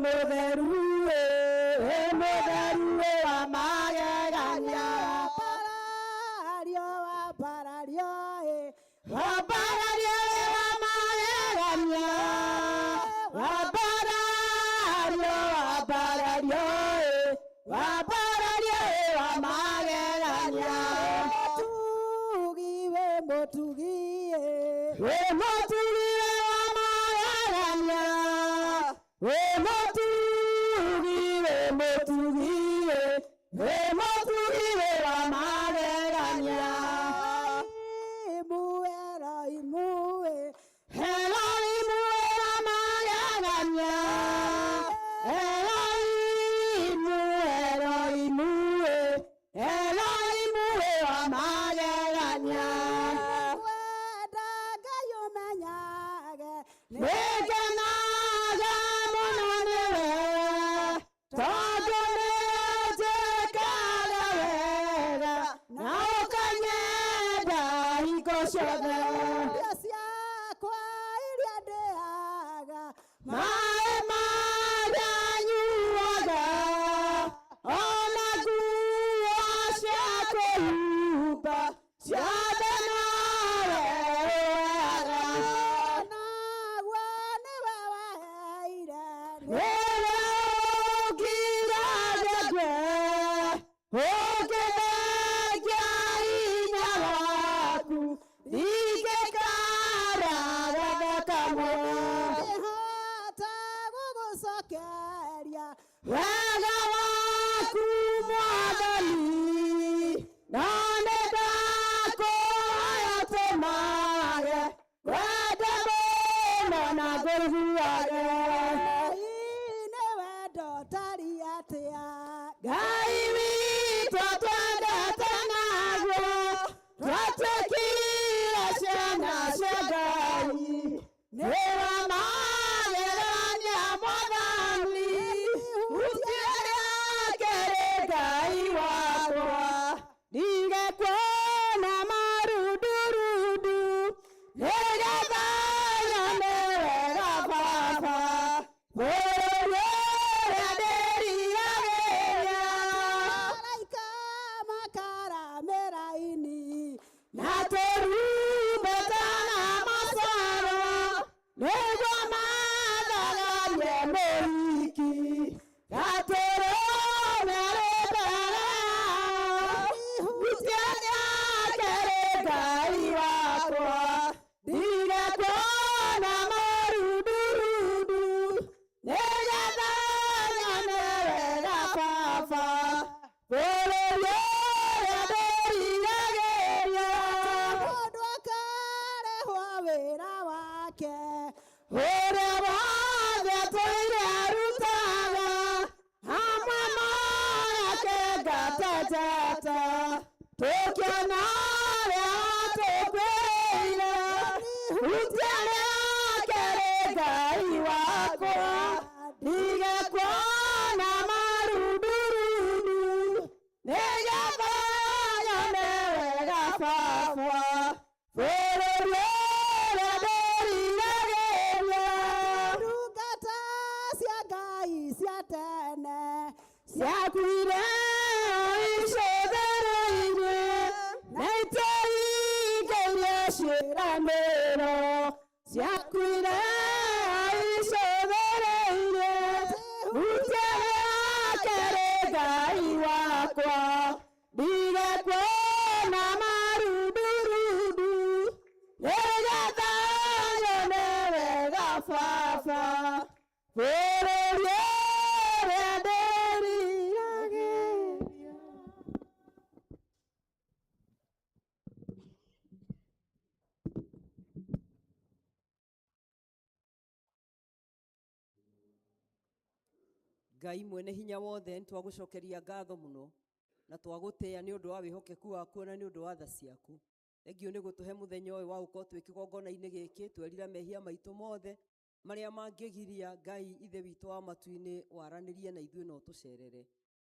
Mũtheru, wĩ mũtheru, wĩ wa magegania. Wambarario, wambarario, ĩ. Wambarario, wĩ wa magegania. Wambarario, wambarario, ĩ. Wambarario, wĩ wa magegania. Mũtugi, wĩ mũtugi, ĩ. Wĩ mũtugi, wĩ wa magegania. Wĩ mũtugi, wĩ mũtugi, ĩ. Wĩ mũtugi, wĩ wa magegania. Elohimu, Elohimu, ĩ. Elohimu, wĩ wa magegania. Elohimu, Elohimu, ĩ. Elohimu, wĩ wa magegania. Wenda Ngai ũmenyage. Nĩngenaga mũno nĩwe, tondũ nĩũnjĩkaga wega na ũkanyenda hingo ciothe. Irio ciakwa iria ndĩaga. Maĩ marĩa nyuaga, ona nguo cia kwĩhumba, ciothe nowe ũheaga. Naguo nĩwe waheire. Nĩwe ũngiragia ngwe, ũngĩthengia hinya waku, ndingĩkara kamwe. Ndĩhota gũgũcokeria. Wega waku Mwathani, na nĩ ndakũhoya tũmage wende mũno na ngũiguage. Ngai nĩ wendo ũtariĩ atĩa. Ngai witũ twendete naguo, twatuĩkire ciana cia Ngai. Nĩ wa magegania Mwathani, hutia rĩake rĩ Ngai wakwa. Ndige kuona marundurundu, nĩgetha nyone wega Baba. Bũrũri ũrĩa ndĩriragĩria. Araika makaramĩra-ini. Na tũrumbeta na macoro, nĩguo mathagarie mũhiki. Gatũrũme arĩ mbere yao, hutia rĩake rĩ Ngai wakwa. Ndige kuona marundurundu, nĩgetha nyone wega Baba. Bũrũri ũrĩa ndĩriragĩria. Mũndũ akarĩhwo wĩra wake. Ũrĩa wothe atũire arutaga, hamwe make ngateta, tũkĩona ũrĩa tũkwĩire, hutia rĩake rĩ Ngai wakwa. Ndige kuona marundurundu, nĩgetha nyone wega Baba. Bũrũri ũrĩa ndĩriragĩria. Ndungata cia Ngai cia tene. Ciakuire icũthĩrĩirie, na itehingĩirie ciĩranĩro. Ciakuire icũthĩrĩirie, hutia rĩake rĩ Ngai wakwa. Ndige kuona marundurundu, nĩgetha nyone wega Baba. Bũrũri ũrĩa ndĩriragĩria. Ngai mwene hinya wothe, nĩ twagũcokeria ngatho mũno na twagũtĩĩa nĩ ũndũ wa wĩhokeku waku na nĩ ũndũ wa tha ciaku. Thengiũ nĩ gũtũhe mũthenya ũyũ wa gũkorwo twĩ kĩgongona-inĩ gĩkĩ, twerira mehia maitũ mothe marĩa mangĩgiria Ngai Ithe witũ wa matu-inĩ waranĩrie na ithuĩ na ũtũcerere.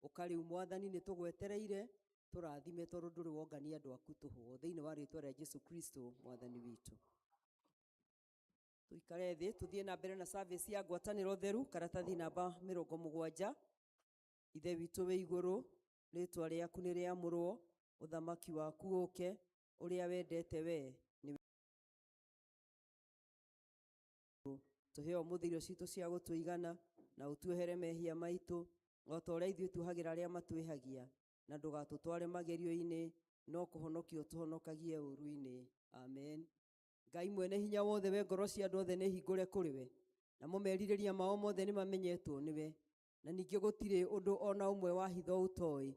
Ũka rĩu Mwathani, nĩ tũgwetereire, tũrathime tondũ ndũrĩ wongania andũ aku tũhũ. Thĩinĩ wa rĩtwa rĩa Jesu Kristo Mwathani witũ. Tuikare thĩ tuthiĩ na mbere na service ya ngwatanĩro theru, karatathi namba 70. Ithe witũ wĩ igũrũ, rĩtwa rĩaku nĩ rĩamũrwo, ũthamaki waku ũke, ũrĩa wendete we nĩ tũhe ũmũthĩ irio citũ cia gũtũigana, na ũtuohere mehia maitũ o ta ũrĩa ithuĩ tuohagĩra arĩa matwĩhagia, na ndũgatũtware magerio-inĩ, no kũhonokia ũtũhonokagie ũũru-inĩ. Amen. Ngai mwene hinya wothe, we ngoro cia andũ othe nĩ hingũre kũrĩ we, namo merirĩria mao mothe nĩ mamenyetwo nĩwe, na ningĩ gũtirĩ ũndũ ona ũmwe wa hitho ũtoĩ.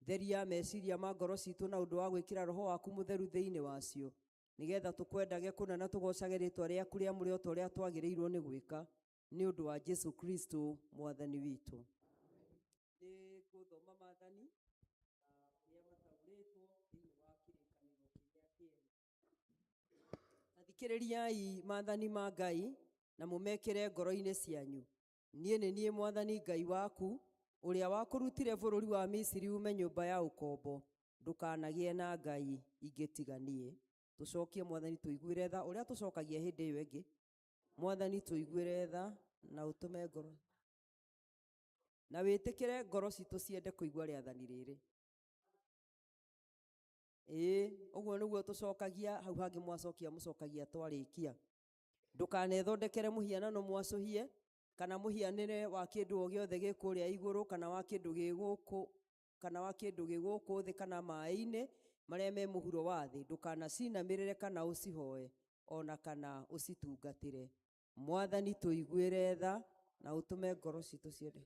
Theria meciria ma ngoro citũ na ũndũ wa gwĩkĩra roho waku mũtheru thĩinĩ wacio, nĩgetha tũkwendage kũna na tũgocage rĩtwa rĩaku rĩamũre o ta ũrĩa twagĩrĩirwo nĩ gwĩka, nĩ ũndũ wa Jesu Kristo mwathani witũ. Nĩ ngũthoma maathani na ũrĩa mataũrĩtwo thĩinĩ wa kĩrĩkanĩro kĩrĩa kĩerũ. Thikĩrĩriai maathani ma Ngai na mũmekĩre ngoro-inĩ cianyu. Niĩ nĩ niĩ mwathani Ngai waku, ũrĩa wakũrutire bũrũri wa Misiri ume nyũmba ya ũkombo. Ndũkanagĩe na ngai ingĩ tiga niĩ. Tũcokie mwathani tũiguĩre tha ũrĩa tũcokagia hĩndĩ ĩyo ĩngĩ. Mwathani tũiguĩre tha na ũtũme ngoro na wĩtĩkĩre ngoro citũ ciende kũigua rĩathani rĩrĩ. Ĩĩ, ũguo nĩguo tũcokagia hau hangĩ mwacokia mũcokagia twarĩkia. Ndũkanethondekere mũhianano mwacũhie kana mũhianĩre wa kĩndũ o gĩothe gĩ kũrĩa igũrũ kana wa kĩndũ gĩ gũkũ kana wa kĩndũ gĩ gũkũ thĩ kana maĩ-inĩ marĩa me mũhuro wa thĩ. Ndũkanacinamĩrĩre kana ũcihoe ona kana ũcitungatĩre. Mwathani tũiguĩre tha na ũtũme ngoro citũ ciende.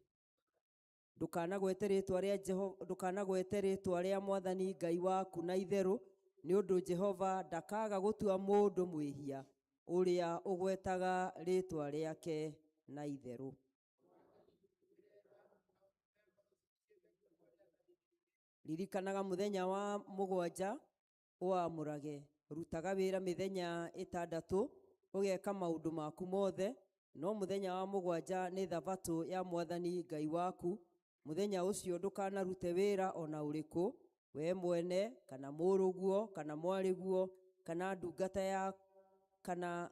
Ndũkanagwete rĩtwa rĩa Jehova, ndũkanagwete rĩtwa rĩa mwathani Ngai waku na itherũ, nĩ ũndũ Jehova ndakaga gũtua mũndũ mwĩhia ũrĩa ũgwetaga rĩtwa rĩake na itherũ. Ririkanaga mũthenya wa mũgwanja ũwamũrage, rutaga wĩra mĩthenya ĩtandatũ, ũgeka maũndũ maku mothe, no mũthenya wa mũgwanja nĩ thabatũ ya mwathani Ngai waku. Mũthenya ũcio ndũkanarute wĩra ona ũrĩkũ, we mwene kana mũrũguo kana mwarĩguo kana ndungata ya kana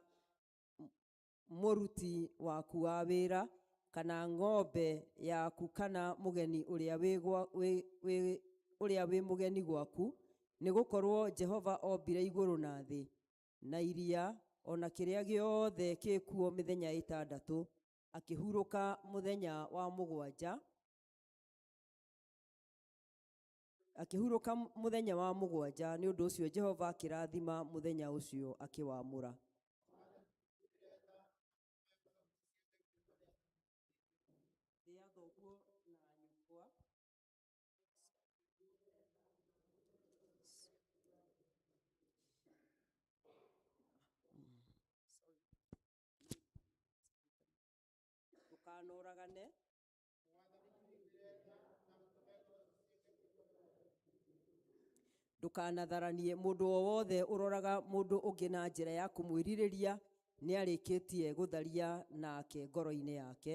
mũruti waku wa wĩra kana ng'ombe yaku kana mũgeni ũrĩa wĩ mũgeni gwaku, nĩgũkorwo Jehova ombire igũrũ na thĩ na iria ona kĩrĩa gĩothe kĩkuo mĩthenya ĩtandatũ, akĩhurũka mũthenya wa mũgwanja, akĩhurũka mũthenya wa mũgwanja. Nĩ ũndũ ũcio Jehova akĩrathima mũthenya ũcio akĩwamũra. Tĩa thoguo na nyũkwa. Ndũkanoragane. Ndũkanatharanie. Mũndũ o wothe ũroraga mũndũ ũngĩ na njĩra ya kũmwĩrirĩria nĩarĩkĩtie gũtharia nake ngoro-inĩ yake.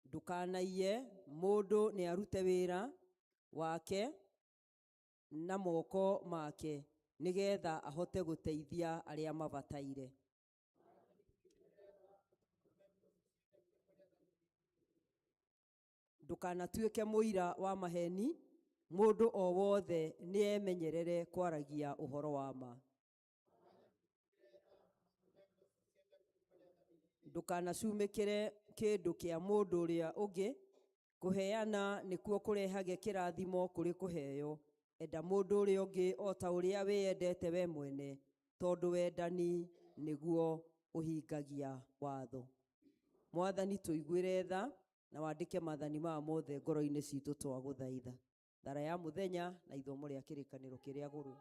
Ndũkanaiye. Mũndũ nĩarute wĩra wake na moko make nĩgetha ahote gũteithia arĩa mabataire. Ndũkanatuĩke mũira wa maheni. Mũndũ o wothe nĩemenyerere kwaragia ũhoro wa ma. Ndũkanacumĩkĩre kĩndũ kĩa mũndũ ũrĩa ũngĩ. Kũheana nĩkuo kũrehage kĩrathimo kũrĩ kũheo. Enda mũndũ ũrĩa ũngĩ o ta ũrĩa wĩyendete we mwene, tondũ wendani nĩguo ũhingagia watho. Mwathani tũiguĩre tha na wandĩke maathani maya mothe ngoro-inĩ citũ twagũthaitha. Thara ya mũthenya na ithomo rĩa kĩrĩkanĩro kĩrĩa gũrũ.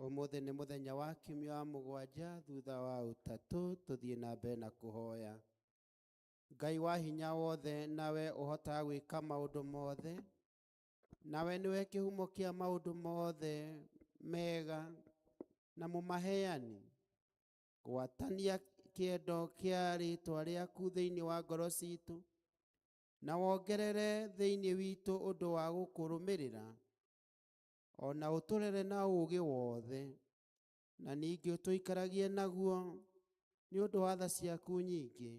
Ũmũthĩ nĩ mũthenya wa kiumia wa mũgwanja thutha wa ũtatũ, tũthiĩ na mbere na kũhoya. Ngai wa hinya wothe, nawe ũhotaga gwĩka maũndũ mothe, nawe nĩwe kĩhumo kĩa maũndũ mothe mega na mũmaheani. Gwatania kĩendo kĩa rĩtwa rĩaku thĩinĩ wa ngoro citũ, na wongerere thĩinĩ witũ ũndũ wa gũkũrũmĩrĩra, ona ũtũrere na ũũgĩ wothe, na ningĩ ũtũikaragie naguo nĩ ũndũ wa tha ciaku nyingĩ,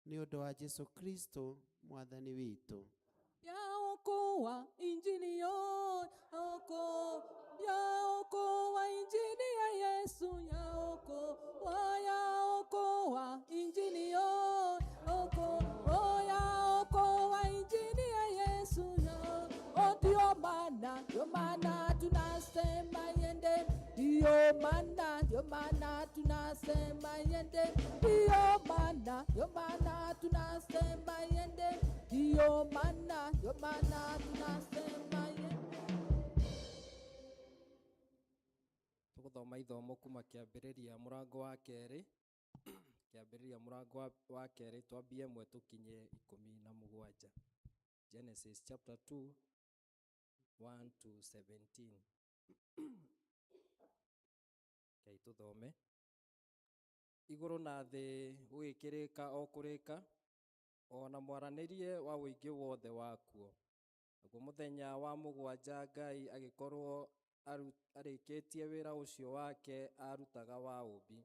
nĩ ũndũ wa Jesu Kristo mwathani witũ. Yaokoa injili yo, yaokoa injili ya Yesu, yaokoa, yaokoa injili yo, yaokoa injili ya Yesu, ndio maana, ndio maana tunasema yende, ndio maana, ndio maana tunasema yende, ndio maana, ndio maana tunasema yende, ndio maana, ndio maana tunasema yende. Tũgũthoma ithomo kuma kĩambĩrĩria mũrango wa kerĩ, kĩambĩrĩria mũrango wa kerĩ, twambie 1 tũkinye 17. Genesis chapter 2 1 to 17. Rekei tũthome. Igũrũ na thĩ gũgĩkĩrĩka o kũrĩka, o na mwaranĩrie wa ũingĩ wothe wakuo. Naguo mũthenya wa mũgwanja Ngai agĩkorwo arĩkĩtie wĩra ũcio wake aarutaga wa ũũmbi.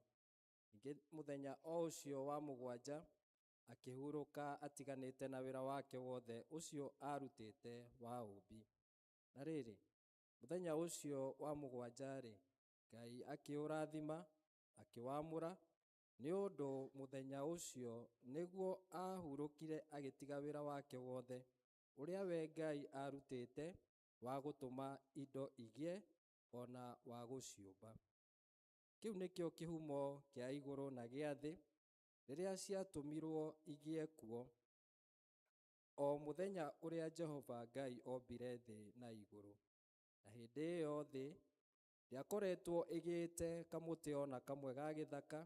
Ningĩ mũthenya o ũcio wa mũgwanja akĩhurũka atiganĩte na wĩra wake wothe ũcio aarutĩte wa ũũmbi. Na rĩrĩ, mũthenya ũcio wa mũgwanja-rĩ, Ngai akĩũrathima, akĩwamũra, nĩ ũndũ mũthenya ũcio nĩguo aahurũkire agĩtiga wĩra wake wothe ũrĩa we Ngai aarutĩte wa gũtũma indo igĩe ona wa gũciũmba. Kĩu nĩkĩo kĩhumo kĩa igũrũ na gĩa thĩ rĩrĩa ciatũmirwo igĩe kuo, o mũthenya ũrĩa Jehova Ngai ombire thĩ na igũrũ. Na hĩndĩ ĩyo thĩ ndĩakoretwo ĩgĩĩte kamũtĩ ona kamwe ga gĩthaka,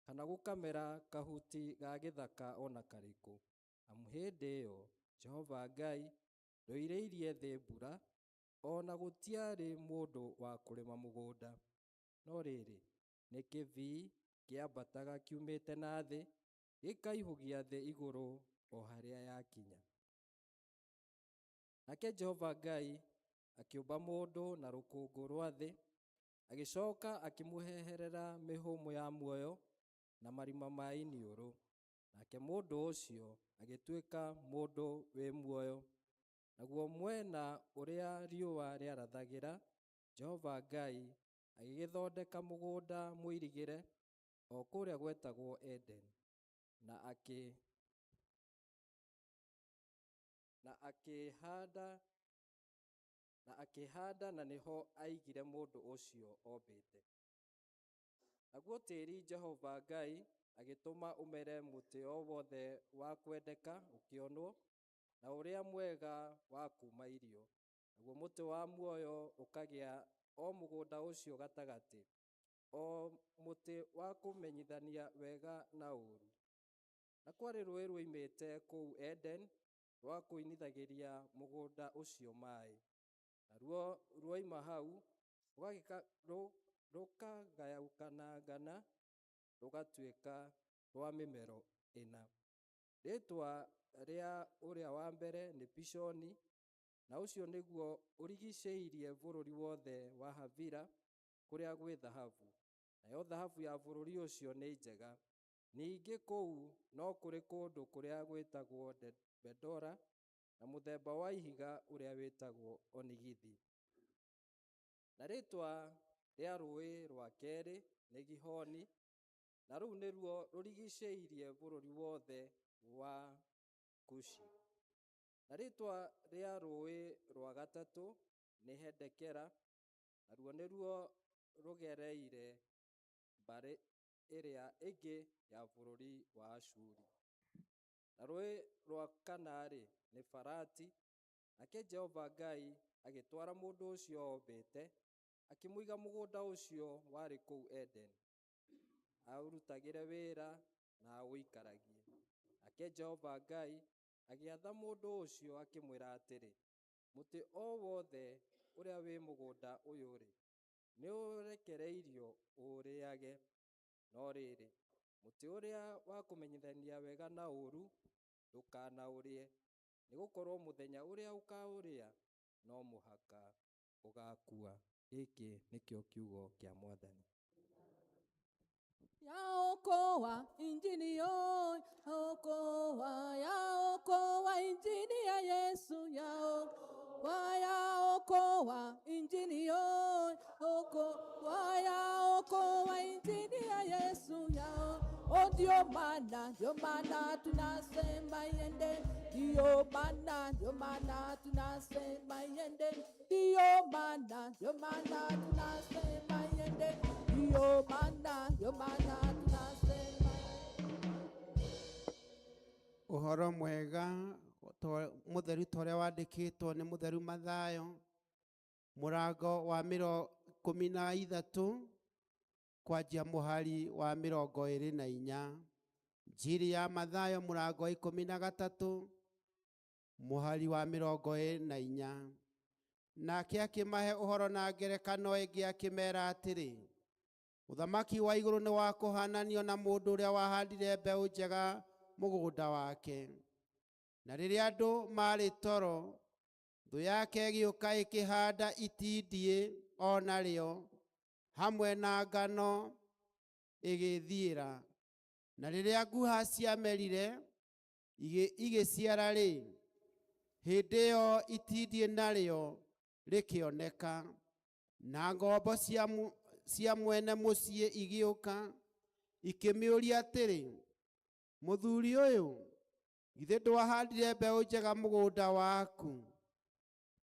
kana gũkamera kahuti ga gĩthaka ona karĩkũ. Amu hĩndĩ ĩyo Jehova Ngai ndoirĩirie thĩ mbura, ona gũtiarĩ mũndũ wa kũrĩma mũgũnda. No rĩrĩ, nĩ kĩbii kĩambataga kiumĩte na thĩ, gĩkaihũgia thĩ igũrũ o harĩa yakinya. Nake Jehova Ngai akĩũmba mũndũ na rũkũngũ rwa thĩ, agĩcoka akĩmũheherera mĩhũmũ ya muoyo na marima ma iniũrũ. Nake mũndũ ũcio agĩtuĩka mũndũ wĩ muoyo. Naguo mwena ũrĩa riũa rĩarathagĩra, Jehova Ngai agĩgĩthondeka mũgũnda mũirigĩre o kũrĩa gwetagwo Eden, na akĩhanda na nĩho aigire mũndũ ũcio ombĩte. Naguo tĩĩri Jehova Ngai agĩtũma ũmere mũtĩ o wothe wa kwendeka ũkĩonwo, na ũrĩa mwega wa kuuma irio. Naguo mũtĩ wa muoyo ũkagĩa o mũgũnda ũcio gatagatĩ, o mũtĩ wa kũmenyithania wega na ũũru. Na kwarĩ rũũĩ ruoimĩte kũu Eden rwa kũinithagĩria mũgũnda ũcio maĩ. Naruo ruoima hau rũkagayũkanangana rũgatuĩka rwa mĩmero ĩna. Rĩĩtwa rĩa ũrĩa wa mbere nĩ Pishoni, na ũcio nĩguo ũrigicĩirie bũrũri wothe wa Havila kũrĩa gwĩ thahabu. Nayo thahabu ya bũrũri ũcio nĩ njega. Ningĩ kũu no kũrĩ kũndũ kũrĩa gwĩtagwo Bedora, na mũthemba wa ihiga ũrĩa wĩtagwo onigithi. Na rĩĩtwa rĩa rũũĩ rwa kerĩ nĩ Gihoni, na rũu nĩruo rũrigicĩirie bũrũri wothe wa Kushi. Na rĩĩtwa rĩa rũũĩ rwa gatatũ nĩ Hedekera, naruo nĩruo rũgereire mbarĩ ĩrĩa ĩngĩ ya bũrũri wa Ashuri. Na rũũĩ rwa kana-rĩ, nĩ Farati. Nake Jehova Ngai agĩtwara mũndũ ũcio ombĩte, akĩmũiga mũgũnda ũcio warĩ kũu Eden, aũrutagĩre wĩra na aũikaragie. Nake Jehova Ngai agĩatha mũndũ ũcio akĩmwĩra atĩrĩ, Mũtĩ o wothe ũrĩa wĩ mũgũnda ũyũ-rĩ, nĩũrekereirio ũũrĩage, no rĩrĩ, mũtĩ ũrĩa wa kũmenyithania wega na ũũru ndũkanaũrĩe, nĩgũkorwo mũthenya ũrĩa ũkaũrĩa no mũhaka ũgaakua. Gĩkĩ nĩkĩo kiugo kĩa Mwathani. Yaokoa injini yo, yaokoa, yaokoa injini ya Yesu, yaokoa, yaokoa injini yo, yaokoa, yaokoa injini ya Yesu, yao. Oh, ndio maana, ndio maana tunasema iende, ndio maana, ndio maana tunasema iende, ndio maana, ndio maana tunasema iende, ndio maana, ndio maana tunasema Ũhoro mwega mũtheru ta ũrĩa wandĩkĩtwo nĩ mũtheru Mathayo mũrango wa 13 kwanjia mũhari wa 24. Njiri ya Mathayo mũrango wa 13 mũhari wa 24. Nake akĩmahe ũhoro na ngerekano ĩngĩ akĩmera atĩrĩ, ũthamaki wa igũrũ nĩ wa kũhananio na mũndũ ũrĩa wahandire mbeũ njega mũgũnda wake. Na rĩrĩa andũ maarĩ toro, thũ yake ĩgĩũka ĩkĩhanda itindiĩ o narĩo hamwe na ngano ĩgĩthiĩra. Na rĩrĩa nguha ciamerire igĩciara-rĩ, hĩndĩ ĩyo itindiĩ narĩo rĩkĩoneka. Na ngombo cia mwene mũciĩ igĩũka ikĩmĩũria atĩrĩ, mũthuri ũyũ, githĩ ndwahandire mbeũ njega mũgũnda waku?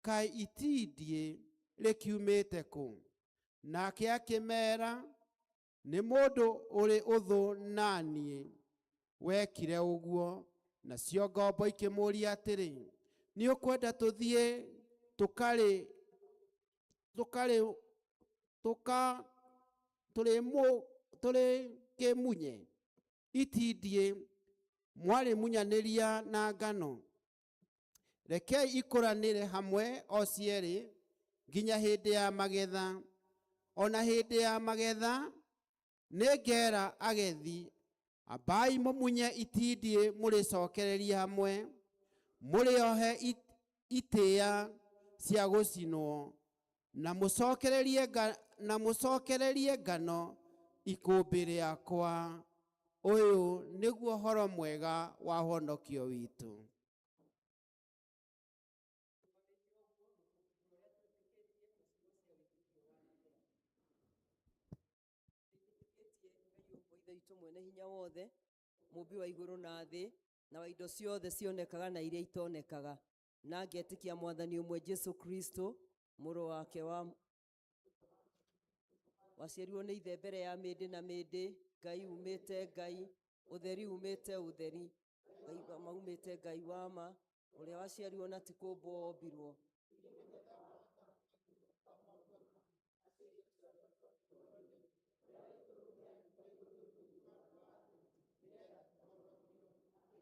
Kaĩ itindiĩ rĩkiumĩte kũ? Nake akĩmeera, nĩ mũndũ ũrĩ ũthũ na niĩ wekire ũguo. Nacio ngombo ikĩmũũria atĩrĩ, nĩ ũkwenda tũthiĩ tũrĩkĩmunye itindiĩ mwarĩmunyanĩria na ngano? Rekei ikũranĩre hamwe o cierĩ nginya hĩndĩ ya magetha. Ona hĩndĩ ya magetha nĩngera agethi, ambai mũmunye itindiĩ mũrĩcokererie hamwe, mũrĩohe itĩĩa cia gũcinwo, na mũcokererie ngano ikũmbĩ rĩakwa. Ũyũ nĩguo ũhoro mwega wa ũhonokio witũ. Ithe witũ mwene hinya wothe, mũmbi wa igũrũ na thĩ, na wa indo ciothe cionekaga na iria itonekaga. Na ngetĩkia Mwathani ũmwe Jesũ Kristo, mũrũ wake wa waciarirwo nĩ ithe mbere ya mĩndĩ na mĩndĩ, Ngai umĩte Ngai, ũtheri umĩte ũtheri, Ngai wa ma umĩte Ngai wa ma, ũrĩa waciarirwo na ti kũmbwo ombirwo.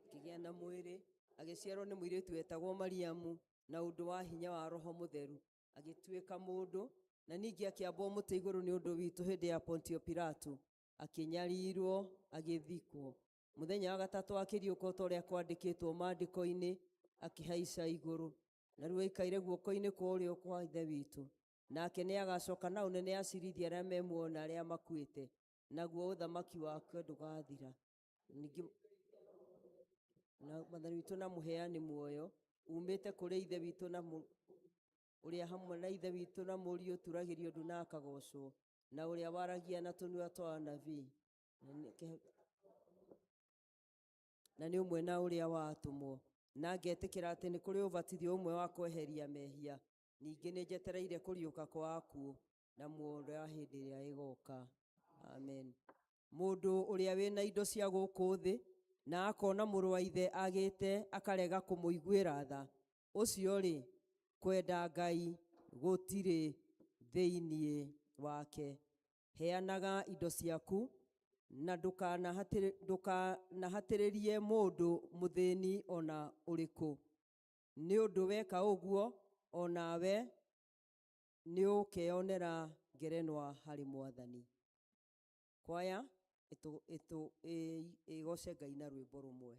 Akĩgĩa na mwĩrĩ, agĩciarwo nĩ mũirĩtu wetagwo Mariamu, na ũndũ wa hinya wa Roho Mũtheru, agĩtuĩka mũndũ, na ningĩ akĩambwo mũtĩ igũrũ nĩ ũndũ witũ hĩndĩ ya Pontio Pilato, akĩnyarirwo, agĩthikwo. Mũthenya wa gatatũ akĩriũka ta ũrĩa kwandĩkĩtwo maandĩko-inĩ, akĩhaica igũrũ, na rĩu aikaire guoko-inĩ kwa ũrĩo kwa Ithe witũ. Nake nĩagacoka na ũnene acirithie arĩa me muoyo na arĩa makuĩte, naguo ũthamaki wake ndũgathira. Ningĩ na Mwathani witũ na mũheani muoyo, umĩte kũrĩ Ithe witũ na ũrĩa hamwe na Ithe witũ na Mũriũ ũturagĩrio ndu na akagocwo, na ũrĩa waragia na tũnua twa anabii. Na nĩ ũmwe na ũrĩa watũmwo. Na ngetĩkĩra atĩ nĩ kũrĩ ũbatithio ũmwe wa kweheria mehia. Ningĩ nĩ njetereire kũriũka kwa akuũ na muoyo wa hĩndĩ ĩrĩa ĩgoka. Amen. Mũndũ ũrĩa wĩna indo cia gũkũ thĩ na akona mũrũ wa ithe agĩte akarega kũmũiguĩra tha, ũcio rĩ, kwenda Ngai gũtirĩ thĩinĩ wake. Heanaga indo ciaku Na ndũkanahatĩrĩrie mũndũ mũthĩni ona ũrĩkũ, nĩ ũndũ weka ũguo o nawe nĩũkeyonera ngerenwa harĩ Mwathani. Kwaya ĩgoce Ngai na rwĩmbo rũmwe.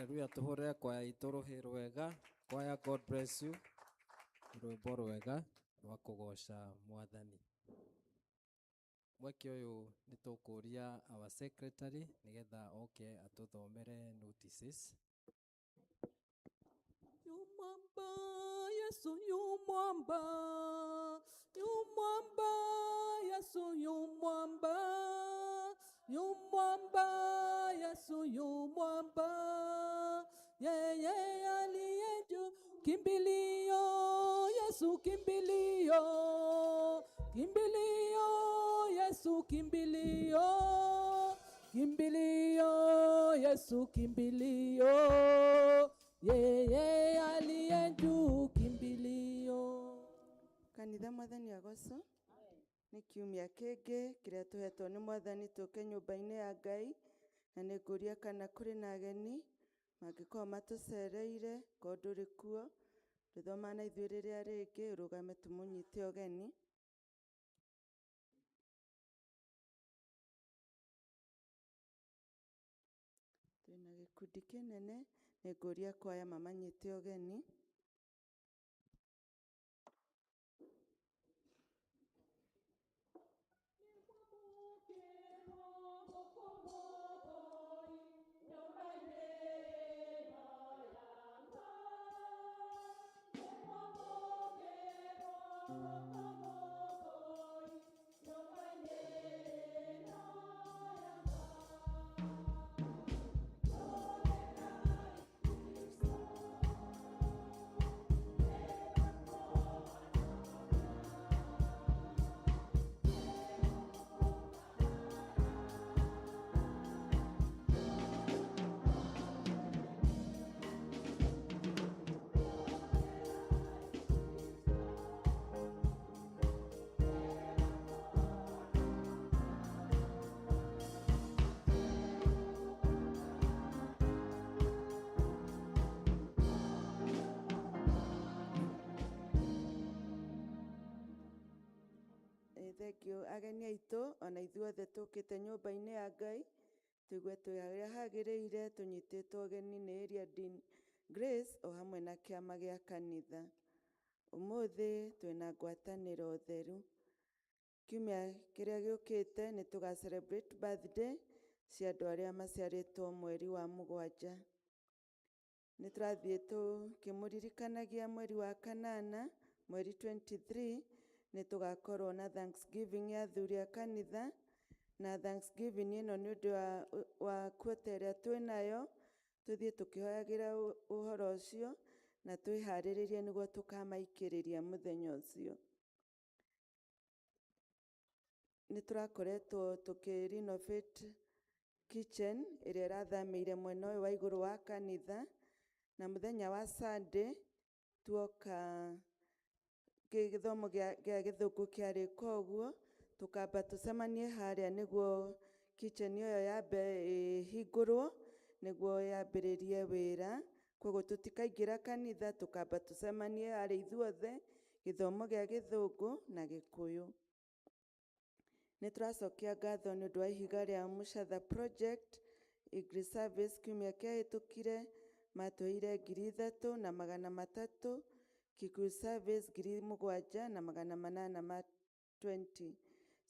Haleluya, tuhurire kwaya itũ rũhĩ rwega. Kwaya, God bless you. Rwĩmbo rwega rwa kũgoca Mwathani. Mweke ũyũ nĩ tũkũria our secretary nĩgetha oke atũthomere notices. Yumwamba, Yesu yumwamba, yumwamba, Yesu yumwamba, yumwamba, Yesu yumwamba, yeye aliye juu, kimbilio, Yesu kimbilio, kimbilio, Yesu kimbilio, kimbilio, Yesu kimbilio, yeye aliye juu kimbilio. Kanitha Mwathani agocwo. Nĩ kiumia kĩngĩ kĩrĩa tũhetwo nĩ Mwathani tũke nyũmba-inĩ ya Ngai, na nĩ ngũria kana kũrĩ na ageni mangĩkorwo matũcereire. Korwo ndũrĩ kuo, ndũthoma na ithuĩ rĩrĩa rĩngĩ, ũrũgame tũmũnyite ũgeni. Twĩna gĩkundi kĩnene, nĩ ngũria kwaya mamanyite ũgeni. Thank you ageni aitũ, ona ithuothe tũkĩte nyũmba-inĩ ya Ngai, tũigue twĩ harĩa hagĩrĩire, tũnyitĩtwo ũgeni nĩ Area Dean Grace o hamwe na kĩama gĩa kanitha. Ũmũthĩ twĩna ngwatanĩro theru. Kiumia kĩrĩa gĩũkĩte nĩ tũga celebrate birthday cia andũ arĩa maciarĩtwo mweri wa 7. Nĩ tũrathiĩ tũkĩmũririkanagia mweri wa kanana, mweri 23, nĩ tũgakorwo na Thanksgiving ya athuri a kanitha, na Thanksgiving ĩno nĩ ũndũ wa quota ĩrĩa twĩnayo, tũthiĩ tũkĩhoyagĩra ũhoro ũcio na twĩharĩrĩrie nĩguo tũkamaikĩrĩria mũthenya ũcio. Nĩ tũrakoretwo tũkĩ renovate kitchen ĩrĩa ĩrathamĩire mwena ũyũ wa igũrũ wa kanitha, na mũthenya wa Sunday tuoka gĩthomo gĩa gĩthũngũ kĩarĩka ũguo, tũkamba tũcemanie harĩa nĩguo kitchen ĩyo yambe ĩhingũrwo nĩguo yambĩrĩrie wĩra. Koguo tũtikaingĩra kanitha, tũkamba tũcemanie harĩa ithuothe gĩthomo gĩa gĩthũngũ na gĩkũyũ. Nĩ tũracokia ngatho nĩ ũndũ wa ihiga rĩa Mũcatha Project English Service kiumia kĩahĩtũkire matũheire 3,300, Kikuyu Service 7,820.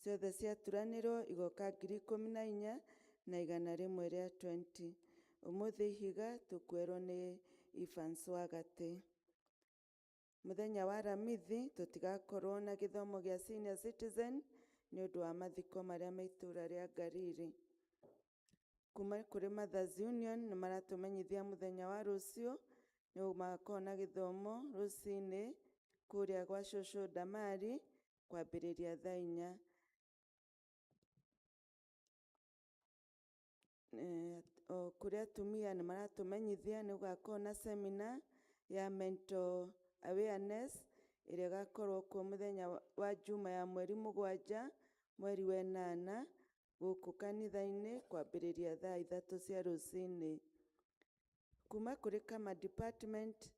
Ciothe ciaturanĩrwo igoka 14,120. Ũmũthĩ ihiga tũkuerwo nĩ Evans Wagatĩ. Mũthenya wa Aramithi tũtigakorwo na gĩthomo gĩa senior citizen nĩ ũndũ wa mathiko marĩa me itũũra rĩa Ngariri. Kuma kũrĩ Mothers Union nĩ maratũmenyithia mũthenya wa rũciũ nĩ magakorwo na gĩthomo rũcinĩ kũrĩa gwa cũcũ Damari kwambĩrĩria thaa 4. O kũrĩ atumia nĩ maratũmenyithia nĩ gũgakorwo na seminar ya mental awareness ĩrĩa ĩgakorwo kuo mũthenya wa Juma ya mweri 7 mweri wa 8 gũkũ kanitha-inĩ kwambĩrĩria thaa 3 cia rũcinĩ. Kuma kũrĩ Kama department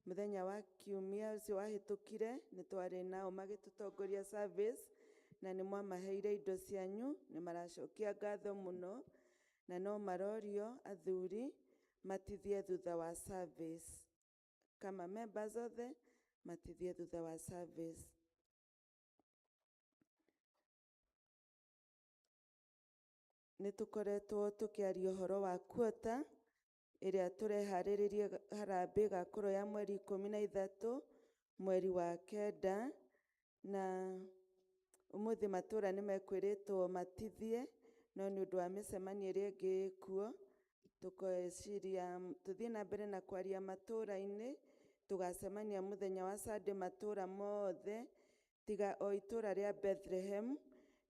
mũthenya wa kiumia ũcio wahĩtũkire nĩ twarĩ nao magĩtũtongoria service, na nĩ mwamaheire indo cianyu, nĩ maracokia ngatho mũno, na no marorio athuri matithie thutha wa service. Kama members othe matithie thutha wa service. Nĩ tũkoretwo tũkĩaria ũhoro wa quota ĩrĩa tũreharĩrĩrie harambĩ ĩgakorwo ya mweri 13 mweri wa 9, na ũmũthĩ matũra nĩ mekwĩrĩtwo matithie, no nĩ ũndũ wa mĩcemanio ĩrĩa ĩngĩ ĩkuo tũkeciria tũthiĩ na mbere na kwaria matũra-inĩ. Tũgacemania mũthenya wa Sunday matũra mothe tiga o itũra rĩa Bethlehem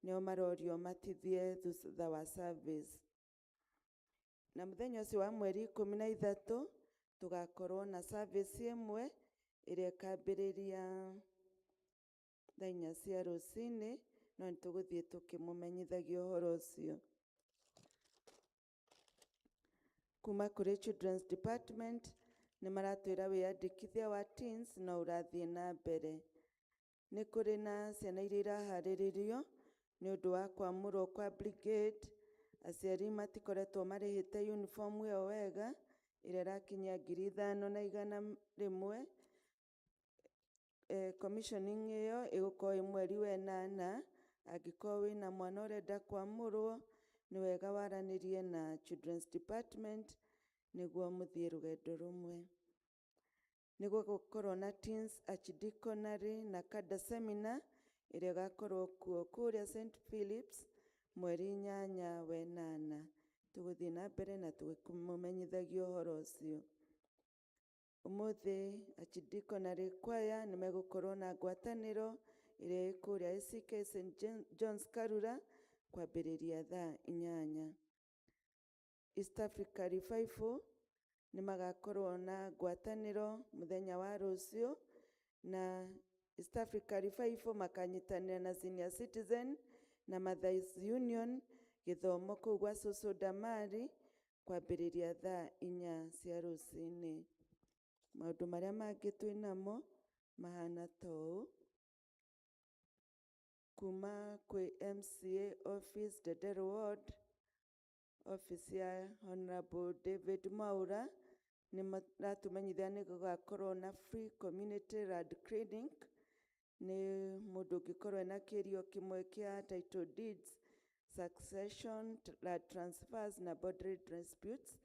nĩo marorio matithie thutha wa service. Na mũthenya ũcio wa mweri 13 tũgakorwo na service ĩmwe ĩrĩa ĩkambĩrĩria thaa 4 cia rũcinĩ, no nĩ tũgũthiĩ tũkĩmũmenyithagia ũhoro ũcio. Kuma kũrĩ Children's Department nĩ maratwĩra wĩyandĩkithia wa teens no ũrathiĩ na mbere. Nĩ kũrĩ na ciana iria iraharĩrĩrio nĩ ũndũ wa kwamũrwo kwa brigade. Aciari matikoretwo marĩhĩte uniform ĩyo wega ĩrĩa ĩrakinyia 5100. Commissioning ĩyo ĩgũkorwo ĩ mweri wa 8. Angĩkorwo wĩna mwana ũrenda kwamũrwo nĩ wega waranĩrie na Children's Department nĩguo mũthiĩ rũgendo rũmwe. Nĩ gũgũkorwo na Teens Archdeaconry na Kada Seminar ĩrĩa ĩgakorwo kuo kũrĩa St Philips mweri 8 wa 8. Tũgũthiĩ na mbere na tũkĩmũmenyithagia ũhoro ũcio. Ũmũthĩ Archdeaconry Choir nĩ megũkorwo na ngwatanĩro ĩrĩa ĩ kũrĩa ACK St John's Karura kwambĩrĩria thaa 8. East Africa Revival nĩ magakorwo na ngwatanĩro mũthenya wa rũciũ, na East Africa Revival makanyitanĩra na Senior Citizen na Mothers Union gĩthomo kũu gwa Cũcũ Damari kwambĩrĩria thaa 4 cia rũcinĩ. Maũndũ marĩa mangĩ twĩnamo mahana ta ũũ: kuma kwĩ MCA office Ndenderũ Ward, office ya Honorable David Mwaura nĩ maratũmenyithia nĩ gũgakorwo na free community land clinic. Nĩ mũndũ ũngĩkorwo ena kĩũria kĩmwe kĩa title deeds, succession, land transfers na boundary disputes.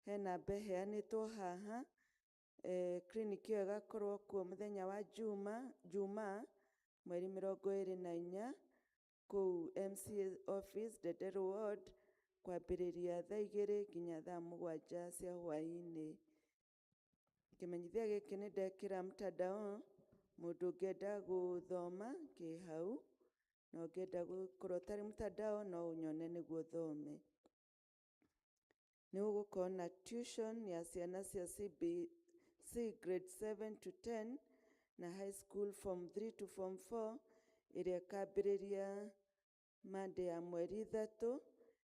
He namba ĩheanĩtwo haha. Clinic ĩyo ĩgakorwo kuo mũthenya wa Juma mweri 24 kũu MCA office Ndenderũ Ward kwambĩrĩria thaa 2 nginya thaa 7 cia hwaĩ-inĩ. Kĩmenyithia gĩkĩ nĩ ndekĩra mtandao, mũndũ ũngĩenda gũthoma kĩ hau, na ũngĩenda gũkorwo ũtarĩ mtandao no ũnyone nĩguo ũthome. Nĩ gũgũkorwo na tuition ya ciana cia CBC grade 7 to 10 na high school form 3 to form 4 ĩrĩa ĩkambĩrĩria Monday ya mweri 3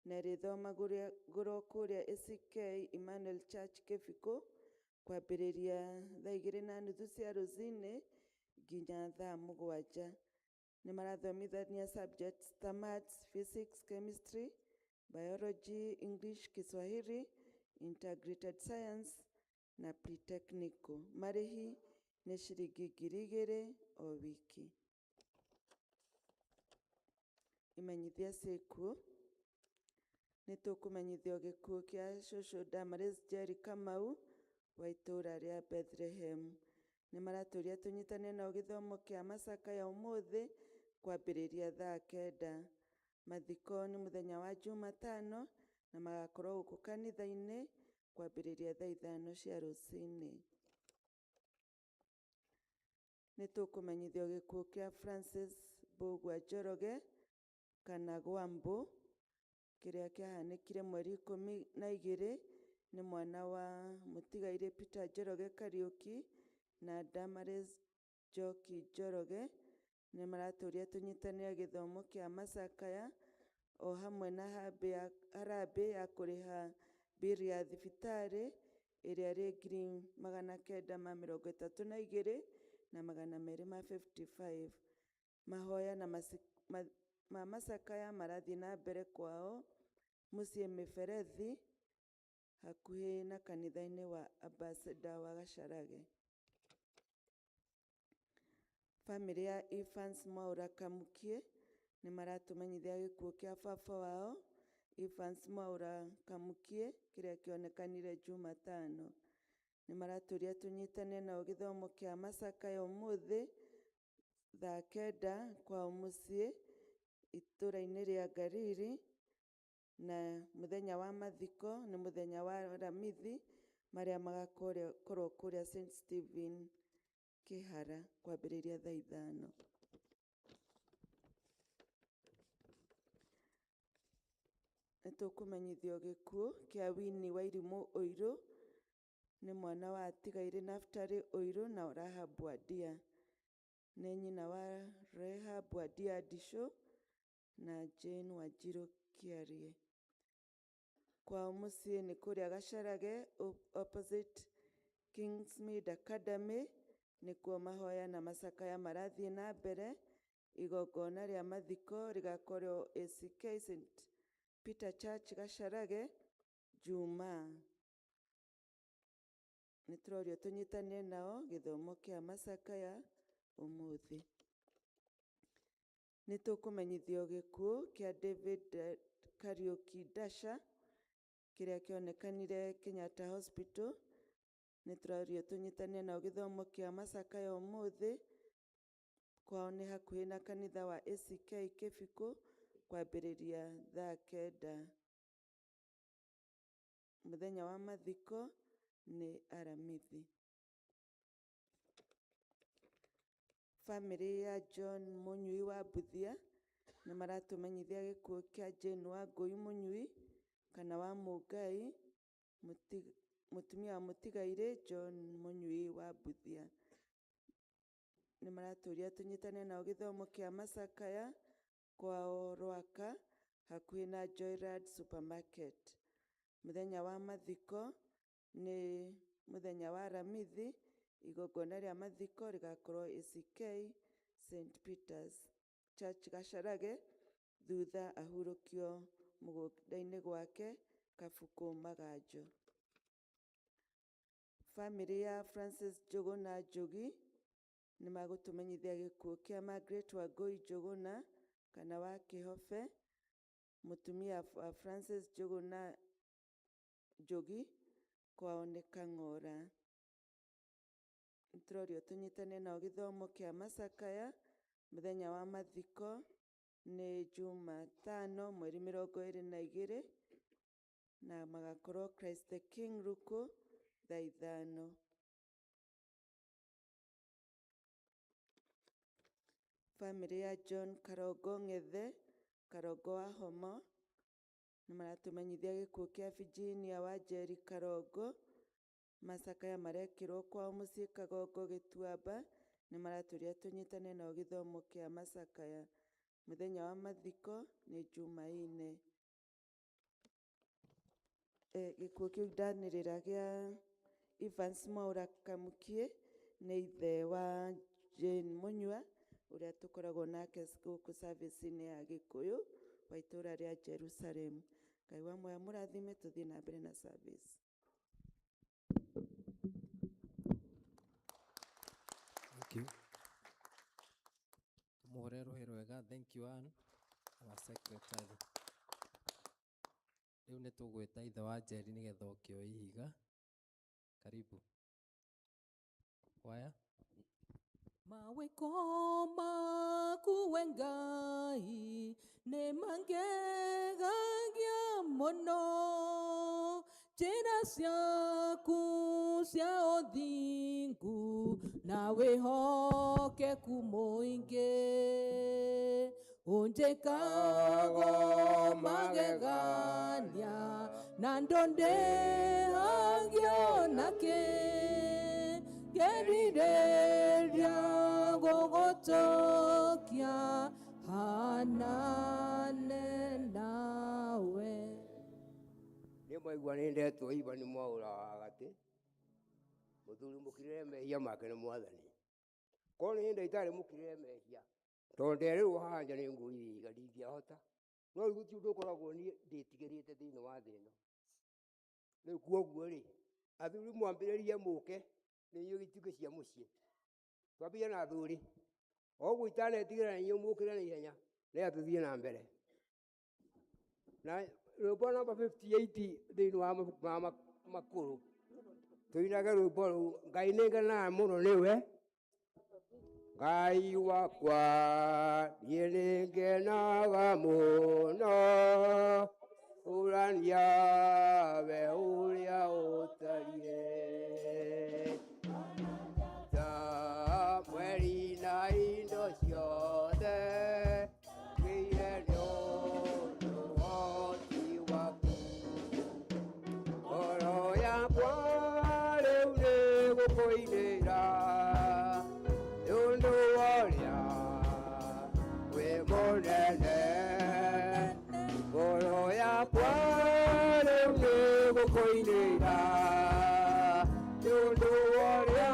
na ĩrĩthomagĩrwo kũrĩa ACK Emmanuel Church Kĩbikũ kwambĩrĩria thaa 2:30 cia rũcinĩ nginya thaa 7. Nĩ marathomithania subjects ta maths, physics, chemistry, biology, English, Kiswahili, integrated science na pre-technical. Marĩhi nĩ ciringi 2000 o wiki. Imenyithia cia ikuũ: nĩ tũkũmenyithio gĩkuũ kĩa cũcũ Damaris Njeri Kamau wa itũũra rĩa Bethlehem. Nĩ maratũria tũnyitane nao gĩthomo kĩa macakaya ũmũthĩ kwambĩrĩria thaa 9. Mathiko nĩ mũthenya wa Jumatano na magakorwo gũkũ kanitha-inĩ kwambĩrĩria thaa 5 cia rũcinĩ. Nĩ tũkũmenyithio gĩkuũ kĩa Francis Mbũgua Njoroge kana Gwambũ kĩrĩa kĩahanĩkire mweri 12 nĩ mwana wa mũtigairĩ Peter Njoroge Kariũki na Damaris Njoki Njoroge. Nĩ maratũria tũnyitanĩre gĩthomo kĩa macakaya o hamwe na harambĩ ya kũrĩha mbiri ya thibitarĩ ĩrĩa ĩrĩ 932,255. Mahoya na ma macakaya marathiĩ na mbere kwao mũciĩ Mĩberethi. hakuhĩ na kanitha-inĩ wa Ambassador wa Gacharage. Bamĩrĩ ya Evans Mwaũra Kamukie nĩ maratũmenyithia gĩkuũ kĩa baba wao Evans Mwaũra Kamukie kĩrĩa kĩonekanire Jumatano. Nĩ maratũria tũnyitane nao gĩthomo kĩa macakaya ũmũthĩ thaa 9 kwao mũciĩ itũra-inĩ rĩa Ngariri, na mũthenya wa mathiko nĩ mũthenya wa Aramithi marĩa magakorwo kũrĩa St Stephen Kĩhara kwambĩrĩria thaa 5. Nĩ tũkũmenyithio gĩkuũ kĩa Winnie Wairimũ Ũirũ, nĩ mwana wa Atigaire Naftali Ũirũ na Rahab Wadia. Nĩ nyina wa Rehab Wadia Ndicũ na Jane Wanjiru Kĩarie. Kwao mũciĩ nĩ kũrĩa Gacharage opposite Kingsmead Academy, nĩkuo mahoya na macakaya marathiĩ na mbere. Igongona rĩa mathiko rĩgakorwo ACK St Peter Church Gacharage Jumaa. Nĩ tũrorio tũnyitane nao gĩthomo kĩa macakaya ũmũthĩ. Nĩ tũkũmenyithio gĩkuũ kĩa David Kariuki Dasha kĩrĩa kĩonekanire Kenyatta Hospital. Nĩ tũrorio tũnyitane nao gĩthomo kĩa macakaya ũmũthĩ. Kwao nĩ hakuhĩ na kanitha wa ACK Kĩbikũ kwambĩrĩria thaa 9. Mũthenya wa mathiko nĩ Aramithi. Bamĩrĩ ya John Mũnyui wa Mbuthia nĩ maratũmenyithia gĩkuũ kĩa Jane Wangũi Mũnyui kana wa Mũngai, mũtumia wa mũtigairĩ John Mũnyui wa Mbuthia. Nĩ maratũria tũnyitane nao gĩthomo kĩa macakaya kwao Rwaka hakuhĩ na Joyrad Supermarket. Mũthenya wa mathiko nĩ mũthenya wa Aramithi. Igongona rĩa mathiko rĩgakorwo ACK St Peters Church Gacharage, thutha ahurũkio mũgũnda-inĩ gwake Kabukũ Maganjo. Bamĩrĩ ya Francis Njũgũna Njugi nĩ magũtũmenyithia gĩkuũ kĩa Margaret Wangũi Njũgũna kana wa Kĩhobe, mũtumia wa Francis Njũgũna Njugi, kwao nĩ Kang'ora. Nĩ tũrorio tũnyitane nao gĩthomo kĩa macakaya. Mũthenya wa mathiko nĩ Jumatano mweri 22 na magakorwo Christ the King Ruku thaa 5. Bamĩrĩ ya John Karongo Ng'ethe, Karongo wa Homa, nĩ maratũmenyithia gĩkuũ kĩa Virginia Wanjeri Karongo. Macakaya marekĩrwo kwao mũciĩ Kagongo Gĩtuamba. Nĩ maratũria tũnyitane nao gĩthomo kĩa macakaya. Mũthenya wa mathiko nĩ Jumaine. Gĩkuũ kĩu ndanĩrĩra gĩa Evans Mwaũra Kamukie nĩ ithe wa Jane Mũnyua ũrĩa tũkoragwo nake gũkũ service-inĩ ya Gĩkũyũ wa itũũra rĩa Jerusalem. Ngai wa muoyo mũrathime, tũthiĩ na mbere na service. Thank you. Tumuhũre rũhĩ rwega. Thank you Ann, our secretary. Rĩu nĩ tũgwĩta ithe wa Njeri nĩgetha oke oe ihiga. Karibu. Kwaya. Mawĩko maku we Ngai nĩ mangegagia mũno, njĩra ciaku cia ũthingu na wĩhokeku mũingĩ. Ũnjĩkago magegania na ndondehagio nakĩ, ngerirĩria gũgũtũkia hanane nawe. Nĩ mwaigua nĩ ndetwo Ivan Mwaũra wa gatĩ, mũthuri mũkirĩre mehia make nĩ Mwathani. Korwo nĩ ndĩ itarĩ mũkirĩre mehia, tondũ nderirwo haha nja nĩ ngũi ihiga ndingĩahota. No rĩu gũtirĩ ũndũ ũkoragwo niĩ ndĩtigĩrĩte thĩinĩ wa thĩ ĩno. Rĩu kuoguo rĩ, athuri mwambĩrĩrie mũke nĩ inyuĩ gĩtugĩ cia mũciĩ. Twambie na athuri. Oguo itanetigĩra na inyuĩ mũkĩre na ihenya nĩgetha tũthiĩ na mbere. Na rwĩmbo namba 58 thĩinĩ wa mabuku ma makũrũ tũinage rwĩmbo rũu Ngai nĩngenaga mũno nĩwe Ngai wakwa niĩ nĩngenaga mũno ũrania we ũrĩa ũtariĩ ta mweri na indo ciothe ngĩire nĩ ũndũ ũhoti waku ngoro yakwa rĩu nĩ gũkũinĩra nĩ ũndũ wa ũrĩa wĩ mũnene ngoro yakwa rĩu nĩ gũkũinĩra nĩ ũndũ wa ũrĩa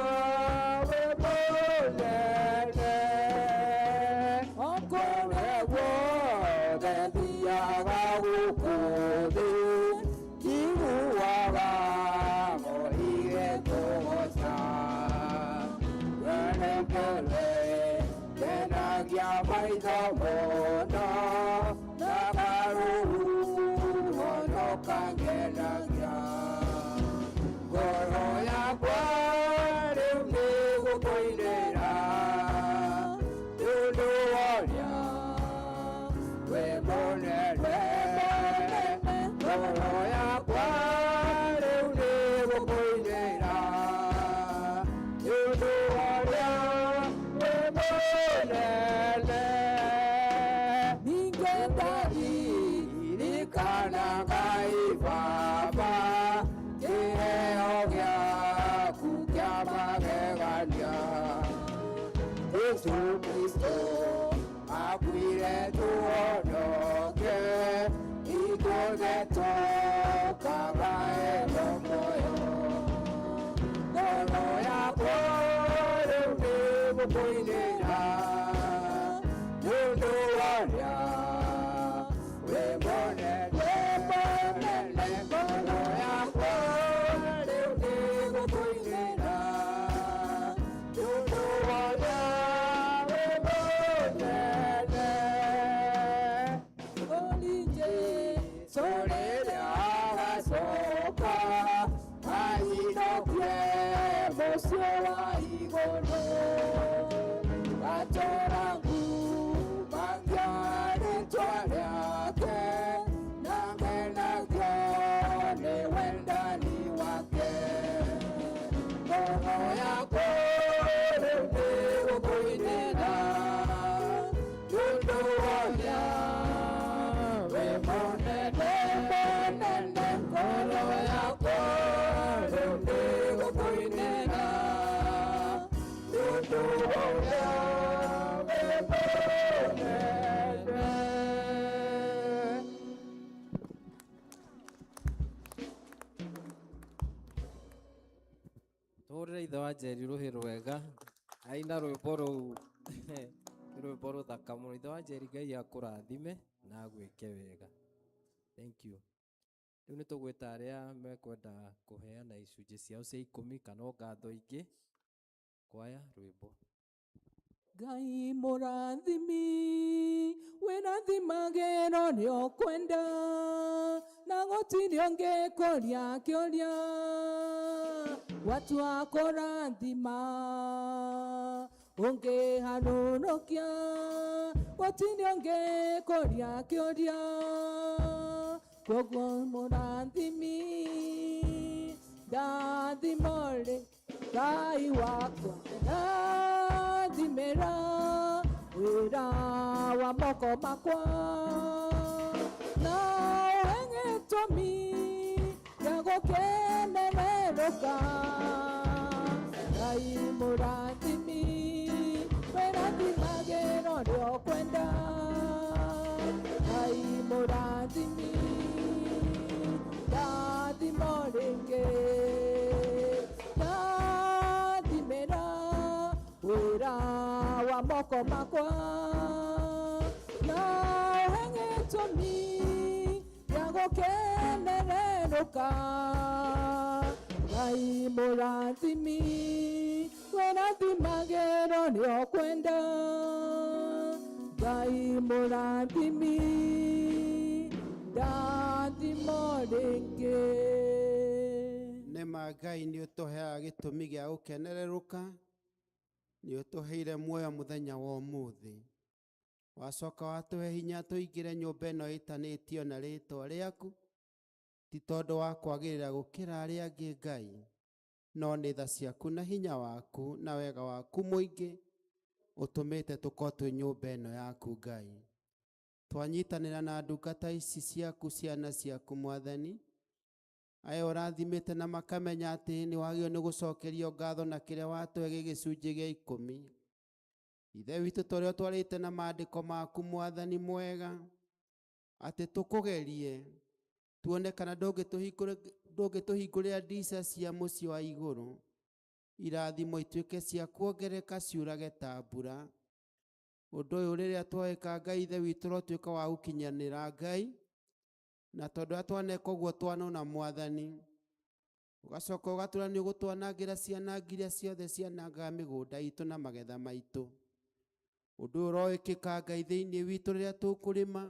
wĩ mũnene kũrĩa guothe thiaga gũkũ thĩ njiguaga igĩkũgooca werekere ngenagia maitho mũno na karuhuhonoka ngenagia ngoro yakwa rĩu nĩ gũkũinĩra nĩ ũndũ wa ũrĩa wĩ mũnene ngoro yakwa rĩu nĩ gũkũinĩra nĩ ũndũ wa ũrĩa wĩ mũnene Ningĩ ndaririikana Ngai Baba kĩheo gĩaku kĩa magegania Jesũ Kristo akuire tũhonoke ithuothe tũkagaĩrwo muoyo ngoro yakwa rĩu nĩ gũkũinĩra nĩ ũndũ wa ũrĩa wĩ mũnene mũnene ngoro yakwa rĩu nĩ gũkũinĩra nĩ ũndũ wa ũrĩa wĩ mũnene Olinje rĩrĩa agacoka ainũkie mũciĩ wa igũrũ gatũra ngumagia rĩtwa rĩake na ngenagio nĩ wendani wake ngoro yakwa rĩu nĩ gũkũinĩra nĩ ũndũ wa ũrĩa wĩ mũnene mũnene ngoro yakwa rĩu nĩ gũkũinĩra nĩ ũndũ wa ũrĩa wĩ mũnene. Tũhũrĩre ithe wa Njeri rũhĩ rwega aina rwĩmbo rũu nĩ rwĩmbo rũthaka mũno. Ithe wa Njeri Ngai akũrathime na agwĩke wega. Thank you. Rĩu nĩ tũgwĩta arĩa mekwenda kũheana icunjĩ ciao cia ikũmi kana o ngatho ingĩ kwaya rwĩmbo. Ngai mũrathimi wĩrathimagĩro nĩ ũkwenda na gũtirĩ ũngĩkũria kĩũria watua kũrathima ũngĩharũrũkia gũtirĩ ũngĩkũria kĩũria kwoguo mũrathimi ndathimorĩ Ngai wakwa ndathimĩra wĩra wa moko makwa na ũhe gĩtũmi gĩa gũkenererũka Ngai mũrathimi wĩrathimagĩra ũrĩa ũkwenda Ngai mũrathimi ndathimo rĩngĩ ndathimĩra wĩra wa moko makwa na ũhe gĩtũmi gĩa gũkenererũka. Ngai mũrathimi, wĩrathimagĩrwo nĩ ũkwenda. Ngai mũrathimi, ndathimo rĩngĩ. Nĩ ma Ngai nĩ ũtũheaga gĩtũmi gĩa gũkenererũka, nĩ ũtũheire muoyo mũthenya wa ũmũthĩ. Wacoka watũhe hinya tũingĩre nyũmba ĩno ĩtanĩtio na rĩtwa rĩaku, ti tondũ wa kwagĩrĩra gũkĩra arĩa angĩ Ngai, no nĩ tha ciaku na hinya waku na wega waku mũingĩ ũtũmĩte tũkorwo twĩ nyũmba ĩno yaku Ngai. Twanyitanĩra na ndungata ici ciaku, ciana ciaku Mwathani, aya ũrathimĩte na makamenya atĩ nĩ wagĩrĩirwo nĩ gũcokerio ngatho na kĩrĩa watũhe gĩ gĩcunjĩ gĩa ikũmi. Ithe witũ ta ũrĩa twarĩte na maandĩko maku Mwathani mwega, atĩ tũkũgerie tuone kana ndũngĩtũhingũrĩra ndica cia mũciĩ wa igũrũ, irathimo ituĩke cia kuongereka ciurage ta mbura. Ũndũ ũyũ rĩrĩa twawĩka Ngai Ithe witũ ũrotuĩka wa gũkinyanĩra Ngai, na tondũ ũrĩa twaneka ũguo twanona Mwathani, ũgacoka ũgatwĩra nĩ ũgũtwanangĩra cianangi iria ciothe cianangaga mĩgũnda itũ na magetha maitũ. Ũndũ ũyũ ũroĩkĩka Ngai thĩinĩ witũ rĩrĩa tũkũrĩma,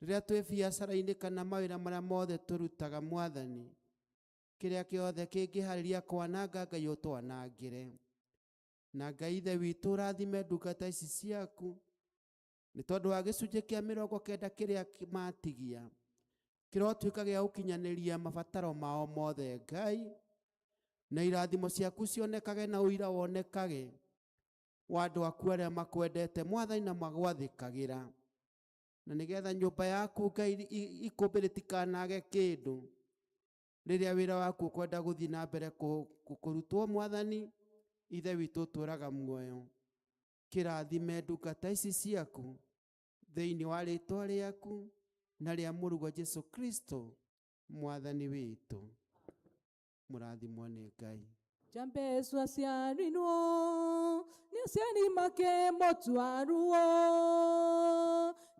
rĩrĩa twĩ biacara-inĩ kana mawĩra marĩa mothe tũrutaga Mwathani, kĩrĩa kĩothe kĩngĩharĩria kwananga Ngai ũtwanangĩre. Na Ngai Ithe witũ ũrathime ndungata ici ciaku nĩ tondũ wa gĩcunjĩ kĩa 90 kĩrĩa matigia, kĩrotuĩka gĩa gũkinyanĩria mabataro mao mothe Ngai, na irathimo ciaku cionekage na ũira wonekage wa andũ aku arĩa makwendete Mwathani na magwathĩkagĩra, na nĩgetha nyũmba yaku Ngai ikũmbĩ rĩtikanage kĩndũ rĩrĩa wĩra waku ũkwenda gũthiĩ na mbere kũrutwo Mwathani. Ithe witũ ũtũũraga muoyo, kĩrathime ndungata ici ciaku thĩinĩ wa rĩtwa rĩaku na rĩa mũrũguo Jesu Kristo Mwathani witũ. Mũrathimwo nĩ Ngai. Jambesu aciarirwo nĩ aciari makĩmũtua ruo.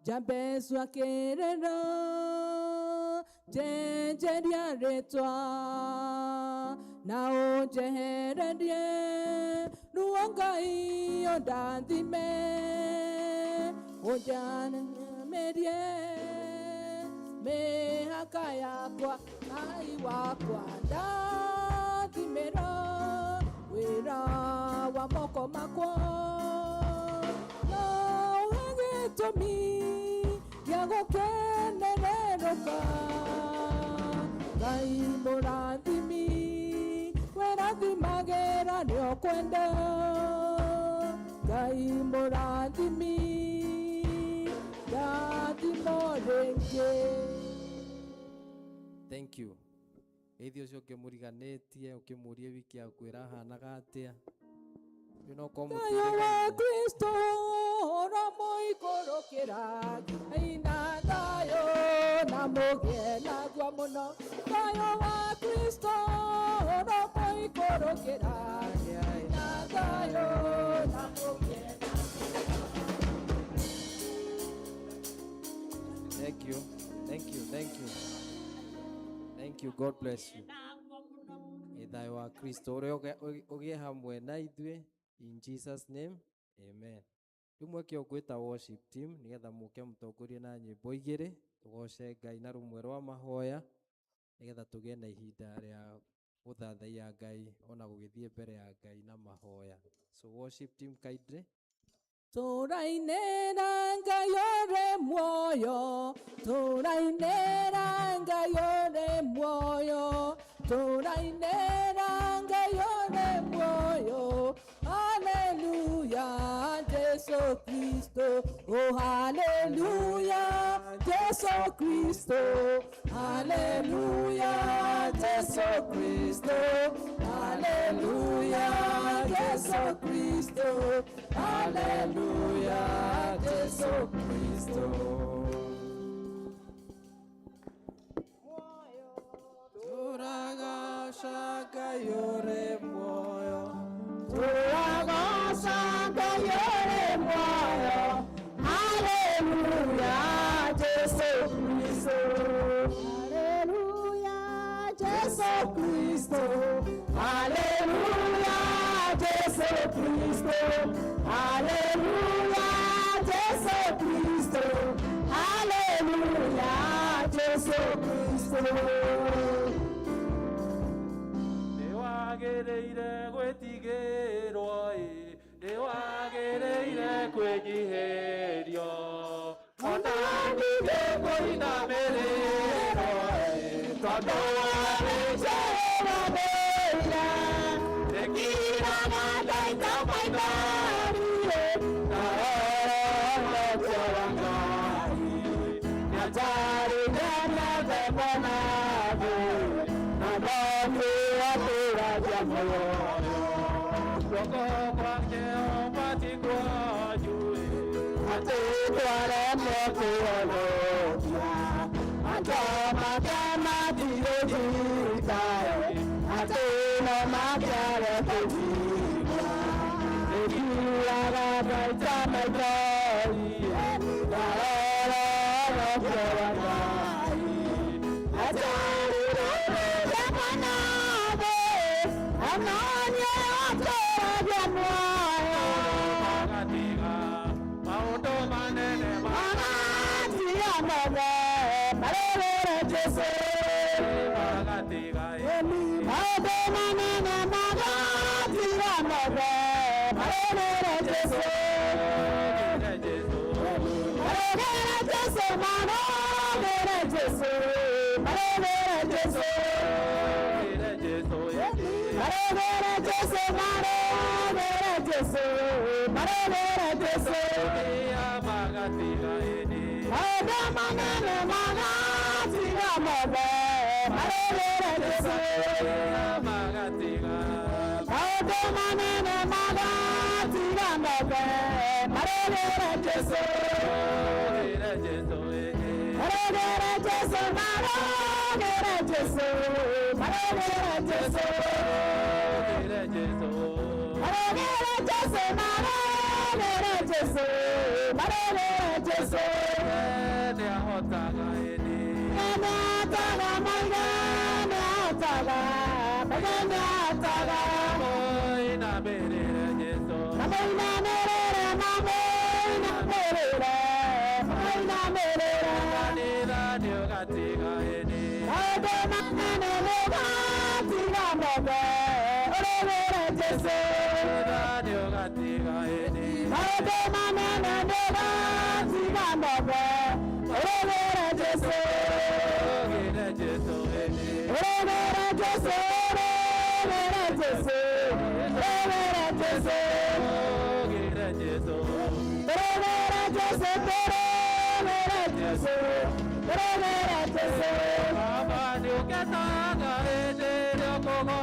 Jambesu akĩrĩra njenjeria rĩtwa na ũnjehererie ruo Ngai ũndathime, ũnjanĩrie mĩhaka yakwa Ngai wakwa ndathimĩra wĩra wa moko makwa na ũhe gĩtũmi gĩa gũkenererũka. Ngai mũrathimi, wĩrathimagĩra nĩ ũkwenda. Ngai mũrathimi, ndathimo rĩngĩ. Thank you. Geithio ũcio ũkĩmũriganĩtie ũkĩmũrie wiki yaku ĩrahanaga atĩa. Rĩu no korwo Thayũ wa mũtirĩgaine. Kristo ũramũikũrũkĩra, ina thayũ na mũgĩe naguo mũno. Thayũ wa Kristo ũramũikũrũkĩra, ina thayũ na mũgĩe. Thank you. Thank you. Thank you. Thank you. God bless you. Ĩ thayũ wa Kristo ũrĩa ũgĩe hamwe na ithuĩ in Jesus name. Amen. Rĩu mweke ũgwĩta worship team nĩgetha mũke mũtongorie na nyĩmbo igĩrĩ tũgoce Ngai na rũmwe rwa mahoya nĩgetha tũgĩe na ihinda rĩa gũthathaiya Ngai ona gũgĩthiĩ mbere ya Ngai na mahoya. So worship team kindly. Tũrainĩra Ngai ũrĩ muoyo, tũrainĩra Ngai ũrĩ muoyo, tũrainĩra Ngai ũrĩ muoyo. Haleluya, Jesu Kristo. Oh, haleluya, Jesu Kristo. Haleluya, Jesu Kristo. Haleluya, Jesu Kristo. Haleluya, Jesu Kristo. Tũragoca Ngai ũrĩ muoyo. Tũragoca Ngai ũrĩ muoyo. Haleluya, Jesu Kristo. Kristo. Haleluya Jesu Kristo. Haleluya Jesu Kristo. Haleluya Jesu Kristo. Nĩwagĩrĩire gwĩtigĩrwo ĩ, nĩwagĩrĩire kwĩnyihĩrio, ona ningĩ kũinamĩrĩrwo ĩ, tondũ warĩ Jehova mũira. Ndĩkiraga ndaita maithori ĩ, na ũhonokio wa Ngai. Nĩanjarĩire mĩthemba nathĩ, na nokĩo tũragia muoyo. Guoko kwa Jehova ti kwanyu ĩ, atĩ twaremwo kũhonokia. Andũ make matirũthika ĩ, atĩ no makĩare kũnjigua. Ndĩkiraga ndaita maithori ĩ, ndarora ũhonokio wa Ngai. Atarire mĩthemba nathĩ, anonio atũragia muoyo. Magatiga maũndũ manene Magatiga mothe marũmĩrĩre Jesũ. magatiga ĩ, Maũndũ manene magatiga mothe marũmĩrĩre Jesũ. Gire Jesũ. Marũmĩrĩre Jesũ, marũmĩrĩre Jesũ, marũmĩrĩre Jesũ. Gire Jesũ ĩ, Marũmĩrĩre Jesũ, marũmĩrĩre Jesũ, marũmĩrĩre Jesũ. Ia magatiga ĩni. Maũndũ manene magatiga mothe marũmĩrĩre Jesũ. Ia magatiga. Maũndũ manene magatiga mothe marũmĩrĩre Jesũ. Gire Jesũ ĩ, Marũmĩrĩre Jesũ, marũmĩrĩre Jesũ, marũmĩrĩre Jesũ. Gire Jesũ. Marũmĩrĩre Jesũ, marũmĩrĩre Jesũ, marũmĩrĩre Jesũ. Nĩahotaga ĩni. Nĩahotaga, Maiga nĩahotaga, Maiga nĩahotaga. Mũinamĩrĩre Jesũ. Namũinamĩrĩre, namũinamĩrĩre, namũinamĩrĩre. Kanitha nĩũgatiga ĩni. Maũndũ manene nĩũgatiga mothe, ũrũmĩrĩre Jesũ. Kanitha nĩũgatiga ĩni. Maũndũ manene nĩũgatiga mothe, ũrũmĩrĩre Jesũ. Gire Jesũ ĩni. Ũrũmĩrĩre Jesũ, ũrũmĩrĩre Jesũ, ũrũmĩrĩre Jesũ. Gire Jesũ. Ũrũmĩrĩre Jesũ, ũrũmĩrĩre Jesũ, ũrũmĩrĩre Jesũ. Baba nĩũkenaga hĩndĩ ĩrĩa ũkũgocwo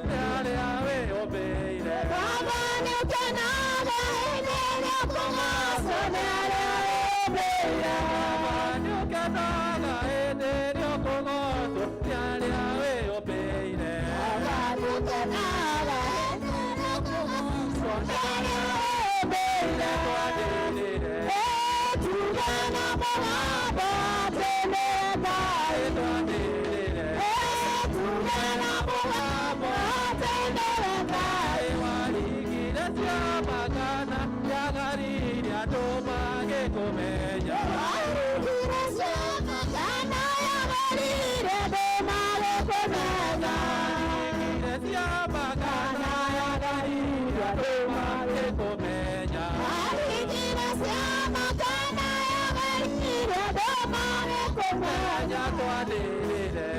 nĩ arĩa wĩyũmbĩire. Baba nĩũkenaga hĩndĩ ĩrĩa ũkũgocwo nĩ arĩa wĩyũmbĩire. Baba nĩũkenaga hĩndĩ ĩrĩa ũkũgocwo nĩ arĩa wĩyũmbĩire. Baba nĩũkenaga hĩndĩ ĩrĩa ũkũgocwo nĩ arĩa wĩyũmbĩire. Twanĩrĩre, Tuge na mũgambo atĩ nĩ Ngai. twanĩrĩre, Tuge na mũgambo atĩ nĩ Ngai. waringire ciama kana yagaririe andũ magĩkũmenya. Waringire ciama kana yagaririe andũ magĩkũmenya. Waringire ciama kana yagaririe andũ magĩkũmenya. Waringire ciama kana yagaririe andũ magĩkũmenya. Twanĩrĩre,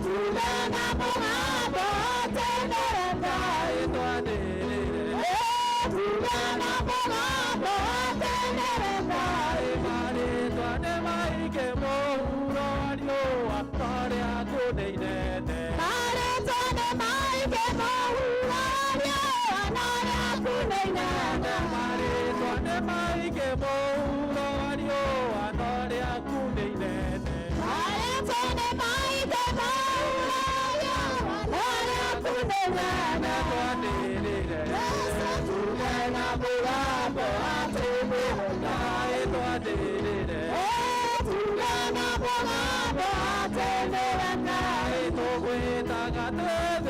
Tuge na mũgambo atĩ nĩ Ngai. twanĩrĩre, Tuge na mũgambo atĩ nĩ Ngai. marĩtwa nĩ maingĩ mũhuro wa riũa no rĩaku nĩ inene. Marĩtwa nĩ maingĩ mũhuro wa riũa no rĩaku nĩ inene. Marĩtwa nĩ maingĩ mũhuro wa riũa no rĩaku nĩ inene. Marĩtwa nĩ maingĩ mũhuro wa riũa no rĩaku nĩ inene. Twanĩrĩre, Tuge na mũgambo atĩ nĩ Ngai. twanĩrĩre, Tuge na mũgambo atĩ nĩ Ngai. tũgwĩtaga twĩ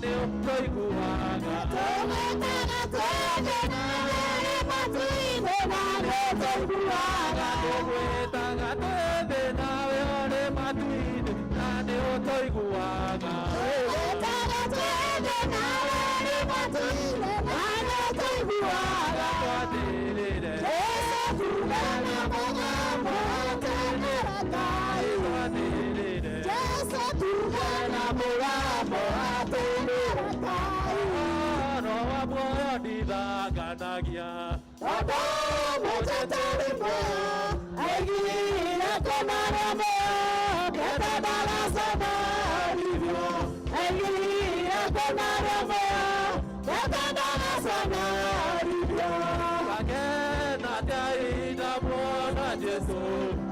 nĩ ũtũiguaga. Tũgwĩtaga twĩ nawe ũrĩ matu-inĩ na nĩ ũtũiguaga. Tũgwĩtaga twĩ thĩ nawe ũrĩ matu-inĩ na nĩ ũtũiguaga. Tũgwĩtaga twĩ thĩ nawe ũrĩ matu-inĩ na nĩ ũtũiguaga. Twanĩrĩre. Jesu tuge na mũgambo atĩ nĩwe Ngai. Twanĩrĩre. Jesu tuge na mũgambo atĩ nĩwe Ngai. Ũhoro wa muoyo ndithanganagia. Tondũ mũnjĩtĩri muoyo aigire kũmara muoyo kenda ndagaconorithio. Aigire kũmara muoyo kenda ndagaconorithio. Ngakena atĩa indamuona Jesũ.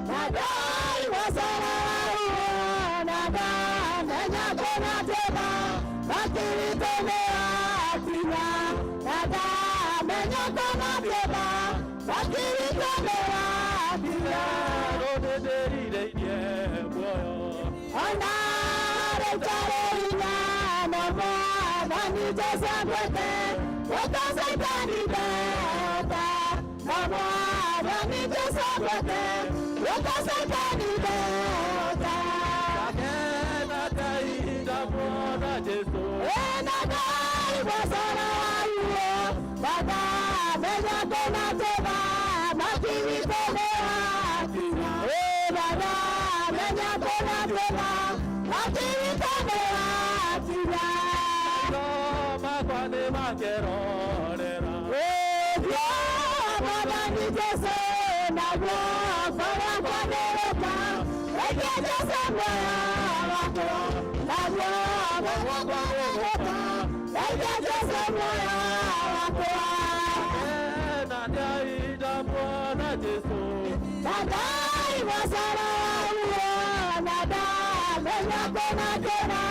Na ndaigua coro waruo na ndamenya kũna njĩra makiritũ nĩ akinya. Na ndamenya kũna njĩra makiritũ nĩ akinya. Werũ nĩndĩrirĩirie muoyo. Ona rĩu njarĩ hinya na Mwathani Jesũ anduĩte gũka Caitani ndehota. Na Mwathani Jesũ anduĩte gũka Caitani ndehota. Ngakena atĩa indamuona Jesũ. Ĩna ndaigua coro waruo na ndamenya kũna njĩra makinyitwo nĩ akinya. Ĩna ndamenya kũna njĩra makinyitwo nĩ akinya. Maitho makwa nĩmakerorera. Ũthiũ wa Mwathani Jesũ naguo ngoro yakwa nĩrũka. Reke Jesũ muoyo wakwa naguo ngoro yakwa nĩrũka. Reke Jesũ muoyo wakwa. Ngakena atĩa indamuona Jesũ. Na ndaigua coro waruo na ndamenya kũna njĩra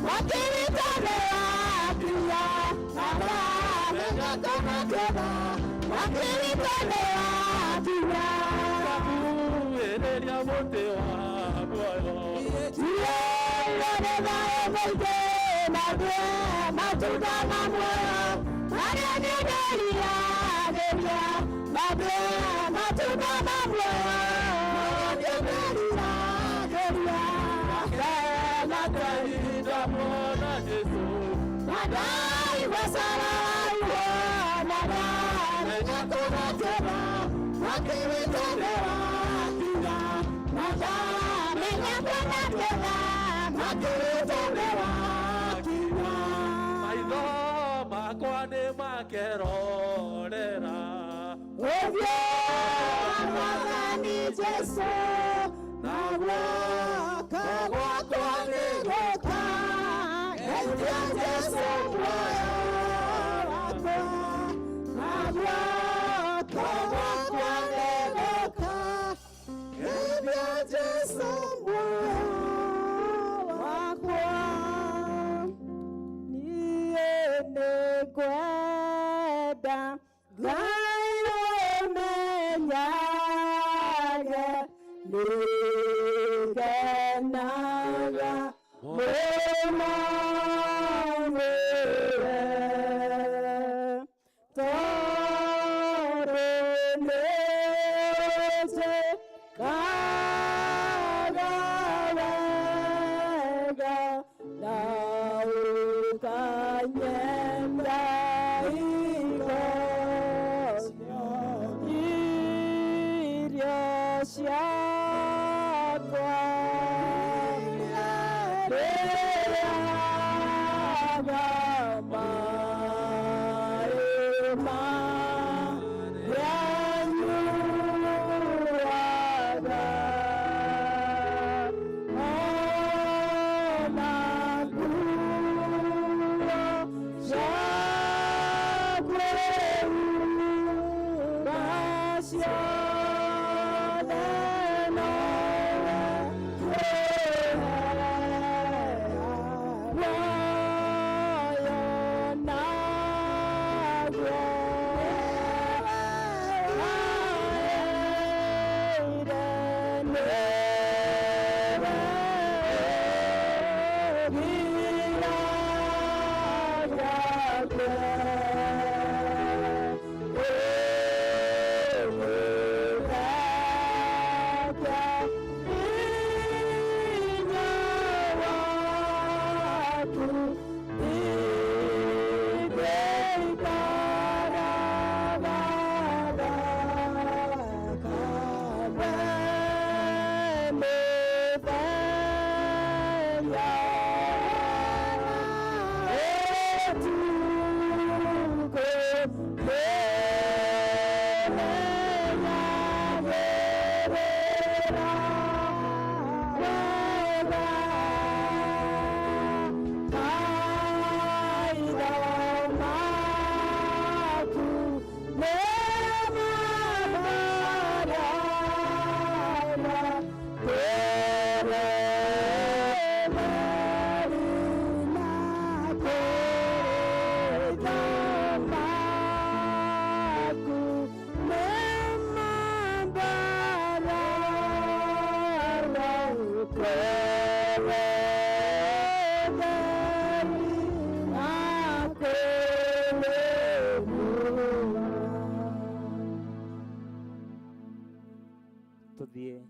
makinyĩte nĩ akinya. Na ndamenya kũna njĩra makinyĩte nĩ akinya. Ngakuhĩrĩria mũtĩ wa muoyo. Ndio nĩ thayũ mũingĩ na ndue matunda ma muoyo marĩa niĩ ndĩriragĩria. Na ndue matunda ma muoyo marĩa niĩ ndĩriragĩria. Ngakena atĩa indamuona Jesũ. Na ndaigua coro waruo na ndamenya kũna njĩra makinyĩte nĩ wakinya. Na ndamenya kũna njĩra makinyĩte nĩ wakinya. Maitho makwa nĩmakerorera. Ũthiũ wa Mwathani Jesũ naguo gwakwa nĩ gũka. Ngeithia Jesũ muoyo wakwa naguo gwakwa nĩ gũka. Ngeithia Jesũ muoyo wakwa. Niĩ nĩngwenda Ngai ũmenyage, nĩngenaga mũno nĩwe. Tondũ nĩnjĩkaga wega na ũkanyenda irio irio ciakwa rĩaga maĩ marĩa nyuaga. Ona nguo ciakwĩhumba ciothe nowe ngwĩheaga. Muoyo naguo Tuthiĩ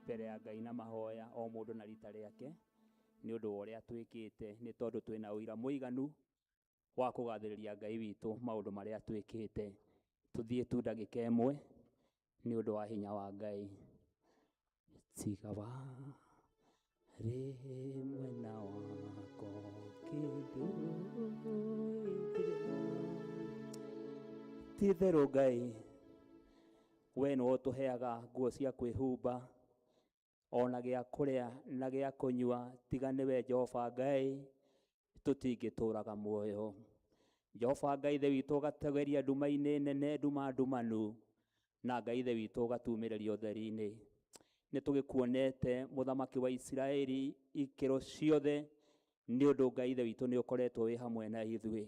mbere ya Ngai na mahoya o mũndũ na rita rĩake nĩ ũndũ wa ũrĩa twĩkĩte, nĩ tondũ twĩna ũira mũiganu wa kũgathĩrĩria Ngai witũ maũndũ marĩa twĩkĩte. Tũthiĩ tu ndagĩka ĩmwe nĩ ũndũ wa hinya wa Ngai. Tiga warĩ mwena wakwa ũkĩndũĩrĩra. Ti itherũ Ngai, we nĩwe ũtũheaga nguo cia kwĩhumba ona gĩa kũrĩa na gĩa kũnyua, tiga nĩwe Jehova Ngai tũtingĩtũraga muoyo. Jehova Ngai Ithe witũ ũgatũgeria nduma-inĩ nene, nduma ndumanu, na Ngai Ithe witũ ũgatumĩrĩria ũtheri-inĩ. Nĩ tũgĩkuonete mũthamaki wa Isiraeli ikĩro ciothe, nĩ ũndũ Ngai Ithe witũ nĩ ũkoretwo wĩ hamwe na ithuĩ.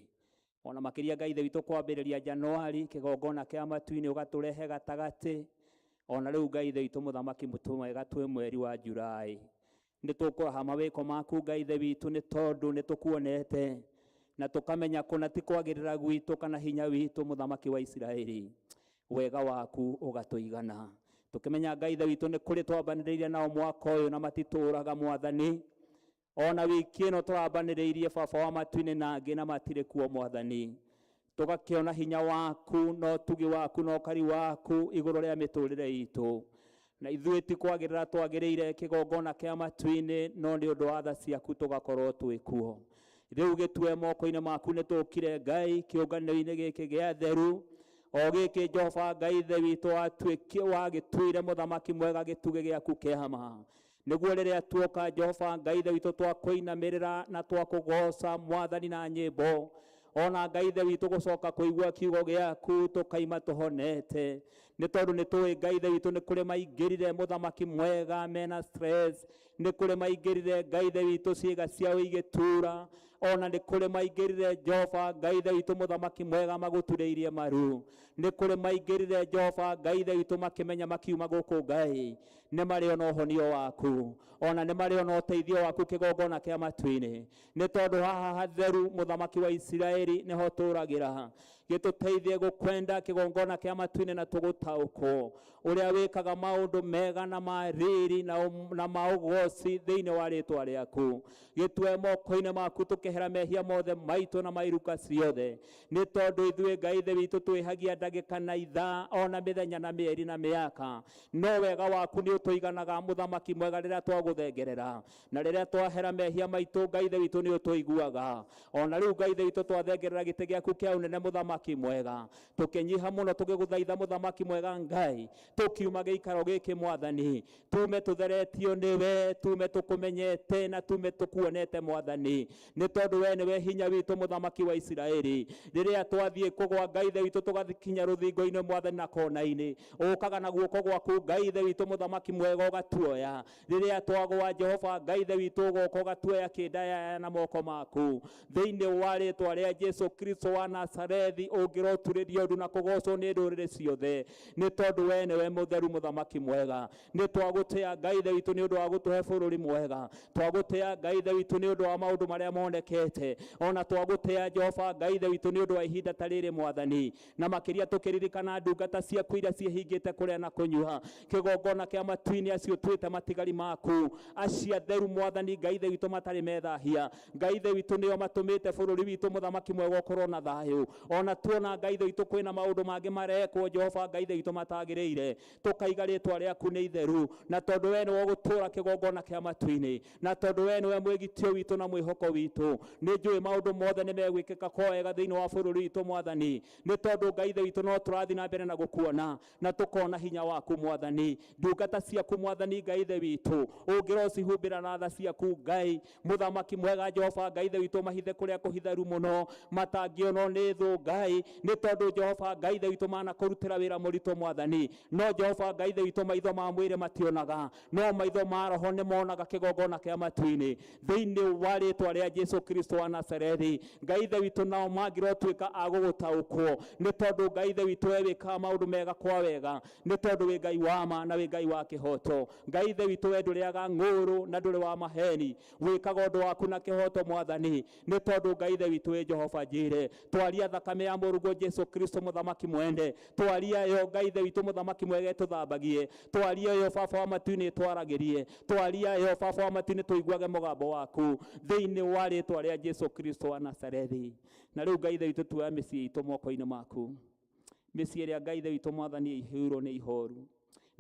Ona makĩria Ngai Ithe witũ kwambĩrĩria Januari kĩgongona kĩa matu-inĩ ũgatũrehe gatagatĩ. Ona rĩu Ngai Ithe witũ mũthamaki mwega twĩ mweri wa Julai. Nĩ tũkũraha mawĩko maku Ngai Ithe witũ, nĩ tondũ nĩ tũkuonete na tũkamenya kũna ti kwagĩrĩra gwitũ kana hinya witũ mũthamaki wa Isiraeli. Wega waku ũgatũigana. Tũkĩmenya Ngai Ithe witũ nĩ kũrĩ twambanĩrĩirie nao mwaka ũyũ na matitũraga mwathani. Ona wiki ĩno tũrambanĩrĩirie baba wa matu-inĩ na angĩ na matirĩ kuo mwathani. Tũgakĩona hinya waku na ũtugi waku na ũkari waku igũrũ rĩa mĩtũrĩre itũ. Na ithuĩ ti kwagĩrĩra twagĩrĩire kĩgongona kĩa matu-inĩ, no nĩ ũndũ wa tha ciaku tũgakorwo twĩ kuo. Rĩu gĩtue moko-inĩ maku nĩ tũkire Ngai kĩũngano-inĩ gĩkĩ gĩa theru, o gĩkĩ Jehova Ngai Ithe witũ wagĩtuire mũthamaki mwega gĩtugĩ gĩaku kĩa ma. Nĩguo rĩrĩa tuoka Jehova Ngai Ithe witũ twakũinamĩrĩra na twakũgoca mwathani na nyĩmbo, ona Ngai Ithe witũ gũcoka kũigua kiugo gĩaku tũkaima tũhonete. Nĩ tondũ nĩ tũĩ Ngai Ithe witũ nĩ kũrĩ maingĩrire mũthamaki mwega mena stress, nĩ kũrĩ maingĩrire Ngai Ithe witũ ciĩga ciao igĩtura, ona nĩ kũrĩ maingĩrire Jehova Ngai Ithe witũ mũthamaki mwega magũturĩirie maru, nĩ kũrĩ maingĩrire Jehova Ngai Ithe witũ makĩmenya makiuma gũkũ Ngai nĩ marĩ ona ũhonio waku, ona nĩ marĩ ona ũteithio waku kĩgongona kĩa matu-inĩ. Nĩ tondũ haha hatheru mũthamaki wa Isiraeli nĩho tũragĩra. Gĩtũteithie gũkwenda kĩgongona kĩa matu-inĩ na tũgũtaũkwo ũrĩa wĩkaga maũndũ mega na ma riri na ma ũgoci thĩinĩ wa rĩtwa rĩaku. Gĩtue moko-inĩ maku tũkehera mehia mothe maitũ na mairuka ciothe, nĩ tondũ ithuĩ Ngai Ithe witũ twĩhagia ndagĩka na ithaa ona mĩthenya na mĩeri na mĩaka, no wega waku nĩ ũtũiganaga mũthamaki mwega rĩrĩa twagũthengerera, na rĩrĩa twahera mehia maitũ Ngai Ithe witũ nĩ ũtũiguaga. Ona rĩu Ngai Ithe witũ twathengerera gĩtĩ gĩaku kĩa ũnene mũthamaki mwega, tũkĩnyiha mũno tũgĩgũthaitha mũthamaki mwega Ngai, tũkiuma gĩikaro gĩkĩ mwathani, tume tũtheretio nĩwe, tume tũkũmenyete na tume tũkuonete mwathani, nĩ tondũ we nĩwe hinya witũ mũthamaki wa Isiraeli. Rĩrĩa twathiĩ kũgwa Ngai Ithe witũ tũgathikinya rũthingo-inĩ mwathani na kona-inĩ, ũkaga na guoko gwaku Ngai Ithe witũ mũthamaki mwega ũgatuoya. Rĩrĩa twagwa Jehova Ngai Ithe witũ ũgoka ũgatuoya kĩndayaya na moko maku, thĩinĩ wa rĩtwa rĩa Jesu Kristo wa Nazarethi. Nazarethi ũngĩroturĩrio ndu na kũgocwo nĩ ndũrĩrĩ ciothe nĩ tondũ we nĩwe mũtheru mũthamaki mwega. Nĩ twagũtĩa Ngai ithe witũ nĩ ũndũ wa gũtũhe bũrũri mwega, twagũtĩa Ngai ithe witũ nĩ ũndũ wa maũndũ marĩa monekete, ona twagũtĩa Jehova Ngai ithe witũ nĩ ũndũ wa ihinda ta rĩrĩ mwathani, na makĩria tũkĩririkana ndungata ciaku iria ciĩhingĩte kũrĩa na kũnyua kĩgongona kĩa matu-inĩ acio ũtuĩte matigari maku acio atheru mwathani Ngai ithe witũ matarĩ methahia. Ngai ithe witũ nĩo matũmĩte bũrũri witũ mũthamaki mwega ũkorwo na thayũ. Ona tuona Ngai ithe witũ kwĩna maũndũ mangĩ marekwo Jehova Ngai ithe witũ matagĩrĩire, tũkaiga rĩtwa rĩaku nĩ itheru, na tondũ we nĩwe ũgũtũũra kĩgongona kĩa matu-inĩ, na tondũ we nĩwe mwĩgitio witũ na mwĩhoko witũ, nĩ njũĩ maũndũ mothe nĩ megwĩkĩka kwa wega thĩinĩ wa bũrũri witũ mwathani, nĩ tondũ Ngai ithe witũ no tũrathiĩ na mbere na gũkuona na tũkona hinya waku mwathani. Ndungata ciaku mwathani Ngai ithe witũ ũngĩrocihumbĩra na tha ciaku Ngai mũthamaki mwega Jehova Ngai ithe witũ, mahithe kũrĩa kũhitheru mũno matangĩonwo nĩ thũ Ngai, nĩ tondũ Jehova Ngai ithe witũ manakũrutĩra wĩra mũritũ mwathani, no Jehova Ngai ithe witũ maitho ma mwĩrĩ mationaga, no maitho ma roho nĩ monaga kĩgongona kĩa matu-inĩ thĩinĩ wa rĩtwa rĩa Jesu Kristo wa Nazarethi. Ngai ithe witũ nao mangĩrotuĩka a gũgũtaũkwo, nĩ tondũ Ngai ithe witũ we wĩkaga maũndũ mega kwa wega, nĩ tondũ wĩ Ngai wa ma na wĩ Ngai wa kĩhoto. Ngai ithe witũ we ndũrĩaga ng'ũrũ na ndũrĩ wa maheni, wĩkaga ũndũ waku na kĩhoto mwathani, nĩ tondũ Ngai ithe witũ wĩ Jehova Jire. Twaria thakame ya mũrũguo Jesu Kristo mũthamaki mwende, twaria yo Ngai ithe witũ mũthamaki mwega ĩtũthambagie, twaria yo baba wa matu-inĩ ĩtwaragĩrie, twaria yo baba wa matu-inĩ tũiguage mũgambo waku thĩinĩ wa rĩtwa rĩa Jesu Kristo wa Nazarethi. Na rĩu Ngai ithe witũ tuoya mĩciĩ itũ moko-inĩ maku, mĩciĩ ĩrĩa Ngai ithe witũ mwathani ĩihũirwo nĩ ihoru,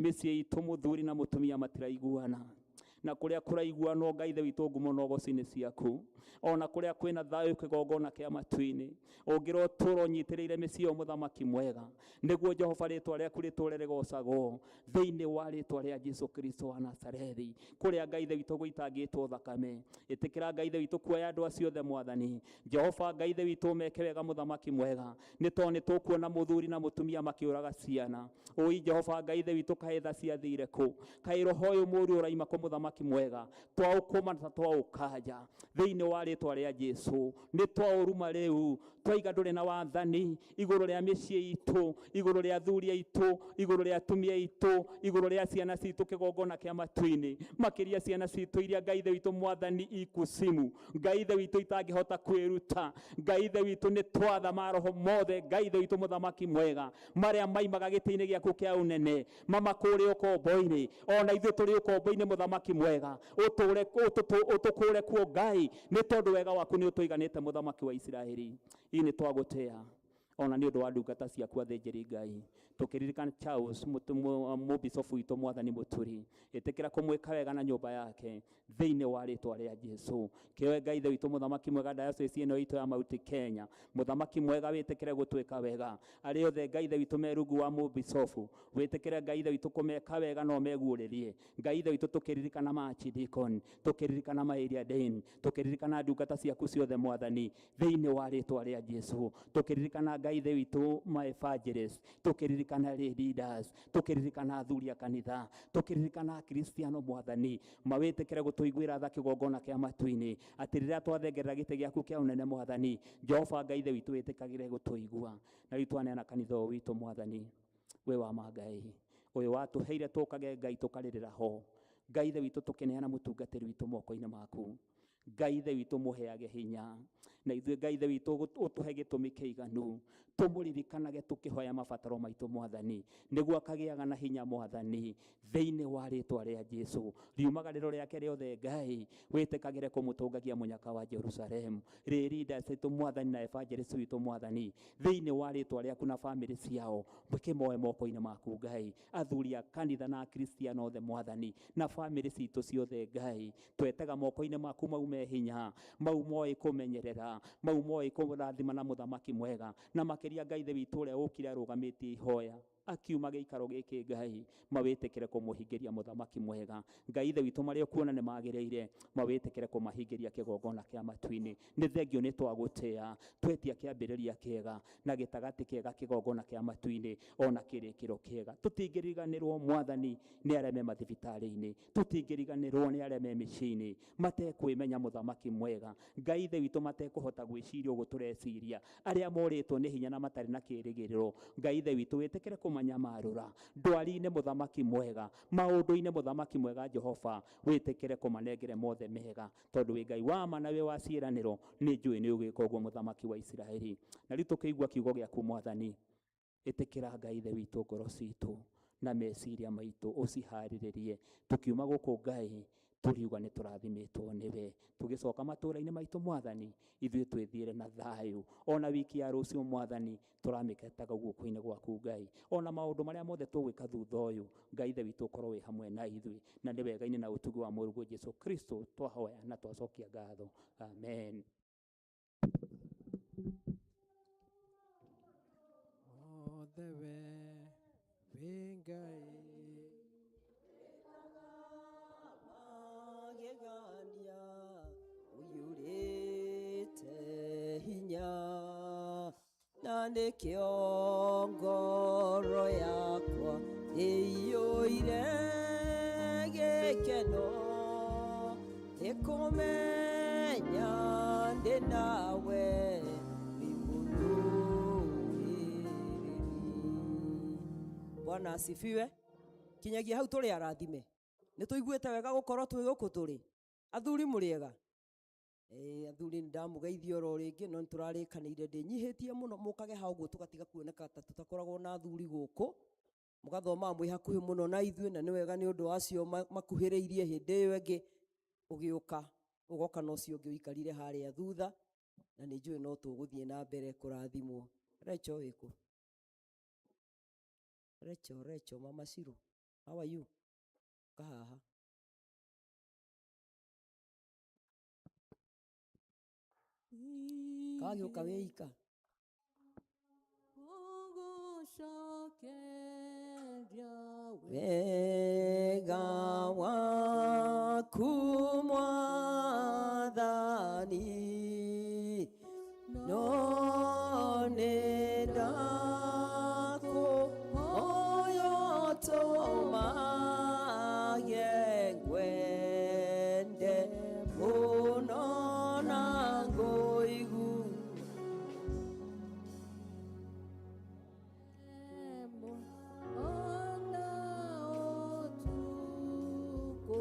mĩciĩ itũ mũthuri na mũtumia matiraiguana, na kũrĩa kũraiguanwo Ngai ithe witũ ngumo na ũgoci-inĩ ciaku, ona kũrĩa kwĩna thayũ kĩgongona kĩa matu-inĩ, ũngĩrotũra ũnyitĩrĩire mĩciĩ ĩyo mũthamaki mwega, nĩguo Jehova rĩtwa rĩaku rĩtũre rĩgocagwo thĩinĩ wa rĩtwa rĩa Jesu Kristo wa Nazarethi. Kũrĩa Ngai ithe witũ gũitangĩtwo thakame, ĩtĩkĩra Ngai ithe witũ kuoya andũ acio othe mwathani. Jehova Ngai ithe witũ meke wega mũthamaki mwega, nĩ tondũ nĩ tũkuona mũthuri na mũtumia makĩũraga ciana. Ũi Jehova Ngai ithe witũ kaĩ tha ciathire kũ, kaĩ roho ũyũ mũũru ũraima kũ mũthamaki mwega, twaũkũma na twaũkanja thĩinĩ wa rĩtwa rĩa Jesu. Nĩ twaũruma rĩu, twaiga ndũrĩ na wathani igũrũ rĩa mĩciĩ itũ, igũrũ rĩa athuri aitũ, igũrũ rĩa atumia aitũ, igũrũ rĩa ciana citũ kĩgongona kĩa matu-inĩ, makĩria ciana citũ iria Ngai ithe witũ mwathani ikucimu, Ngai ithe witũ itangĩhota kwĩruta. Ngai ithe witũ nĩ twatha maroho mothe Ngai ithe witũ mũthamaki mwega marĩa maimaga gĩtĩ-inĩ gĩaku kĩa ũnene mamakũũre ũkombo-inĩ, ona ithuĩ tũrĩ ũkombo-inĩ mũthamaki mwega, ũtũũre ũtũkũũre kuo Ngai, nĩ tondũ wega waku nĩ ũtũiganĩte mũthamaki wa Isiraeli. Ii nĩ twagũtĩa ona nĩ ũndũ wa ndungata ciaku athĩnjĩri Ngai, tũkĩririkana Charles mũbicobu witũ mwathani mũturi, ĩtĩkĩra kũmwĩka wega na nyũmba yake thĩinĩ wa rĩtwa rĩa Jesu. Kĩoe Ngai ithe witũ mũthamaki mwega diocese ĩno itũ ya Mount Kenya, mũthamaki mwega wĩtĩkĩre gũtwĩka wega, arĩa othe Ngai ithe witũ me rungu wa mũbicobu, wĩtĩkĩre Ngai ithe witũ kũmeka wega no meguũrĩrie. Ngai ithe witũ tũkĩririkana ma archdeacon, tũkĩririkana ma area dean, tũkĩririkana ndungata ciaku ciothe mwathani thĩinĩ wa rĩtwa rĩa Jesu, tũkĩririkana Ngai ithe witũ ma evangelist, tũkĩririkana lay leaders, tũkĩririkana athuri a kanitha, tũkĩririkana akristiano mwathani, mawĩtĩkĩre gũtũiguĩra tha kĩgongona kĩa matu-inĩ, atĩ rĩrĩa twathengerera gĩtĩ gĩaku kĩa ũnene mwathani, Jehova Ngai ithe witũ wĩtĩkagĩre gũtũigua. Na rĩu twaneana kanitha ũyũ witũ mwathani, we wa ma Ngai ũyũ watũheire tũkage Ngai tũkarĩrĩra ho, Ngai ithe witũ tũkĩneana mũtungatĩri witũ moko-inĩ maku, Ngai ithe witũ mũheage hinya, na ithuĩ Ngai ithe witũ ũtũhe gĩtũmi kĩiganu tũmũririkanage tũkĩhoya mabataro maitũ mwathani, nĩguo akagĩaga na hinya mwathani thĩinĩ wa rĩtwa rĩa Jesu. Riumagarĩro rĩake rĩothe Ngai wĩtĩkagĩre kũmũtũngagia mũnyaka wa Jerusalemu, rĩrinda citũ mwathani na evangelist witũ mwathani thĩinĩ wa rĩtwa rĩaku na bamĩrĩ ciao, kĩmoe moko-inĩ maku Ngai, athuri a kanitha na akristiano othe mwathani na bamĩrĩ citũ ciothe Ngai, twetega moko-inĩ maku mau me hinya, mau moĩ kũmenyerera, mau moĩ kũrathima na mũthamaki mwega, na makĩria Ngai ithe witũ ũrĩa ũkire arũgamĩtie ihoya. Akiuma gĩikaro gĩkĩ Ngai, mawĩtĩkĩre kũmũhingĩria mũthamaki mwega. Ngai ithe witũ, marĩa ũkuona nĩ magĩrĩire, mawĩtĩkĩre kũmahingĩria kĩgongona kĩa matu-inĩ. Nĩ thengio nĩ twagũtĩa, twetia kĩambĩrĩria kĩega na gĩtagatĩ kĩega, kĩgongona kĩa matu-inĩ ona kĩrĩkĩro kĩega. Tũtingĩriganĩrwo Mwathani nĩ arĩa me mathibitarĩ-inĩ, tũtingĩriganĩrwo nĩ arĩa me mĩciĩ-inĩ matekwĩmenya mũthamaki mwega. Ngai ithe witũ, matekũhota gwĩciria ũguo tũreciria, arĩa morĩtwo nĩ hinya na matarĩ na kĩrĩgĩrĩro. Ngai ithe witũ, wĩtĩkĩre kũmanyamarũra ndwari-inĩ mũthamaki mwega, maũndũ-inĩ mũthamaki mwega. Jehova, wĩtĩkĩre kũmanengere mothe mega, tondũ wĩ Ngai wa ma na wĩ wa ciĩranĩro. Nĩ njũĩ nĩ ũgwĩka ũguo, mũthamaki wa Isiraeli. Na rĩu tũkĩigua kiugo gĩaku Mwathani, ĩtĩkĩra Ngai ithe witũ ngoro citũ na meciria maitũ, ũciharĩrĩrie tukiuma gũkũ. Ngai, tũriuga nĩ tũrathimĩtwo nĩwe. Tũgĩcoka matũũra-inĩ maitũ Mwathani, ithuĩ twĩthiĩre na thayũ. Ona wiki ya rũciũ Mwathani, tũramĩketaga guoko-inĩ gwaku Ngai. Ona maũndũ marĩa mothe tũgwĩka thutha ũyũ, Ngai ithe witũ, ũkorwo wĩ hamwe na ithuĩ. Na nĩ wega-inĩ na ũtugi wa Mũrũguo Jesu Kristo twahoya na twacokia ngatho, amen. Othe we wĩ Ngai. Magegania ũiyũrĩte hinya, na nĩkĩo ngoro yakwa ĩiyũire gĩkeno nĩ kũmenya ndĩ nawe, wĩ mũrũĩrĩri. Bwana asifiwe. Kinyagia hau tũrĩ arathime, nĩ tũiguĩte wega gũkorwo twĩ gũkũ. Tũrĩ athuri mũrĩega? Ĩĩ, athuri nĩ ndamũgeithia oro rĩngĩ, no nĩ tũrarĩkanĩire ndĩnyihĩtie mũno mũkage ha ũguo tũgatiga kuoneka ta tũtakoragwo na athuri gũkũ. Mũgathomaga mwĩ hakuhĩ mũno na ithuĩ, na nĩ wega nĩ ũndũ wa acio makuhĩrĩirie. Hĩndĩ ĩyo ĩngĩ ũgĩũka, ũgoka na ũcio ũngĩ ũikarire harĩa thutha, na nĩ njũĩ no tũgũthiĩ na mbere kũrathimwo. Recho wĩkũ? Recho, Recho, Mama Shiro, how are you? Kahaha kagĩũka wĩika. Ũgũcokeria wega waku Mwathani, no nĩ ndakũhoya ũtũmage ngwende mũno na ngũigue. Ona ũtukũ.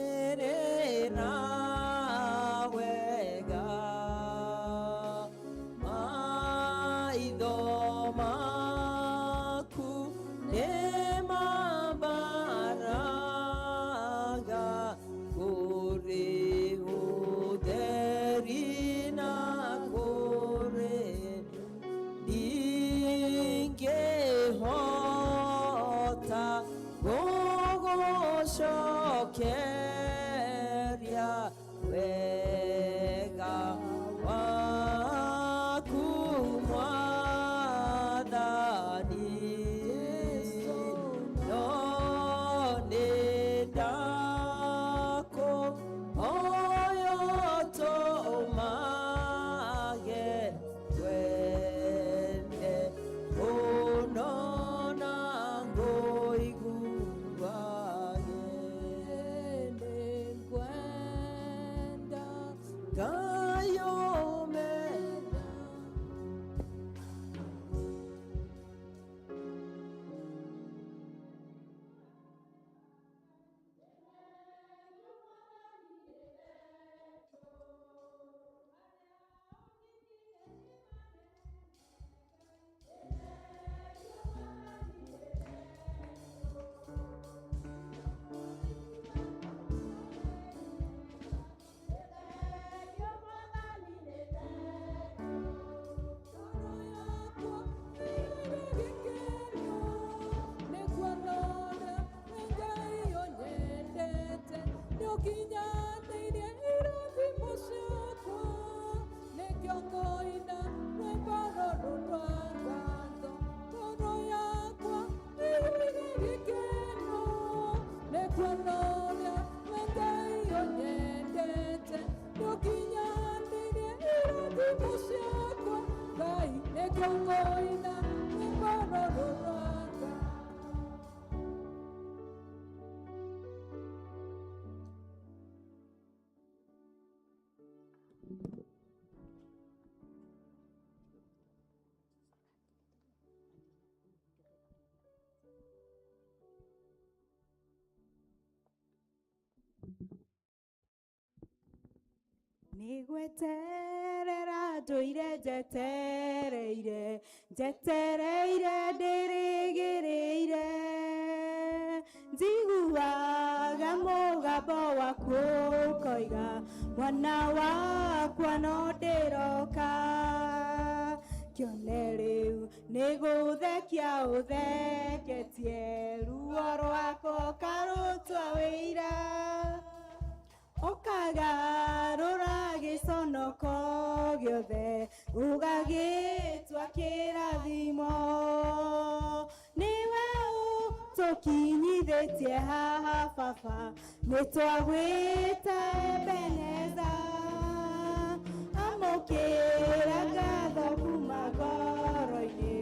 Nĩũmenyagĩrĩra wega, maitho maku nĩmambaraga kũrĩ ũtheri na kũrĩ ndingĩhota gũgũcokeria wega waku Mwathani, no nĩ ndakũhoya ũtũmage ngwende mũno na ngũiguage. Nĩngwenda Nĩtũkũina rwĩmbo rũrũ rwa Ngai. Nĩgweterera ndũire njetereire njetereire ndĩrĩgĩrĩire njiguaga mũgambo waku ũkoiga mwana wakwa no ndĩroka kĩone rĩu nĩgũthekia ũtheketie ruo rwakwa ũkarũtua wĩira ũkagarũra gĩconoko gĩothe ũgagĩtua kĩrathimo nĩwe ũtũkinyithĩtie haha baba nĩtwagwĩta Ebeneza amũkĩra ngatho kuma ngoro-inĩ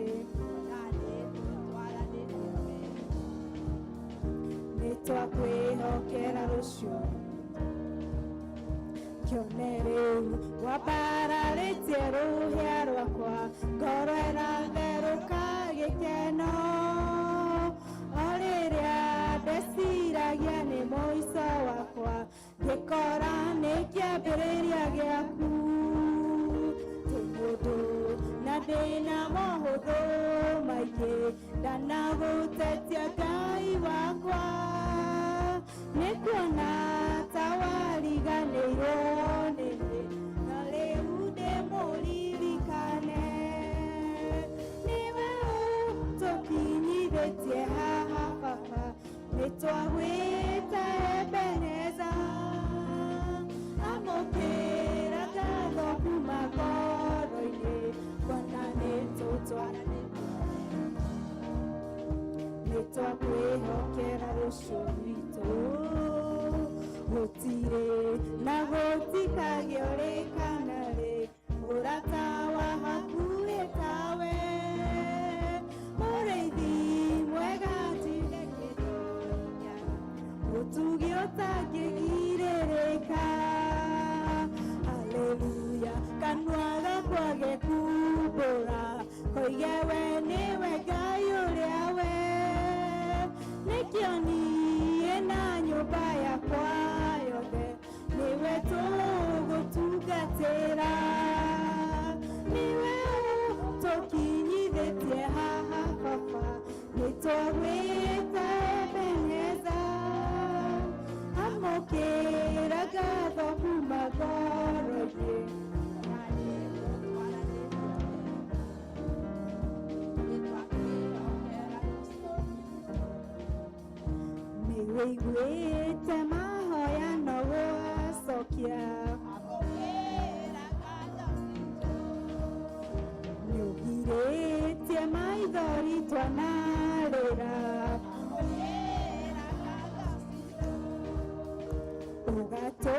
nĩtwakwĩhokera rũciũ kĩone rĩu wambararĩtie rũhĩa rwakwa ngoro ĩratherũka gĩkeno o rĩrĩa ndeciragia nĩ mũico wakwa ngĩkora nĩ kĩambĩrĩria gĩaku ndĩ mũndũ na ndĩna mohũthũ maingĩ ndanagũtetia Ngai wakwa nĩ kuona ta wariganĩirwo nĩ niĩ na rĩu ndĩmũririkane nĩwe ũtũkinyithĩtie haha baba nĩtwagwĩta Ebeneza amũkĩra ngatho kuma ngoro-inĩ kuona nĩtũtwaranĩtie nĩtwakwĩhokera rũciũ rwitũ gũtirĩ na gũtikagĩa rĩ kana rĩ ũrata wa hakuhĩ tawe mũrĩithi mwega ndirĩ kĩndũ ũtugi ũtangĩgirĩrĩka haleluya kanua gakwa gekumbũra koige we nĩwe Ngai ũrĩa we nĩkĩo niĩ na nyũmba yakwa yothe nĩwe tũgũtungatĩra nĩwe ũtũkinyithĩtie haha baba nĩtwagwĩta Ebeneza amũkĩra ngatho kuma ngoro-inĩ nĩwĩiguĩte mahoya no gũacokia nĩũgirĩtie maithori twanarĩra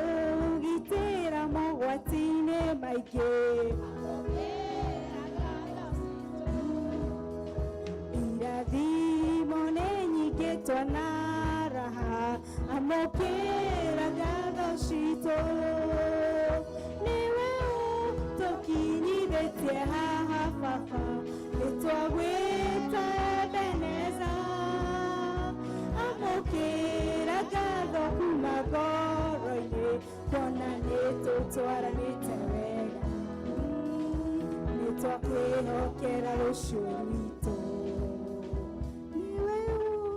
ũgatũgitĩra mogwati-inĩ maingĩ irathimo nĩ nyingĩ twanaraha amũkĩra ngatho citũ nĩwe ũtũkinyithĩtie haha baba nĩtwagwĩta Ebeneza amũkĩra ngatho kuma ngoro-inĩ kuona nĩtũtwaranĩte wega nĩtwakwĩhokera rũciũ rwitũ nĩwe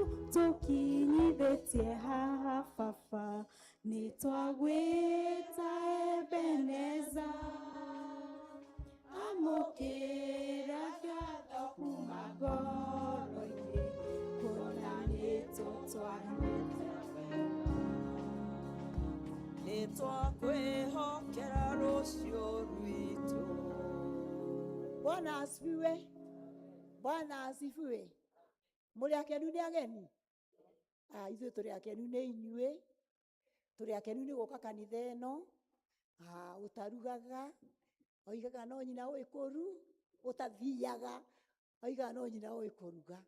ũtũkinyithĩtie haha baba nĩtwagwĩta Ebeneza amũkĩra ngatho kuma ngoro-inĩ kuona nĩtũtwaranĩte nĩtwakwĩhokera rũciũ rwitũ Bwana asifiwe. Bwana asifiwe. Mũrĩ akenu nĩ ageni? Ah, ithuĩ tũrĩ akenu nĩ inyuĩ. Tũrĩ akenu nĩ gũka kanitha ĩno. Ah, ũtarugaga, oigaga no nyina ũĩ kũru, Ũtathiaga oigaga no nyina ũĩ kũruga.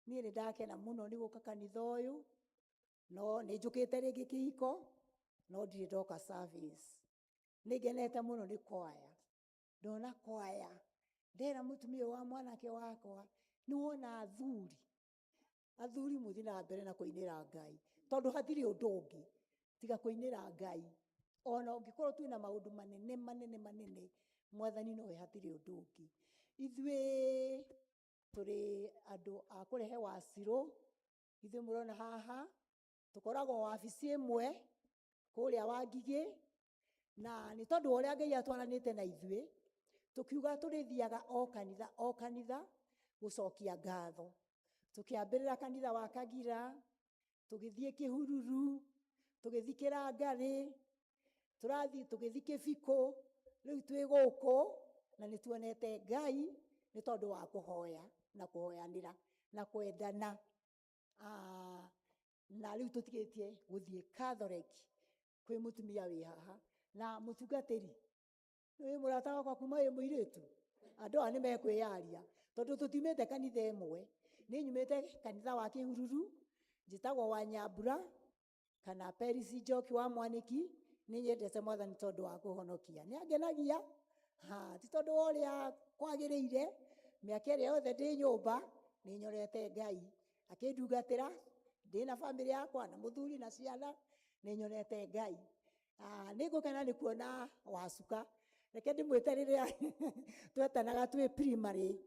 Niĩ nĩ ndakena mũno nĩ gũka kanitha ũyũ, no nĩ njũkĩte rĩngĩ kĩhiko, no ndirĩ ndoka service. Nĩ ngenete mũno nĩ kwaya. Ndona kwaya ndera mũtumia ũyũ wa mwanake wakwa, nĩ wona athuri, athuri mũthiĩ na mbere na kũinĩra Ngai, tondũ hatirĩ ũndũ ũngĩ tiga kũinĩra Ngai. Ona ũngĩkorwo twĩna maũndũ manene manene manene, Mwathani nowe, hatirĩ ũndũ ũngĩ. Ithuĩ tũrĩ andũ a kũrehe wacirũ. Ithuĩ mũrona haha tũkoragwo wabici ĩmwe kũrĩa Wangigĩ, na nĩ tondũ wa ũrĩa Ngai atwaranĩte na ithuĩ, tũkiuga tũrĩthiaga o kanitha o kanitha gũcokia ngatho. Tũkĩambĩrĩra kanitha wa Kagira, tũgĩthiĩ Kĩhururu, tũgĩthiĩ Kĩrangarĩ, tũrathiĩ tũgĩthiĩ Kĩbikũ, rĩu twĩ gũkũ, na nĩ tuonete Ngai nĩ tondũ wa kũhoya na kũhoyanĩra na kwendana. Na rĩu tũtigĩtie gũthiĩ Catholic kwĩ mũtumia wĩ haha na mũtungatĩri wĩ mũrata wakwa kuma wĩ mũirĩtu. Andũ aya nĩ mekwĩyaria tondũ tũtiumĩte kanitha ĩmwe. Niĩ nyumĩte kanitha wa Kĩhururu, njĩtagwo wa Nyambura kana Peris Njoki wa Mwanĩki. Nĩ nyendete Mwathani tondũ wa kũhonokia, nĩ angenagia, ha ti tondũ wa ũrĩa kwagĩrĩire. Mĩaka ĩrĩa yothe ndĩ nyũmba nĩ nyorete Ngai akĩndungatĩra, ndĩna bamĩrĩ yakwa na mũthuri na ciana, nĩ nyonete Ngai. Nĩ ngũkena nĩ kuona wacuka. Reke ndĩmwĩte rĩrĩa twetanaga twĩ primary,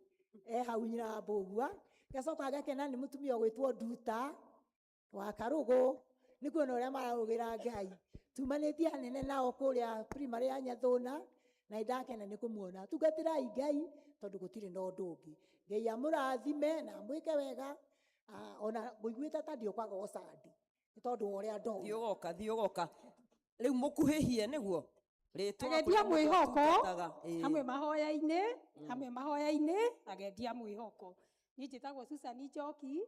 e hau nyina wa Mbũgua. Ngacoka ngakena nĩ mũtumia ũgwĩtwo Nduta wa Karũgũ, nĩ kuona ũrĩa mararũgĩra Ngai. Tumanĩtie hanene nao kũrĩa primary ya Nyathũna, na nĩ ndakena nĩ kũmuona. Tungatĩrai Ngai tondũ gũtirĩ na ũndũ ũngĩ. Ngai amũrathime na amwĩke wega. Ona ngũiguĩte ta ndiũkaga o Sunday nĩ tondũ wa ũrĩa ndona. Thiĩ ũgoka, thiĩ ũgoka. Rĩu mũkuhĩhie nĩguo rĩtwa Agendia kũrĩa mwĩhoko mũtungataga. Ĩĩ. Hamwe mahoya-inĩ, hamwe mahoya-inĩ, agendia mwĩhoko. Niĩ njĩtagwo Susan Njoki,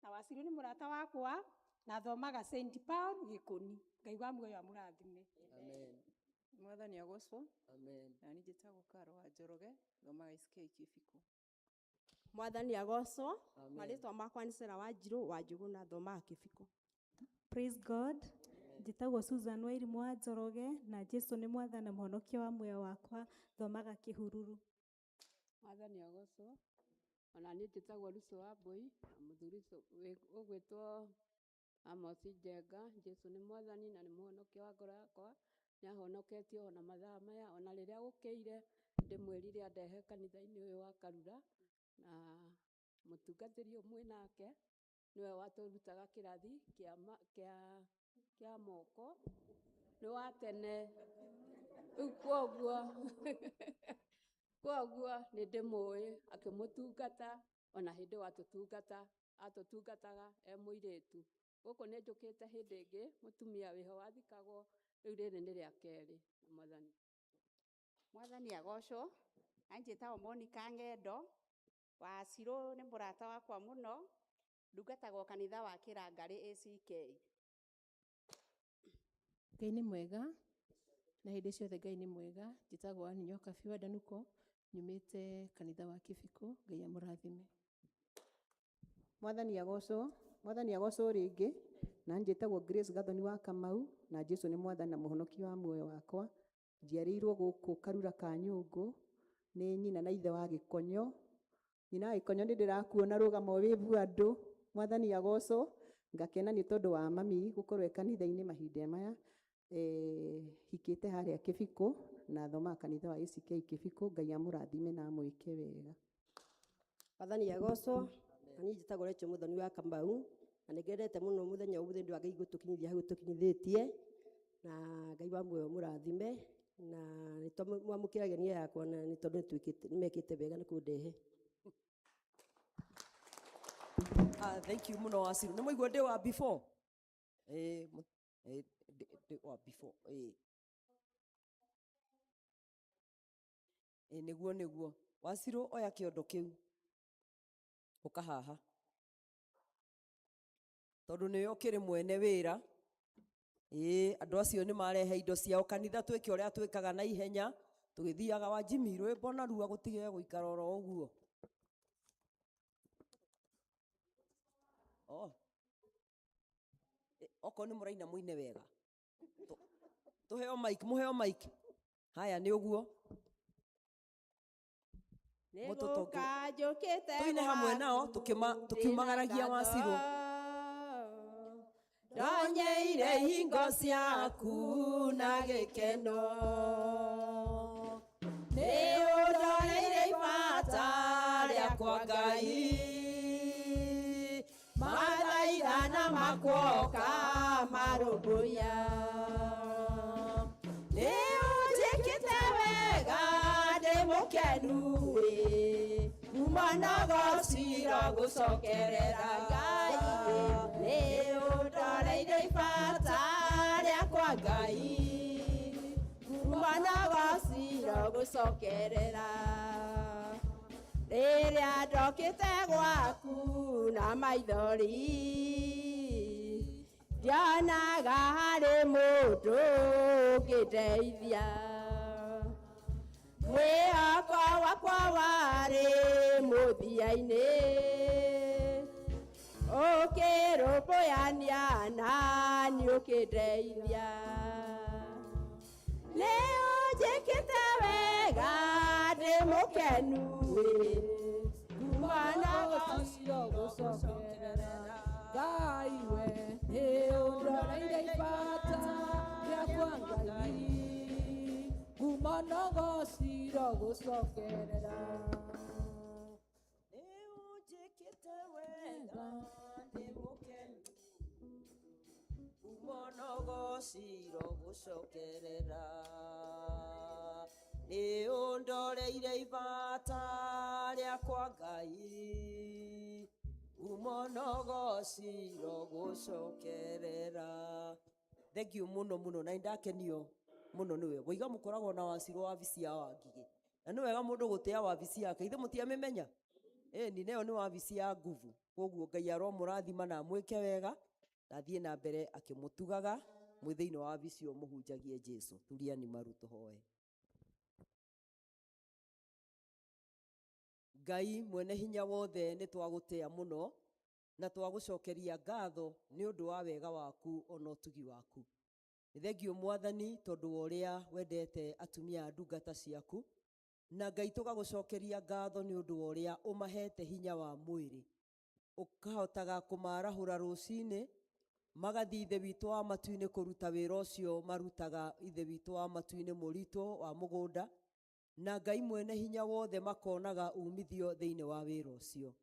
na Wacirũ nĩ mũrata wakwa, na thomaga St Paul Gĩkũni. Ngai wa muoyo amũrathime. Amen. Mwathani agocwo. Amen. Na niĩ njĩtagwo Karo wa Njoroge, thomaga SK Kĩbiko. Mwathani agocwo. Amen. Marĩtwa makwa nĩ Sera wa Njirũ wa Njũgũna, thomaga Kĩbiko. Praise God. Njĩtagwo Susan Wairimũ wa Njoroge, na Jesu nĩ Mwathani na Mũhonokia wa muoyo wakwa, thomaga Kĩhururu. Mwathani agocwo. Ona niĩ njĩtagwo Lucy wa Mbui, na mũthuri ũgwĩtwo Amos Njenga. Jesu nĩ Mwathani na nĩ Mũhonokia wa ngoro yakwa. Nĩ ahonoketie ona mathaa maya, ona rĩrĩa gũkĩire ndĩmwĩrire andehe kanitha-inĩ ũyũ wa Karura, na mũtungatĩri ũyũ mwĩ nake nĩwe watũrutaga kĩrathi kĩa moko, nĩ wa tene. Rĩu kwoguo nĩ ndĩmũĩ akĩmũtungata, ona hĩndĩ watũtungata atũtungataga e mũirĩtu. Gũkũ nĩ njũkĩte hĩndĩ ĩngĩ, mũtumia wĩho wathikagwo, rĩu rĩrĩ nĩ rĩa kerĩ. Mwathani. Mwathani agocwo. Na njĩtagwo Monica Ng'endo. Wacirũ nĩ mũrata wakwa mũno, ndungatagwo kanitha wa Kĩrangarĩ ACK. Ngai nĩ mwega na hĩndĩ ciothe Ngai nĩ mwega. Njĩtagwo Ann Nyokabi wa Ndanuko, nyumĩte kanitha wa Kĩbiko. Ngai amũrathime. Mwathani agocwo. Mwathani agocwo rĩngĩ. Na njĩtagwo Grace Gathoni wa Kamau, na Jesu nĩ Mwathani na Mũhonokia wa muoyo wakwa. Njiarĩirwo gũkũ Karura ka Nyũngũ nĩ nyina na ithe wa Gĩkonyo. Nyina wa Gĩkonyo, nĩ ndĩrakuona, rũgama wĩvu andũ. Mwathani agocwo. Ngakena nĩ tondũ wa mami gũkorwo e kanitha-inĩ mahinda maya. Hikĩte harĩa Kĩbiko na thomaga kanitha wa ACK Kĩbiko. Ngai amũrathime na amwĩke wega. Mwathani agocwo. Na niĩ njĩtagwo Rachel Mũthoni wa Kamau, na nĩ ngendete mũno mũthenya ũmũthĩ nĩ wa Ngai gũtũkinyithia hau tũkinyithĩtie, na Ngai wa muoyo mũrathime, na nĩ twamũkĩra ageni aya akwa, na nĩ tondũ nĩ mekĩte wega nĩ kũndehe. Thank you mũno Waciru. Nĩ mwaigua ndĩ wa before? Ndĩ wa before. Nĩguo nĩguo. Waciru, oya kĩondo kĩu. Ũka haha. Tondũ nĩwe ũkĩrĩ mwene wĩra. Andũ acio nĩ marehe indo ciao kanitha, twĩke ũrĩa twĩkaga na ihenya. Tũgĩthiaga wa Jimmy rwĩmbo narua gũtige gũikara oro ũguo. Oh. Okorwo nĩ mũraina mũine wega. Tũheo mic, mũheo mic. Haya nĩ ũguo. Nĩgũka njũkĩte Tũine hamwe nao gwaku tũkiumagaragia ndĩna Wacirũ. Ndonyeire hingo ciaku na gĩkeno. Nĩ ũndoreire ibata rĩakwa Ngai. Mathaithana makwoka marũmbũiya. Nĩ ũnjĩkĩte wega ndĩ mũkenu ĩ. Kuma na gociro gũcokerera Ngai ĩ. Nĩ ũndoreire ibata rĩakwa Ngai. Kuma na gociro gũcokerera. Rĩrĩa ndokĩte gwaku na maithori, ndionaga harĩ mũndũ ũngĩndeithia. Mwĩhoko wakwa warĩ mũthia-inĩ, ũkĩrũmbũyania na niĩ ũkĩndeithia. Nĩ ũnjĩkĩte wega ndĩ mũkenu ĩ. Kuma na gociro gũcokerera Ngai we. Nĩ ũndoreire ibata rĩakwa Ngai. Kuma na gociro gũcokerera. Nĩ ũnjĩkĩte wega ndĩ mũkenu. Kuma na gociro gũcokerera. Nĩ ũndoreire ibata rĩakwa Ngai. Kuma na gociro gũcokerera. Thank you mũno mũno na nĩndakenio mũno nĩwe. Waiga mũkoragwo na Wacirũ wabici ya Wangigĩ. Na nĩ wega mũndũ gũtĩa wabici yake. Ithe mũtiamĩmenya? Ĩni nayo nĩ wabici ya nguvu. Koguo Ngai aromũrathima na amwĩke wega na athiĩ na mbere akĩmũtugaga mwĩ thĩinĩ wa wabici ĩyo mũhunjagie Jesũ. Turiani maru tũhoe. Ngai mwene hinya wothe nĩ twagũtĩa mũno na twagũcokeria ngatho nĩ ũndũ wa wega waku ona ũtugi waku. Nĩ thengiũ Mwathani tondũ wa ũrĩa wendete atumia a ndungata ciaku, na Ngai tũgagũcokeria ngatho nĩ ũndũ wa ũrĩa ũmahete hinya wa mwĩrĩ. Ũkahotaga kũmarahũra rũcinĩ magathiĩ Ithe witũ wa matu-inĩ kũruta wĩra ũcio marutaga Ithe witũ wa matu-inĩ mũritũ wa mũgũnda, na Ngai mwene hinya wothe makonaga umithio thĩinĩ wa wĩra ũcio.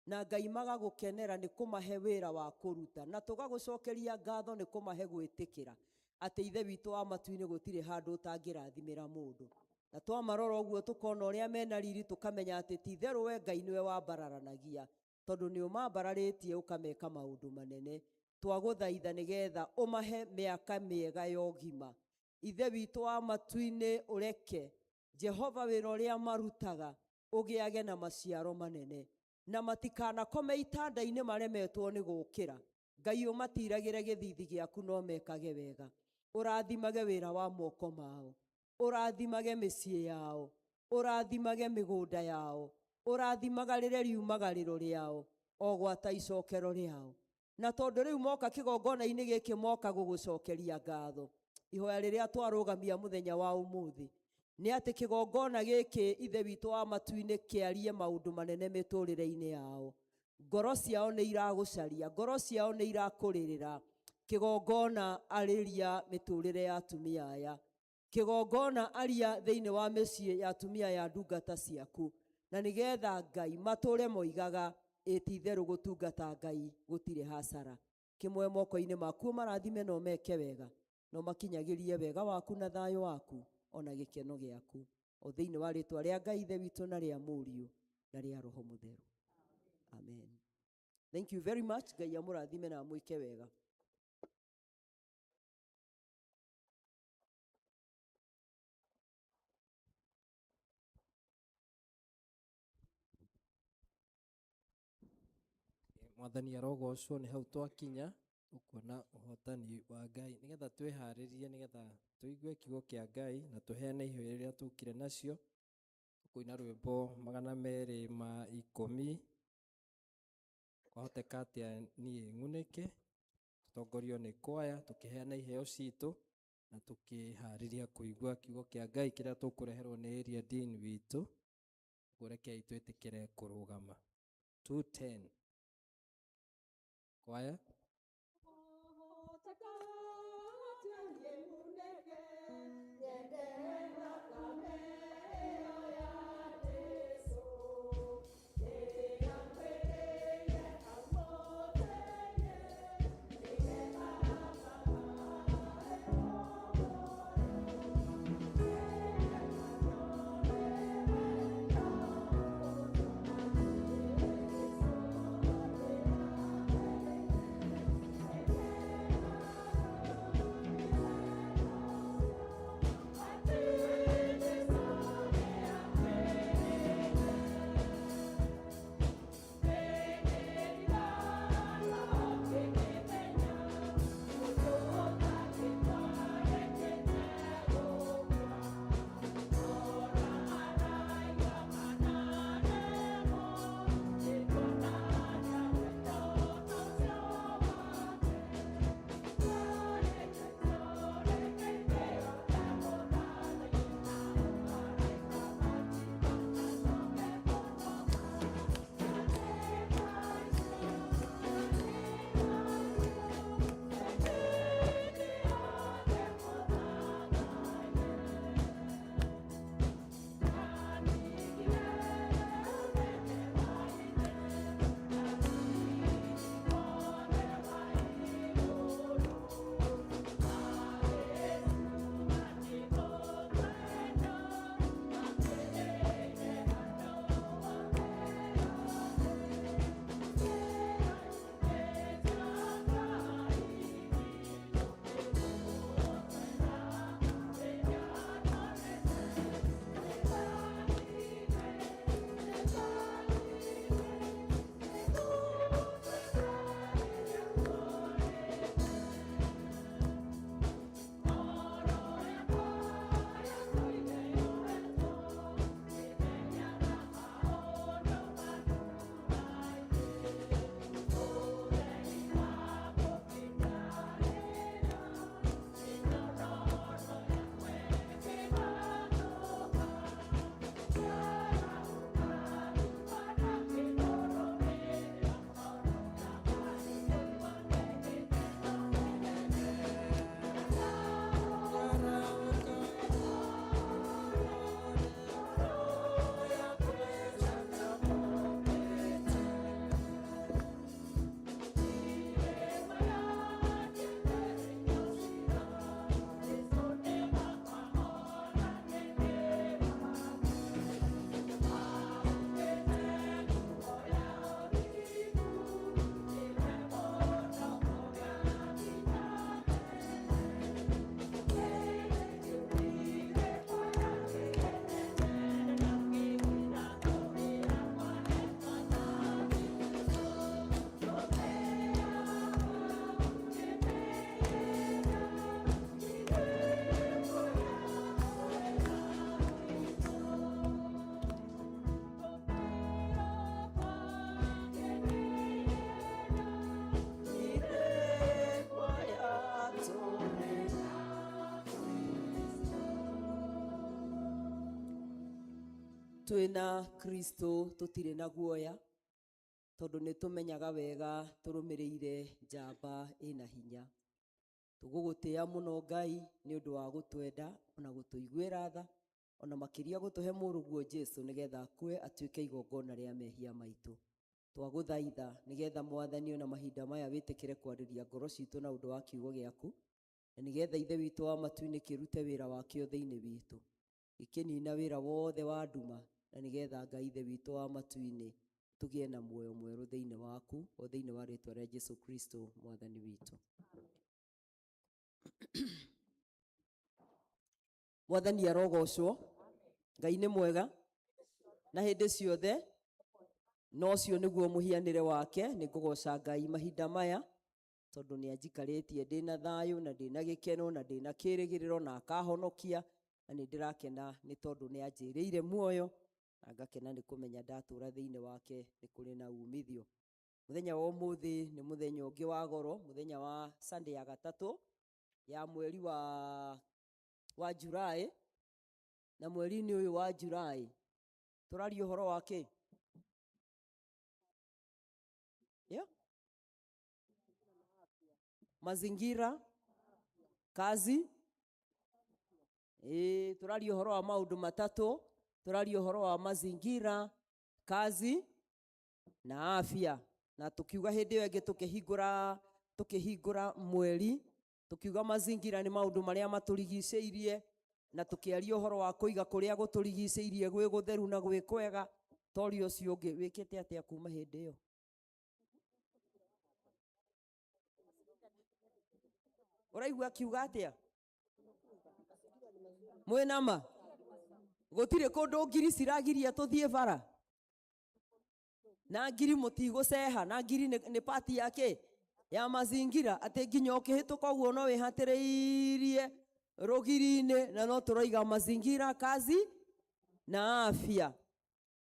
Na Ngai magagũkenera nĩ kũmahe wĩra wa kũruta, na tũgagũcokeria ngatho nĩ kũmahe gwĩtĩkĩra atĩ Ithe witũ wa matu-inĩ gũtirĩ handũ ũtangĩrathimĩra mũndũ. Na twamarora ũguo tũkona ũrĩa mena riri, tũkamenya atĩ ti itherũ we Ngai nĩwe wambararanagia, tondũ nĩ ũmambararĩtie ũkameka maũndũ manene. Twagũthaitha nĩgetha ũmahe mĩaka mĩega ya ũgima. Ithe witũ wa matu-inĩ ũreke Jehova wĩra ũrĩa marutaga ũgĩage na maciaro manene, na matikanakome itanda-inĩ maremetwo nĩ gũkĩra. Ngai ũmatiragĩre gĩthithi gĩaku no mekage wega. Ũrathimage wĩra wa moko mao, ũrathimage mĩciĩ yao, ũrathimage mĩgũnda yao, ũrathimaga rĩrĩa riumagarĩro rĩao, o gwata icokero rĩao. Na tondũ rĩu moka kĩgongona-inĩ gĩkĩ moka gũgũcokeria ngatho. Ihoya rĩrĩa twarũgamia mũthenya wa ũmũthĩ nĩ atĩ kĩgongona gĩkĩ Ithe witũ wa matu-inĩ kĩarie maũndũ manene mĩtũrĩre-inĩ yao. Ngoro ciao nĩ iragũcaria, ngoro ciao nĩ irakũrĩrĩra. Kĩgongona arĩria mĩtũrĩre ya atumia aya. Kĩgongona aria thĩinĩ wa mĩciĩ ya atumia ya ndungata ciaku. Na nĩgetha Ngai matũre moigaga ĩ ti itherũ gũtungata Ngai gũtirĩ hasara. Kĩmwe moko-inĩ maku marathime na ũmeke wega, na ũmakinyagĩrie wega waku na thayũ waku ona gĩkeno gĩaku. O thĩinĩ wa rĩtwa rĩa Ngai Ithe witũ na rĩa Mũriũ na rĩa Roho Mũtheru. Amen. Thank you very much. Ngai amũrathime na amwĩke wega. Mwathani arogocwo nĩ hau twakinya. Ũkuona ũhotani wa Ngai nĩgetha twĩharĩrie nĩgetha tũigue kiugo kĩa Ngai na tũheane iheo iria tũkire nacio. Tũkũina rwĩmbo 210, kwahoteka atĩa niĩ ng'unĩke. Tũtongorio nĩ kwaya tũkĩheana iheo citũ na tũkĩharĩria kũigua kiugo kĩa Ngai kĩrĩa tũkũreherwo nĩ area dean witũ. Ũguo rekei twĩtĩkĩre kũrũgama. 210 kwaya. Twina Kristo tutire na guoya tondu ni tumenyaga wega turumirire njamba ina hinya. Tugugutia muno Ngai ni undu wa gutwenda ona gutuiguira tha ona makiria gutuhe muruguo Jesu nigetha akue atuike igongona ria mehia maitu. Twaguthaitha nigetha Mwathani ona mahinda maya witikire kwariria ngoro citu na undu wa kiugo giaku, na nigetha Ithe witu wa matu-inĩ kĩrute wĩra wakĩo thĩinĩ witũ, gĩkĩnina wĩra wothe wa nduma, na nigetha Ngai Ithe witũ wa matu-inĩ tũgĩe na muoyo mwerũ thĩinĩ waku, o thĩinĩ wa rĩtwa rĩa Jesu Kristo Mwathani witũ. Mwathani arogocwo. Ngai nĩ mwega na hĩndĩ ciothe, na ũcio nĩguo mũhianĩre wake. Nĩ ngũgoca Ngai mahinda maya Tondũ nĩ anjikarĩtie ndĩna thayũ na ndĩna gĩkeno na ndĩna kĩrĩgĩrĩro na akahonokia, na nĩ ndĩrakena nĩ tondũ nĩ anjĩrĩire muoyo na ngakena nĩ kũmenya ndatũra thĩinĩ wake nĩ kũrĩ na umithio. Mũthenya wa ũmũthĩ nĩ mũthenya ũngĩ wa goro, mũthenya wa Sunday ya gatatũ ya mweri wa July, na mweri-inĩ ũyũ wa July tũraria ũhoro wa kĩ? Yeah? Mazingira, kazi. Tũraria ũhoro wa maũndũ matatũ, tũraria ũhoro wa mazingira, kazi na afya. Na tukiuga hĩndĩ ĩyo ĩngĩ tukĩhingũra mweri, tukiuga mazingira nĩ maũndũ marĩa matũrigicĩirie, na tukiaria ũhoro wa kũiga kũrĩa gũtũrigicĩirie gwĩ gũtheru na gwĩ kwega. Tori ũcio ũngĩ wĩkĩte atĩa kuma hĩndĩ ĩyo? Ũraigua akiuga atĩa? Mwĩna ma? Gũtirĩ kũndũ ngiri ciragiria tũthiĩ bara? Na ngiri mũtigũceha, na ngiri nĩ pati ya kĩ? Ya mazingira, atĩ nginya ũkĩhĩtũka ũguo no wĩhatĩrĩirie rũgiri-inĩ, na no tũroiga mazingira, kazi na afya.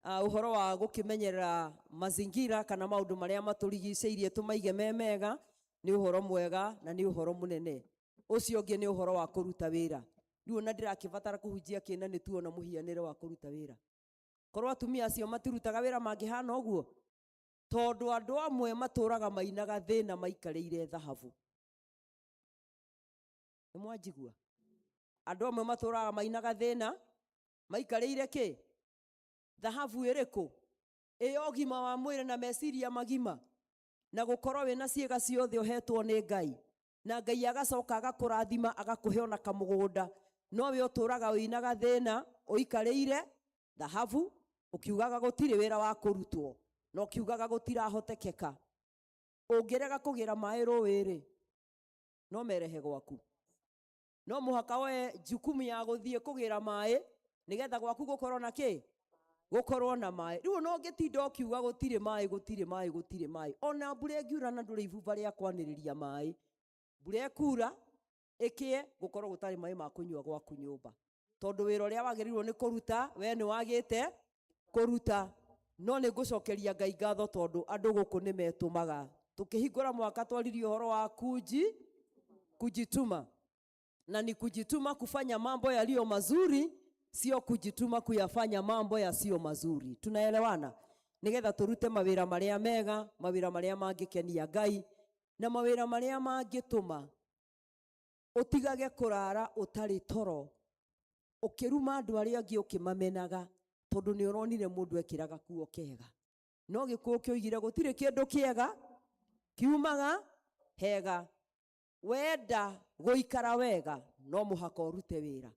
Ũhoro wa gũkĩmenyerera mazingira kana maũndũ marĩa matũrigicĩirie tũmaige me mega nĩ ũhoro mwega na nĩ ũhoro mũnene. Ũcio ũngĩ nĩ ũhoro wa kũruta wĩra. Rĩu ona ndĩrakĩbatara kũhunjia kĩna nĩ tuona mũhianĩre wa kũruta wĩra. Korwo atumia acio matirutaga wĩra mangĩhana ũguo, tondũ andũ amwe matũraga mainaga thĩna maikarĩire thahabu. Nĩ mwanjigua? Andũ amwe matũraga mainaga thĩna maikarĩire kĩ? Thahabu ĩrĩkũ? Ĩyo ũgima wa mwĩrĩ na meciria magima, na gũkorwo wĩna ciĩga ciothe ũhetwo nĩ Ngai, na Ngai agacoka agakũrathima agakũhe ona kamũgũnda, no we ũtũraga ũinaga thĩna ũikarĩire thahabu, ũkiugaga gũtirĩ wĩra wa kũrutwo, na ũkiugaga gũtirahotekeka. Ũngĩrega kũgĩra maĩ rũĩ-rĩ, no merehe gwaku. No mũhaka woe jukumu ya gũthiĩ kũgĩra maĩ nĩgetha gwaku gũkorwo na kĩ? Gũkorwo na maĩ. Rĩu no ũngĩtinda ũkiuga gũtirĩ maĩ, gũtirĩ maĩ, gũtirĩ maĩ, ona mbura ĩngiura na ndũrĩ ibaba rĩa kwanĩrĩria maĩ, mbura ĩkura ĩkĩe gũkorwo gũtarĩ maĩ ma kũnyua gwaku nyũmba, tondũ wĩra ũrĩa wagĩrĩirwo nĩ kũruta we nĩ wagĩte kũruta. No nĩ ngũcokeria Ngai ngatho tondũ andũ gũkũ nĩ metũmaga. Tũkĩhingũra mwaka twaririe ũhoro wa kujituma, na ni kujituma kufanya mambo yaliyo mazuri, sio kujituma kuyafanya mambo yasiyo mazuri. Tunaelewana? Nigetha turute mawira maria mega, mawira maria mangĩkenia Ngai, na mawira maria mangĩtũma ũtigage kũrara ũtarĩ toro, ũkĩruma andũ arĩa angĩ ũkĩmamenaga, tondũ nĩ ũronire mũndũ ekĩraga kuo kega. No gĩkuũ kĩoigire gũtirĩ kĩndũ kĩega kiumaga hega. Wenda gũikara wega no mũhaka ũrute wĩra.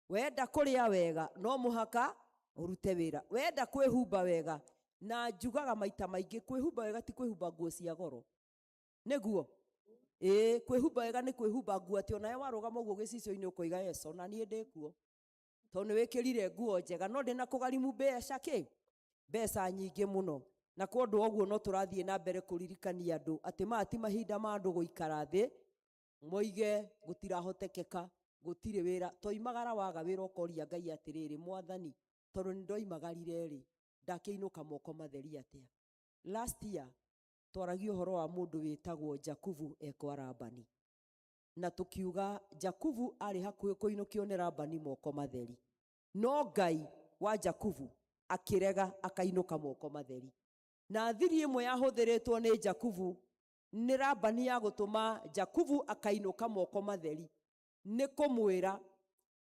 Wenda kũrĩa wega no mũhaka ũrute wĩra. Wenda kwĩhumba wega, na njugaga maita maingĩ kwĩhumba wega ti kwĩhumba nguo cia goro. Nĩguo? Ĩĩ, kwĩhumba wega nĩ kwĩhumba nguo atĩ onawe warũgama ũguo gĩcicio-inĩ ũkoiga yes, ona niĩ ndĩ kuo. Tondũ nĩ wĩkĩrire nguo njega, no ndĩna kũgarimu mbeca kĩ? Mbeca nyingĩ mũno. Na kwa ũndũ ũguo no tũrathiĩ na mbere kũririkania andũ atĩ maya ti mahinda ma andũ gũikara thĩ moige gũtirahotekeka, gũtirĩ wĩra. Toimagara waga wĩra ũkoria Ngai atĩrĩrĩ, Mwathani, tondũ nĩ ndoimagarire rĩ, ndakĩinũka moko matheri atĩa? Last year twaragia ũhoro wa mũndũ wĩtagwo Jakubu ekwa Labani, na tũkiuga Jakubu arĩ hakuhĩ kũinũkio nĩ Labani moko matheri, no Ngai wa Jakubu akĩrega akainũka moko matheri. Na thiri ĩmwe yahũthĩrĩtwo nĩ Jakubu nĩ Labani ya gũtũma Jakubu akainũka moko matheri nĩ kũmwĩra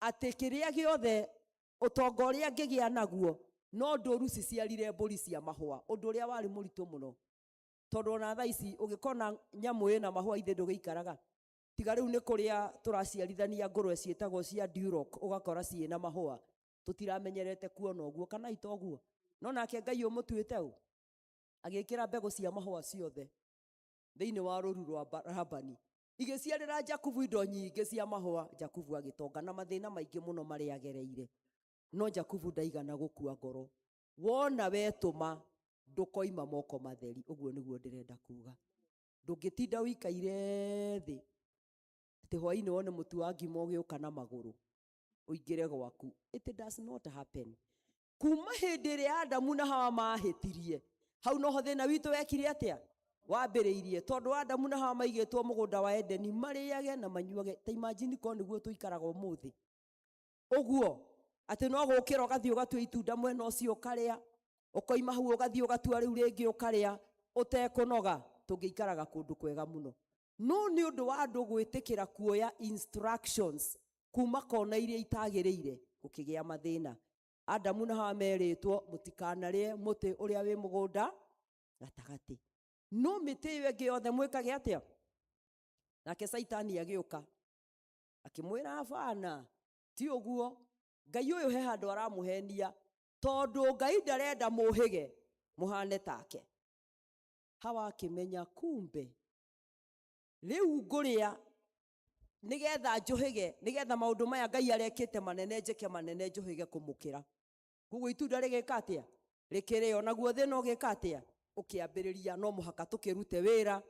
atĩ kĩrĩa gĩothe ũtonga ũrĩa angĩgĩa naguo no ndũru ciciarire mbũri cia mahũa, ũndũ ũrĩa warĩ mũritũ mũno, tondũ ona thaa ici ũngĩkona nyamũ ĩna mahũa ithe ndũgĩikaraga. Tiga rĩu nĩ kũrĩa tũraciarithania ngũrwe ciĩtagwo cia Duroc, ũgakora ciĩna mahũa, tũtiramenyerete kuona ũguo kana ita ũguo. No nake Ngai ũmũtuĩte ũ, agĩkĩra mbegũ cia mahũa ciothe thĩinĩ wa rũru rwa Labani, igĩciarĩra Jakubu indo nyingĩ cia mahũa. Jakubu agĩtonga na mathĩna maingĩ mũno marĩa agereire, no Jakubu ndaigana gũkua ngoro. Wona wetũma ndũkoima moko matheri, ũguo nĩguo ndĩrenda kuga. Ndũngĩtinda ũikaire thĩ atĩ hwainĩ wone mũtu wa ngima ũgĩũka na magũrũ ũingĩre gwaku. It does not happen. Kuma hĩndĩ ĩrĩa Adamu na Hawa mahĩtirie, hau noho thĩna witũ wekire atĩa? Wambĩrĩirie. Tondũ Adamu na Hawa maigĩtwo mũgũnda wa Edeni marĩage na manyuage. Ta imagine korwo nĩguo tũikaraga ũmũthĩ. Ũguo atĩ no gũkĩra ũgathiĩ ũgatua itunda mwena ũcio ũkarĩa, ũkoima hau ũgathiĩ ũgatua rĩu rĩngĩ ũkarĩa, ũtekũnoga, tũngĩikaraga kũndũ kwega mũno. No nĩ ũndũ wa andũ gwĩtĩkĩra kuoya instructions kuma kona iria itagĩrĩire, gũkĩgĩa mathĩna. Adamu na Hawa merĩtwo mũtikanarĩe mũtĩ ũrĩa wĩ mũgũnda gatagatĩ, no mĩtĩ ĩyo ĩngĩ yothe mwĩkage atĩa? Nake Caitani agĩũka akĩmwĩra abana, ti ũguo, Ngai ũyũ he handũ aramũhenia, tondũ Ngai ndarenda mũhĩge mũhane take. Hawa akĩmenya kumbe rĩu ngũrĩa nĩgetha njũhĩge, nĩgetha maũndũ maya Ngai arekĩte manene njĩke manene njũhĩge kũmũkĩra. Koguo itunda rĩgĩka atĩa? Rĩkĩrĩo. Naguo thĩna ũgĩka atĩa? Ũkĩambĩrĩria. No mũhaka tũkĩrute wĩra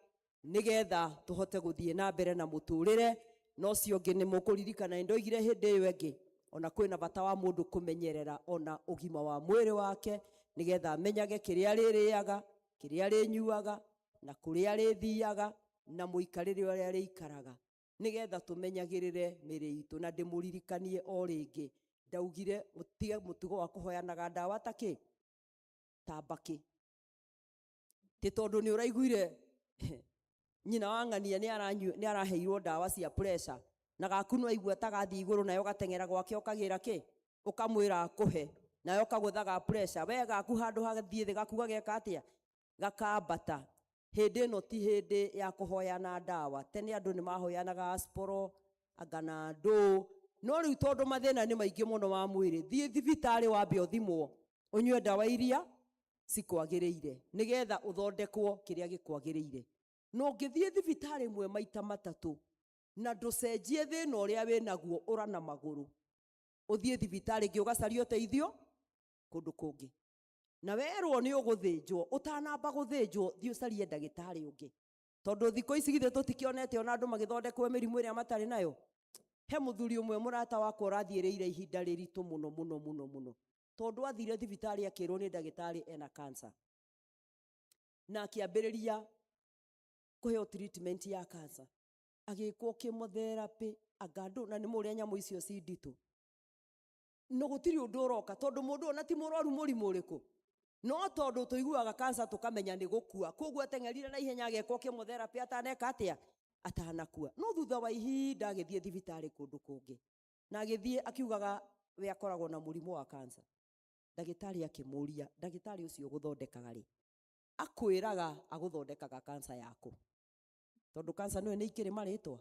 nĩgetha tũhote gũthiĩ na mbere na mũtũrĩre. Na ũcio ũngĩ nĩ mũkũririkana nĩ ndoigire hĩndĩ ĩyo ĩngĩ, ona kwĩna bata wa mũndũ kũmenyerera ona ũgima wa mwĩrĩ wake, nĩgetha amenyage kĩrĩa arĩrĩaga, kĩrĩa arĩnyuaga, na kũrĩa arĩthiaga, na mũikarĩre ũrĩa arĩikaraga, nĩgetha tũmenyagĩrĩre mĩrĩ itũ. Na ndĩmũririkanie o rĩngĩ, ndaugire mũtige mũtugo wa kũhoyanaga ndawa ta kĩ? Ta mbakĩ. Ti tondũ nĩ ũraiguire nyina wa ng'ania nĩ araheirwo ndawa cia pressure, na gaku no aigua ta gathiĩ igũrũ, nayo gateng'era gwake ũkagĩra kĩ? Ũkamwĩra akũhe, nayo kagũthaga pressure. We gaku handũ hathiĩ thĩ gaku gageka atĩa? Gakambata. Hĩndĩ ĩno ti hĩndĩ ya kũhoyana ndawa. Tene andũ nĩ mahoyanaga asporo, anga na ndũ, no rĩu tondũ mathĩna nĩ maingĩ mũno wa mwĩrĩ, thiĩ thibitarĩ wambe ũthimwo, ũnyue ndawa iria cikwagĩrĩire, nĩgetha ũthondekwo kĩrĩa gĩkwagĩrĩire. Na ũngĩthiĩ thibitarĩ ĩmwe maita matatũ na ndũcenjie thĩna ũrĩa wĩnaguo, ũra na magũrũ ũthiĩ thibitarĩ ĩngĩ ũgacarie ũteithio kũndũ kũngĩ. Na werwo nĩ ũgũthĩnjwo, ũtanamba gũthĩnjwo thiĩ ũcarie ndagĩtarĩ ũngĩ, tondũ thikũ ici githĩ tũtikĩonete ona andũ magĩthondekwo mĩrimũ ĩrĩa matarĩ nayo. He mũthuri ũmwe mũrata wakwa ũrathiĩrĩire ihinda rĩritũ mũno mũno mũno mũno, tondũ athire thibitarĩ akĩrwo nĩ ndagĩtarĩ ena cancer, na akĩambĩrĩria kũheo treatment ya cancer, agĩkwo chemotherapy anga ndũ, na nĩ mũrĩa nyamũ icio ci nditũ, no gũtirĩ ũndũ ũroka, tondũ mũndũ ona ti mũrwaru mũrimũ ũrĩkũ, no tondũ tũiguaga cancer tũkamenya nĩ gũkua, koguo ateng'erire na ihenya agekwo chemotherapy ataneka atĩa? Atanakua. No thutha wa ihinda agĩthiĩ thibitarĩ kũndũ kũngĩ, na agĩthiĩ akiugaga we akoragwo na mũrimũ wa cancer. Ndagĩtarĩ akĩmũria, ndagĩtarĩ ũcio ũgũthondekaga rĩ, akwĩraga agũthondekaga cancer yaku, tondũ cancer nĩwe nĩ ikĩrĩ marĩtwa?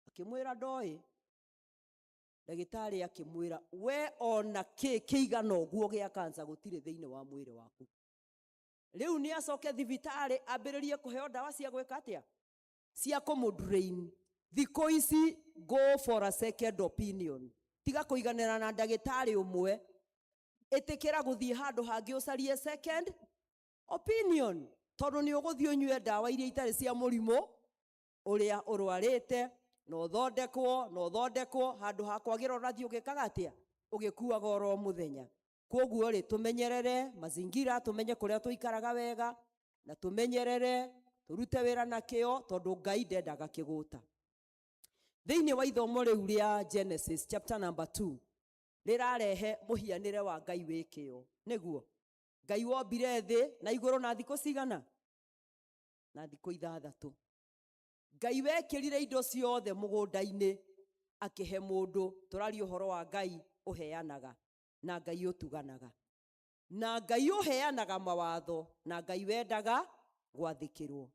Akĩmwĩra ndoĩ. Ndagĩtarĩ akĩmwĩra we ona kĩ kĩigana ũguo gĩa cancer gũtirĩ thĩinĩ wa mwĩrĩ waku. Rĩu nĩ acoke thibitarĩ ambĩrĩrie kũheo ndawa cia gwĩka atĩa? Cia kũmũ drain. Thikũ ici go for a second opinion. Tiga kũiganĩra na ndagĩtarĩ ũmwe, ĩtĩkĩra gũthiĩ handũ hangĩ ũcarie second opinion, tondũ nĩ ũgũthiĩ ũnyue ndawa iria itarĩ cia mũrimũ ũrĩa ũrwarĩte, na ũthondekwo, na ũthondekwo handũ ha kwagĩra ũrathiĩ ũgĩkaga atĩa? Ũgĩkuaga oro mũthenya. Koguo rĩ, tũmenyerere mazingira, tũmenye kũrĩa tũikaraga wega, na tũmenyerere tũrute wĩra na kĩo, tondũ Ngai ndendaga kĩgũta. Thĩinĩ wa ithomo rĩu rĩa Genesis chapter number 2 rĩrarehe mũhianĩre wa Ngai wĩ kĩo. Nĩguo Ngai wombire thĩ na igũrũ na thikũ cigana? Na thikũ ithathatũ. Ngai wekĩrire indo ciothe mũgũnda-inĩ akĩhe mũndũ. Tũraria ũhoro wa Ngai ũheanaga, na Ngai ũtuganaga, na Ngai ũheanaga mawatho, na Ngai wendaga gwathĩkĩrwo.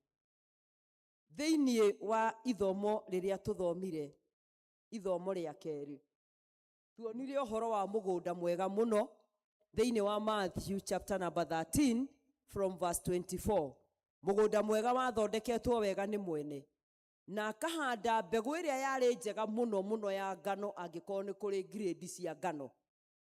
Thĩinĩ wa ithomo rĩrĩa tũthomire, ithomo rĩa kerĩ, tuonire ũhoro wa mũgũnda mwega mũno thĩinĩ wa Matthew chapter number 13 from verse 24. Mũgũnda mwega wathondeketwo wega nĩ mwene, na akahanda mbegũ ĩrĩa yarĩ njega mũno mũno ya ngano, angĩkorwo nĩ kũrĩ grade cia ngano,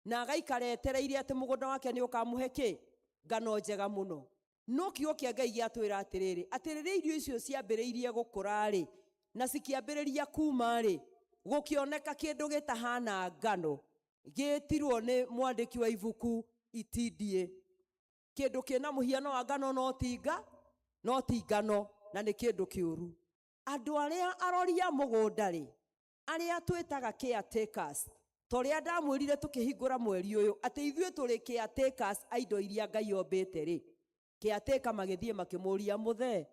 na agaikara etereire atĩ mũgũnda wake nĩ ũkamũhe kĩ? Ngano njega mũno. No kiugo kĩa Ngai gĩatwĩra atĩrĩrĩ, atĩ rĩrĩa irio icio ciambĩrĩirie gũkũra-rĩ, na cikĩambĩrĩria kuma-rĩ, gũkĩoneka kĩndũ gĩtahana ngano, gĩtirwo nĩ mwandĩki wa ibuku itindiĩ. Kĩndũ kĩna mũhiano wa ngano no ti no ti ngano, na nĩ kĩndũ kĩũru. Andũ arĩa arori a mũgũnda-rĩ, arĩa twĩtaga caretakers, ta ũrĩa ndamwĩrire tũkĩhingũra mweri ũyũ, atĩ ithuĩ tũrĩ caretakers a indo iria Ngai ombĩte-rĩ, caretaker magĩthiĩ makĩmũria, mũthee,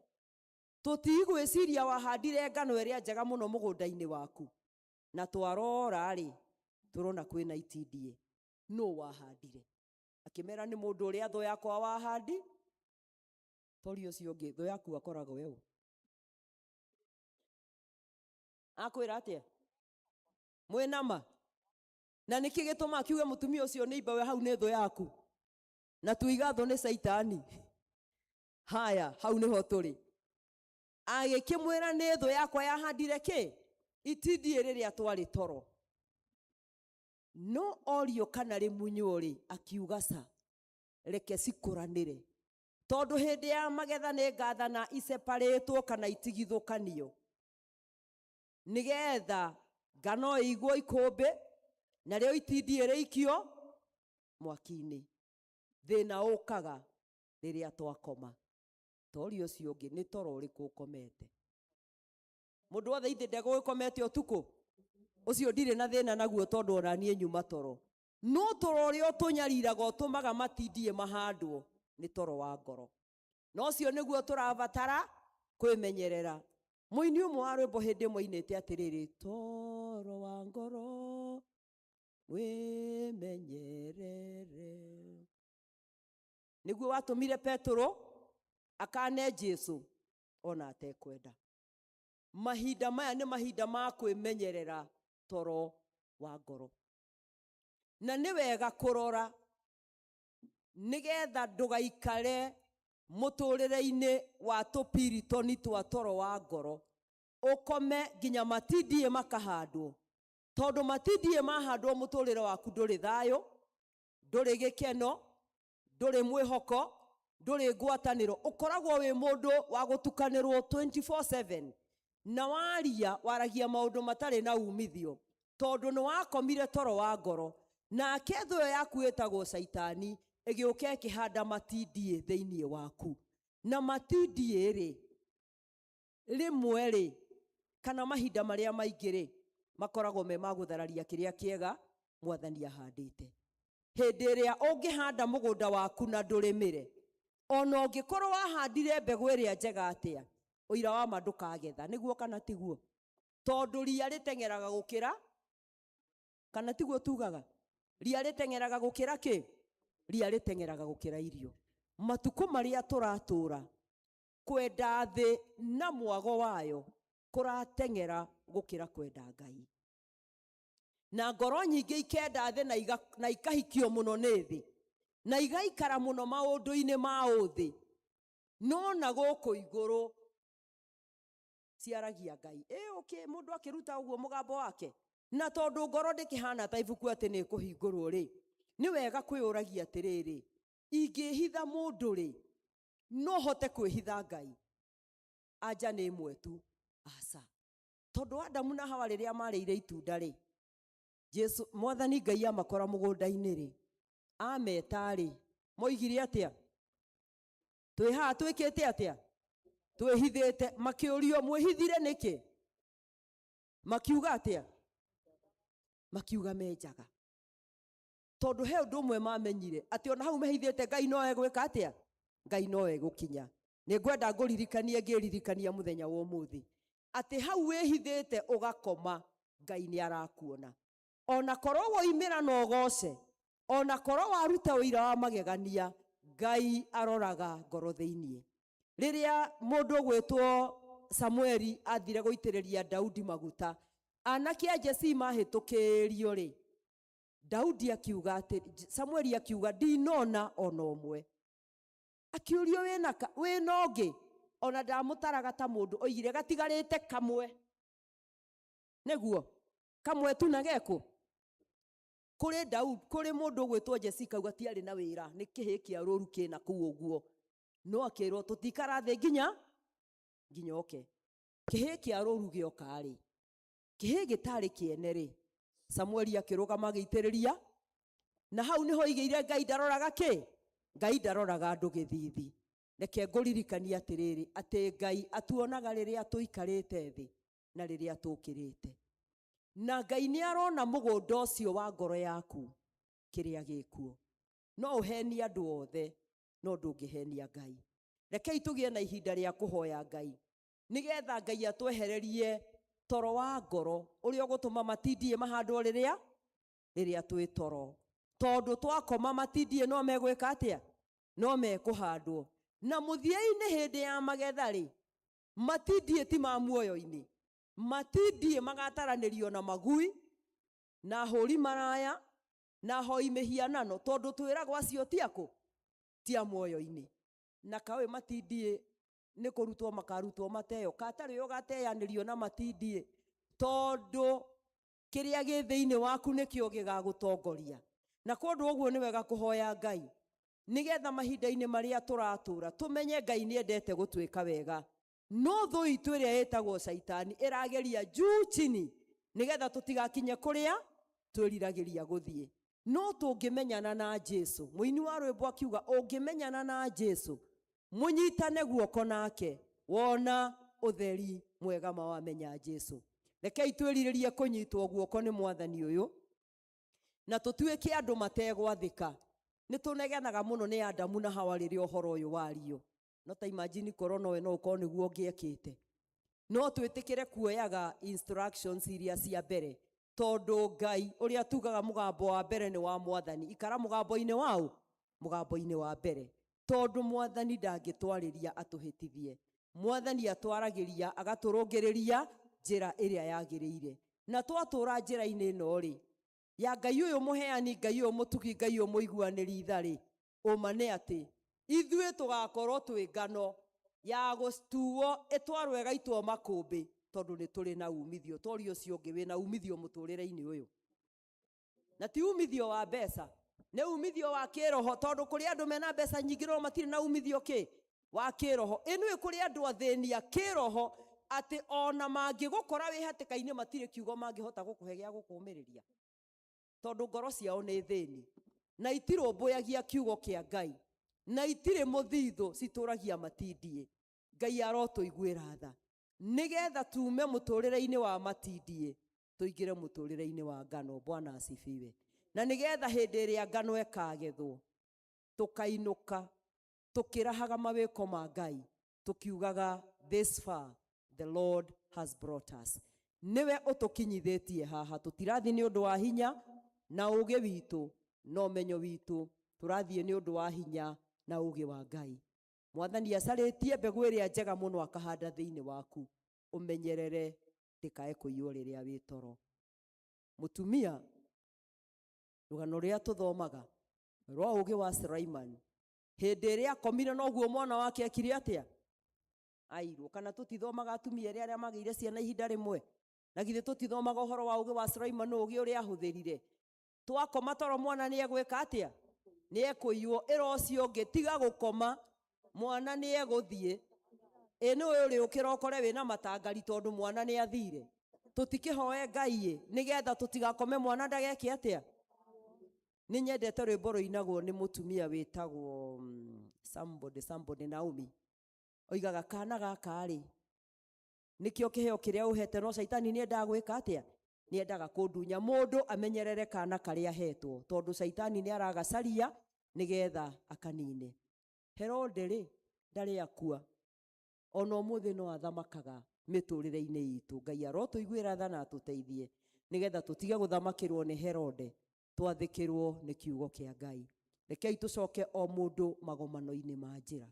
tũtigwĩciria wahandire ngano ĩrĩa njega mũno mũgũnda-inĩ waku, na twarora-rĩ, tũrona kwĩna itindiĩ. Nũ wahandire? Akĩmera nĩ mũndũ ũrĩa thũ yakwa wahandi. Tori ũcio ũngĩ, thũ yaku akoragwo ũ? Akwĩra atĩa? Mwĩna ma? Na nĩkĩ gĩtũma akiuge mũtumia ũcio nĩ imbawe hau nĩ thũ yaku? Na tuiga thũ nĩ Caitani. Haya, hau nĩho tũrĩ. Agĩkĩmwĩra nĩ thũ yakwa yahandire kĩ? Itindiĩ rĩrĩa twarĩ toro. No orio kana rĩmunywo rĩ, akiuga ca, reke cikũranĩre. Tondũ hĩndĩ ya magetha nĩ ngathana iceparĩtwo kana itigithũkanio, nĩgetha ngano ĩigwo ikũmbĩ, narĩo itindiĩ rĩikio mwaki-inĩ. Thĩna ũkaga rĩrĩa twakoma. Tori ũcio ũngĩ, nĩ toro ũrĩkũ ũkomete? Mũndũ wothe ithe ndegũgĩkomete ũtukũ? Ũcio ndirĩ na thĩna naguo tondũ ona niĩ nyuma toro. No toro ũrĩa ũtũnyariraga ũtũmaga matindiĩ mahandwo nĩ toro wa ngoro. Na ũcio nĩguo tũrabatara kwĩmenyerera. Mũini ũmwe wa rwĩmbo hĩndĩ ĩmwe ainĩte atĩrĩrĩ, toro wa ngoro wĩmenyerere. Nĩguo watũmire Petero akane Jesu ona atekwenda. Mahinda maya nĩ mahinda ma kwĩmenyerera toro wa ngoro. Na nĩ wega kũrora nĩgetha ndũgaikare mũtũrĩre-inĩ wa tũpiritoni twa toro wa ngoro, ũkome nginya matindiĩ makahandwo. Tondũ matindiĩ mahandwo mũtũrĩre waku ndũrĩ thayũ, ndũrĩ gĩkeno, ndũrĩ mwĩhoko, ndũrĩ ngwatanĩro. Ũkoragwo wĩ mũndũ wa gũtukanĩrwo 24/7, na waria waragia maũndũ matarĩ na umithio, tondũ nĩ wakomire toro wa ngoro. Nake thũ ĩyo yaku ĩtagwo Caitani ĩgĩũka ĩkĩhanda matindiĩ thĩinĩ waku. Na matindiĩ rĩ, rĩmwe rĩ, kana mahinda marĩa maingĩ rĩ, makoragwo me ma gũthararia kĩrĩa kĩega Mwathani ahandĩte. Hĩndĩ ĩrĩa ũngĩhanda mũgũnda waku na ndũrĩmĩre, ona ũngĩkorwo wahandire mbegũ ĩrĩa njega atĩa, ũira wa ma ndũkagetha. Nĩguo kana tiguo? Tondũ ria rĩteng'eraga gũkĩra, kana tiguo tugaga? Ria rĩteng'eraga gũkĩra kĩ? Ria rĩteng'eraga gũkĩra irio. Matukũ marĩa tũratũra, kwenda thĩ na mwago wayo kũrateng'era gũkĩra kwenda Ngai. Na ngoro nyingĩ ikenda thĩ na ikahikio mũno nĩ thĩ, na igaikara mũno maũndũ-inĩ ma ũthĩ, no na gũkũ igũrũ ciaragia Ngai. Ĩ, mũndũ akĩruta ũguo mũgambo wake, na tondũ ngoro ndĩkĩhana ta ibuku atĩ nĩ ĩkũhingũrwo rĩ, nĩ wega kwĩyũragia atĩrĩrĩ, ingĩhitha mũndũ rĩ, no hote kwĩhitha Ngai? Anja nĩ ĩmwe tu, aca. Tondũ Adamu na Hawa rĩrĩa marĩire itunda rĩ, Jesu Mwathani Ngai amakora mũgũnda-inĩ rĩ, ameta rĩ, moigire atĩa? Twĩ haha twĩkĩte atĩa? Twĩhithĩte. Makĩũrio, mwĩhithire nĩkĩ? Makiuga atĩa? Makiuga menjaga. Tondũ he ũndũ ũmwe mamenyire, atĩ ona hau mehithĩte Ngai no egwĩka atĩa? Ngai no egũkinya. Nĩ ngwenda ngũririkanie ngĩririkania mũthenya wa ũmũthĩ, atĩ hau wĩhithĩte ũgakoma, Ngai nĩ arakuona. Ona korwo woimĩra na ũgoce, ona korwo waruta ũira wa magegania, Ngai aroraga ngoro thĩinĩ. Rĩrĩa mũndũ ũgwĩtwo Samueli athire gũitĩrĩria Daudi maguta, anake a Jesii mahĩtũkĩrio rĩ, Daudi akiuga atĩ, Samueli akiuga ndinona ona ũmwe. Akiũrio wĩna ũngĩ, ona ndamũtaraga ta mũndũ, oigire gatigarĩte kamwe. Nĩguo kamwe tu na geko. Kũrĩ Daudi, kũrĩ mũndũ ũgwĩtwo Jesii kauga tiarĩ na wĩra, nĩ kĩhĩ kĩa rũru kĩna kũu ũguo. No akĩrwo tũtikara thĩ nginya nginya oke. Kĩhĩ kĩa rũru gĩoka rĩ, kĩhĩ gĩtarĩ kĩene rĩ, Samueli akĩrũgama agĩitĩrĩria, na hau nĩho igĩire Ngai ndaroraga kĩ? Ngai ndaroraga andũ gĩthithi. Reke ngũririkanie atĩrĩrĩ, atĩ Ngai atuonaga rĩrĩa tũikarĩte thĩ na rĩrĩa tũkĩrĩte. Na Ngai nĩ arona mũgũnda ũcio wa ngoro yaku kĩrĩa gĩkuo. No ũhenie andũ othe, no ndũngĩhenia Ngai. Rekei tũgĩe na ihinda rĩa kũhoya Ngai, nĩgetha Ngai atwehererie toro wa ngoro ũrĩa ũgũtũma matindie mahandwo rĩrĩa rĩrĩa twĩ toro. Tondũ twakoma matindie no megwĩka atĩa? No mekũhandwo. Na mũthia-inĩ hĩndĩ ya magetha rĩ, matindie ti ma muoyo-inĩ. Matindie magataranĩrio na magui, na hũri maraya, na hoi mĩhianano, tondũ twĩragwo acio ti akũ? Ti a muoyo-inĩ. Na kaũĩ matindie nĩ kũrutwo makarutwo mateo, katarĩ ũgateanĩrio na matindie, tondũ kĩrĩa gĩ thĩinĩ waku nĩkĩo gĩgagũtongoria. Na kũndũ ũguo nĩ wega kũhoya Ngai, nĩgetha mahinda-inĩ marĩa tũratũra tũmenye Ngai nĩ endete gũtwĩka wega. No thũ itũ ĩrĩa ĩtagwo Caitani ĩrageria juu chini, nĩgetha tũtigakinye kũrĩa twĩriragĩria gũthiĩ. No tũngĩmenyana na Jesu, mũini wa rwĩmbo akiuga ũngĩmenyana na Jesu, mũnyitane guoko nake, wona ũtheri mwega ma wamenya Jesu. Rekei twĩrirĩrie kũnyitwo guoko nĩ mwathani ũyũ, na tũtuĩke andũ mategwathĩka. Nĩ tũnegenaga mũno nĩ Adamu na Hawa rĩrĩa ũhoro ũyũ wario. No ta imagine korwo nowe no ũkorwo nĩguo ũngĩekĩte. No twĩtĩkĩre kuoyaga instructions iria cia mbere, tondũ Ngai ũrĩa tugaga mũgambo wa mbere nĩ wa mwathani. Ikara mũgambo-inĩ waũ? Mũgambo-inĩ wa mbere. Tondũ mwathani ndangĩtwarĩria atũhĩtithie. Mwathani atwaragĩria agatũrũngĩrĩria njĩra ĩrĩa yagĩrĩire. Na twatũra njĩra-inĩ ĩno rĩ, ya Ngai ũyũ mũheani, Ngai ũyũ mũtugi, Ngai ũyũ mũiguanĩri tha rĩ, ũma nĩ atĩ ithuĩ tũgakorwo twĩ ngano ya gũtuo ĩtwarwo ĩgaitwo makũmbĩ, tondũ nĩ tũrĩ na umithio. Toria ũcio ũngĩ wĩna umithio mũtũrĩre-inĩ ũyũ. Na ti umithio wa mbeca, nĩ umithio wa kĩroho, tondũ kũrĩ andũ mena mbeca nyingĩ no matirĩ na umithio kĩ? Wa kĩroho. Ĩnũĩ kũrĩ andũ athĩni a kĩroho atĩ ona mangĩgũkora wĩ hatĩka-inĩ matirĩ kiugo mangĩhota gũkũhe gĩa gũkũũmĩrĩria, tondũ ngoro ciao nĩ thĩni na itirũmbũyagia kiugo kĩa Ngai na itirĩ mũthithũ, citũragia matindie. Ngai arotũiguĩra tha nĩgetha tume mũtũrĩre-inĩ wa matindie tũingĩre mũtũrĩre-inĩ wa ngano. Bwana asifiwe. Na nĩgetha hĩndĩ ĩrĩa ngano ĩkagethwo tũkainũka tũkĩrahaga mawĩko ma Ngai, tũkiugaga this far the Lord has brought us. Nĩwe ũtũkinyithĩtie haha. Tũtirathiĩ nĩ ũndũ wa hinya na ũũgĩ witũ na ũmenyo witũ, tũrathiĩ nĩ ũndũ wa hinya na ũũgĩ wa Ngai. Mwathani acarĩtie mbegũ ĩrĩa njega mũno akahanda thĩinĩ waku, ũmenyerere ndĩkae kũiywo rĩrĩa wĩ toro. Mũtumia, rũgano rũrĩa tũthomaga rwa ũũgĩ wa Sulaiman, hĩndĩ ĩrĩa akomire noguo mwana wake ekire atĩa? Airwo. Kana tũtithomaga atumia erĩ arĩa magĩire ciana ihinda rĩmwe? Na githĩ tũtithomaga ũhoro wa ũũgĩ wa Sulaiman, ũũgĩ ũrĩa ahũthĩrire? Twakoma toro mwana nĩ egwĩka atĩa? Nĩ ekũiywo. Ĩra ũcio ũngĩ tiga gũkoma, mwana nĩ egũthiĩ. Ĩ nĩũĩ ũrĩũkĩra ũkore wĩna matangari tondũ mwana nĩ athire. Tũtikĩhoe Ngai ĩ, nĩgetha tũtigakome mwana ndageke atĩa? Nĩ nyendete rwĩmbo rũinagwo nĩ mũtumia wĩtagwo somebody, somebody Naomi. Oigaga kana gaka rĩ, nĩkĩo kĩheo kĩrĩa ũhete, no caitani nĩ endaga gwĩka atĩa? Nĩ endaga kũndunya. Mũndũ amenyerere kana karĩa ahetwo, tondũ caitani nĩ aragacaria nĩgetha akanine. Herode rĩ, ndarĩ akua. Ona ũmũthĩ no athamakaga mĩtũrĩre-inĩ itũ. Ngai arotũiguĩra tha na atũteithie nĩgetha tũtige gũthamakĩrwo nĩ Herode, twathĩkĩrwo nĩ kiugo kĩa Ngai. Rekei tũcoke o mũndũ magomano-inĩ ma njĩra,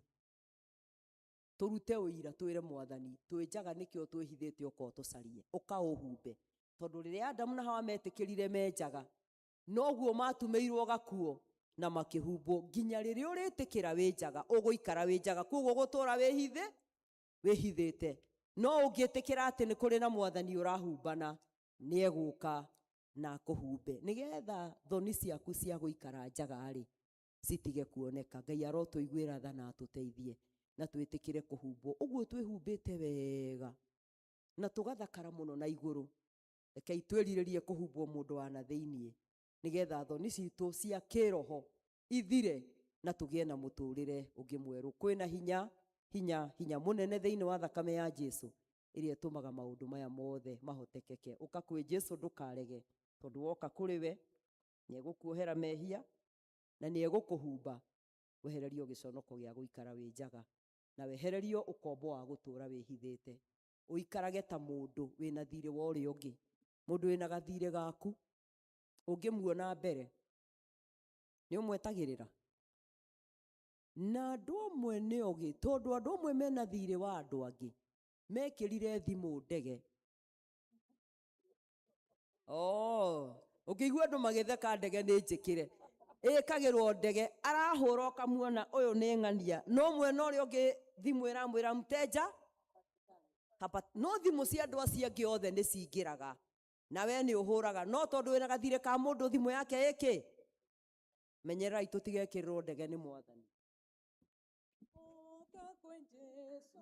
tũrute ũira, twĩre mwathani twĩ njaga nĩkĩo twĩhithĩte, ũka ũtũcarie, ũka ũhumbe. Tondũ rĩrĩa Adamu na Hawa metĩkĩrire me njaga, noguo matumĩirwo gakuo na makĩhumbwo. Nginya rĩrĩa ũrĩtĩkĩra wĩ njaga, ũgũikara wĩ njaga, koguo ũgũtũra wĩhithĩte. No ũngĩtĩkĩra atĩ nĩ kũrĩ na mwathani ũrahumbana, nĩ egũka na akũhumbe, nĩgetha thoni ciaku cia gũikara njaga rĩ, citige kuoneka. Ngai arotũiguĩra tha na atũteithie na twĩtĩkĩre kũhumbwo ũguo twĩhumbĩte wega na tũgathakara mũno na igũrũ. Rekei twĩrirĩrie kũhumbwo mũndũ wa na thĩiniĩ nĩgetha thoni citũ cia kĩroho ithire na tũgĩe na mũtũrĩre ũngĩ mwerũ. Kwĩna hinya hinya hinya mũnene thĩinĩ wa thakame ya Jesu ĩrĩa ĩtũmaga maũndũ maya mothe mahotekeke. Ũka kwĩ Jesu ndũkarege, tondũ woka kũrĩ we nĩegũkuohera mehia na nĩegũkũhumba wehererio gĩconoko gĩa gũikara wĩ njaga na wehererio ũkombo wa gũtũra wĩhithĩte, ũikarage ta mũndũ wĩna thirĩ wa ũrĩa ũngĩ, mũndũ wĩna gathirĩ gaku ũngĩmuona mbere nĩ ũmwetagĩrĩra. Na andũ amwe nĩ ogĩ, tondũ andũ amwe mena thirĩ wa andũ angĩ mekĩrire thimũ ndege. Oh, ũngĩigua andũ magĩtheka ndege nĩ njĩkĩre, ĩkagĩrwo ndege, arahũra ũkamuona ũyũ nĩ ng'ania, no mwena ũrĩa ũngĩ thimũ ĩramwĩra mteja hapa, no thimũ cia andũ acio angĩ othe nĩ cingĩraga na we nĩ ũhũraga, no tondũ wĩna gathirĩ ka mũndũ thimũ yake ĩkĩ, menyererai tũtigekĩrĩrwo ndege nĩ Mwathani. Ũka kwĩ Jesũ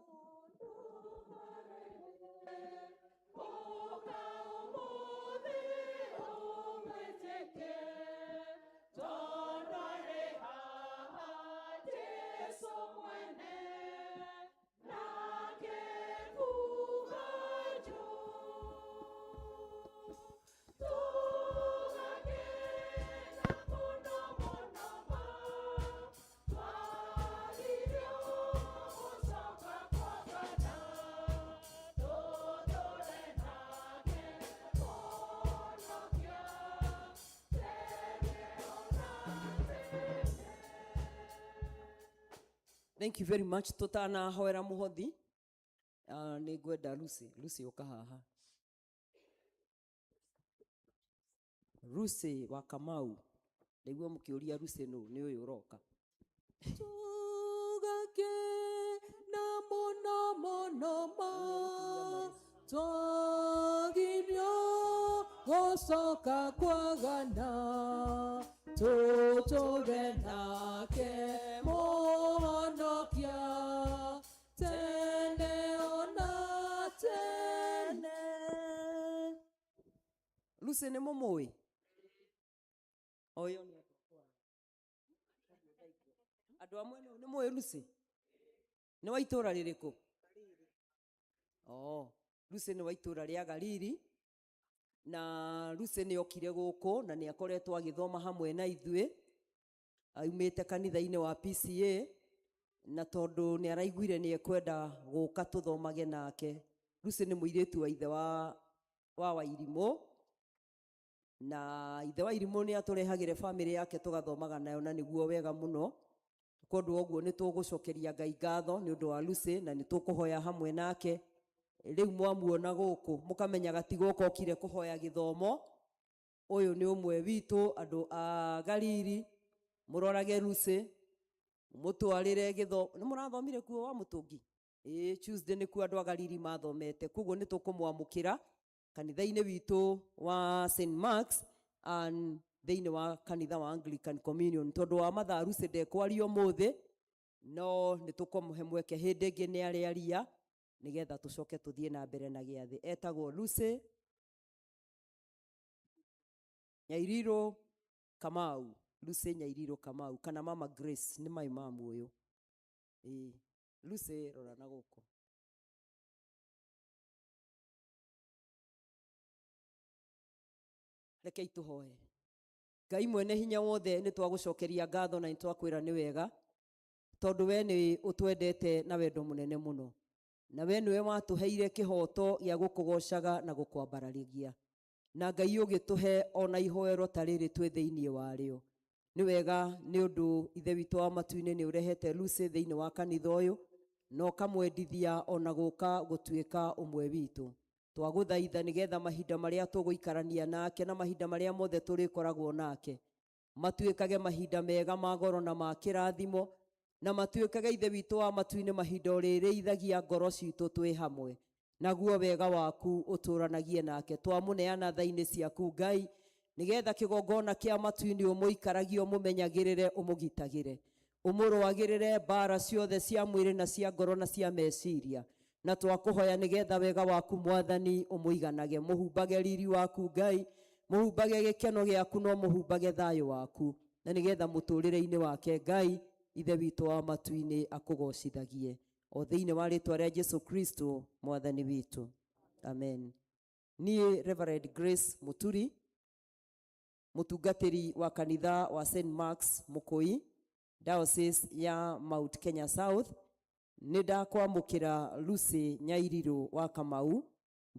Thank you very much. Tutanahoera muhothi nĩ ngwenda Lucy, Lucy ũka haha. Lucy wa Kamau, ndaigua mũkĩũria Lucy nũ, nĩ ũyũ ũroka. Tũgakena mũno mũno ma twagirio gũcoka kwagana tũtũre nake Mũhonokia tene ona tene. Lucy nĩ mũmũĩ? Ũyũ nĩ andũ amwe nĩ mũĩ Lucy? Nĩ wa itũra rĩrĩkũ? Oh, Lucy nĩ wa itũra rĩa Galili, na Lucy nĩ okire gũkũ na nĩ akoretwo agĩthoma hamwe na ithuĩ, aumĩte kanitha-inĩ wa PCA, na tondũ nĩ araiguire nĩ ekwenda gũka tũthomage nake. Lucy nĩ mũirĩtu wa ithe wa Wairimũ, na ithe wa Irimũ nĩ atũrehagĩre bamĩrĩ yake tũgathomaga nayo, na nĩguo wega mũno. Kwoguo ũguo nĩ tũgũcokeria Ngai ngatho nĩ ũndũ wa Lucy, na nĩ tũkũhoya hamwe nake. Rĩu mwamuona gũkũ mũkamenyaga ti gũka okire kũhoya gĩthomo, ũyũ nĩ ũmwe witũ andũ a Galili. Mũrorage Lucy, mũtwarĩre gĩthomo. Nĩ mũrathomire kuo wa Mũtũngi? Ĩĩ, Tuesday nĩkuo andũ a Galili mathomete. Kwoguo nĩ tũkũmwamũkĩra kanitha-inĩ witũ wa St Mark's and thĩinĩ wa kanitha wa Anglican Communion. Tondũ wa mathaa Lucy ndekwaria ũmũthĩ, no nĩ tũkũmũhe mweke hĩndĩ ĩngĩ nĩ arĩaria nĩgetha tũcoke tũthiĩ na mbere na gĩathĩ. Etagwo Lucy Nyairiro Kamau, Lucy Nyairiro Kamau kana Mama Grace nĩ mai mamu ũyũ. Ĩĩ, Lucy rora na gũkũ. Rekei tũhoe. Ngai mwene hinya wothe, nĩ twagũcokeria ngatho na nĩ twakwĩra nĩ wega, tondũ we nĩ ũtwendete na wendo mũnene mũno, na we nĩwe watũheire kĩhoto gĩa gũkũgocaga na gũkwambararagia, na Ngai ũgĩtũhe ona ihoero ta rĩrĩ twĩ thĩinĩ warĩo. Nĩ wega nĩ ũndũ Ithe witũ wa matu-inĩ nĩ ũrehete Lucy thĩinĩ wa kanitha ũyũ, na ũkamwendithia ona gũka gũtuĩka ũmwe witũ. Twagũthaitha nĩgetha mahinda marĩa tũgũikarania nake na mahinda marĩa mothe tũrĩkoragwo nake matuĩkage mahinda mega ma goro na ma kĩrathimo, na matuĩkage Ithe witũ wa matu-inĩ mahinda ũrĩrĩithagia ngoro citũ twĩ hamwe, naguo wega waku ũtũranagie nake. Twamũneana tha-inĩ ciaku Ngai, Nĩgetha kĩgongona kĩa matu-inĩ ũmũikaragie, ũmũmenyagĩrĩre, ũmũgitagĩre, ũmũrũagĩrĩre mbara ciothe cia mwĩrĩ na cia ngoro na cia meciria. Na twakũhoya nĩgetha wega waku Mwathani ũmũiganage, mũhumbage riri waku Ngai, mũhumbage gĩkeno gĩaku na ũmũhumbage thayũ waku, na nĩgetha mũtũrĩre-inĩ wake Ngai Ithe witũ wa matu-inĩ akũgocithagie, o thĩinĩ wa rĩtwa rĩa Jesu Kristo Mwathani witũ, amen. Niĩ Reverend Grace Muturi, mũtungatĩri wa kanitha wa St Mark's Mũkũi, Diocese ya Mount Kenya South, nĩ ndakwamũkĩra Lucy Nyairirũ wa Kamau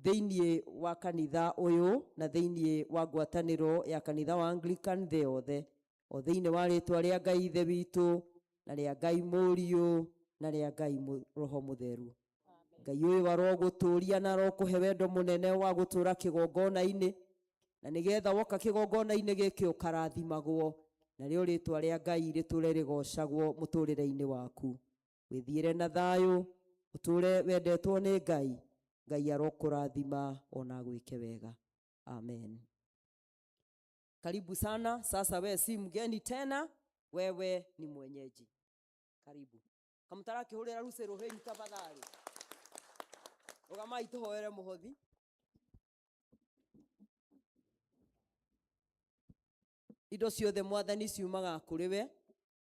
thĩinĩ wa kanitha ũyũ na thĩinĩ wa ngwatanĩro ya kanitha wa Anglican thĩ yothe, o thĩinĩ wa rĩtwa rĩa Ngai Ithe witũ na rĩa Ngai Mũriũ na rĩa Ngai Roho Mũtheru. Ngai ũyũ arogũtũria na arokũhe wendo mũnene wa gũtũra kĩgongona-inĩ, na nĩgetha woka kĩgongona-inĩ gĩkĩ ũkarathimagwo, narĩo rĩtwa rĩa Ngai rĩtũre rĩgocagwo mũtũrĩre-inĩ waku. Wĩthiĩre na thayũ, ũtũre wendetwo nĩ Ngai. Ngai arokũrathima ona agwĩke wega. Amen. Karibu sana. Sasa we si mgeni tena, wewe ni mwenyeji. Karibu. Kamũtarakĩhũrĩra Lucy rũhĩ tafadhali. Rũgamai tũhoere mũhothi. Indo ciothe Mwathani ciumaga kũrĩ we,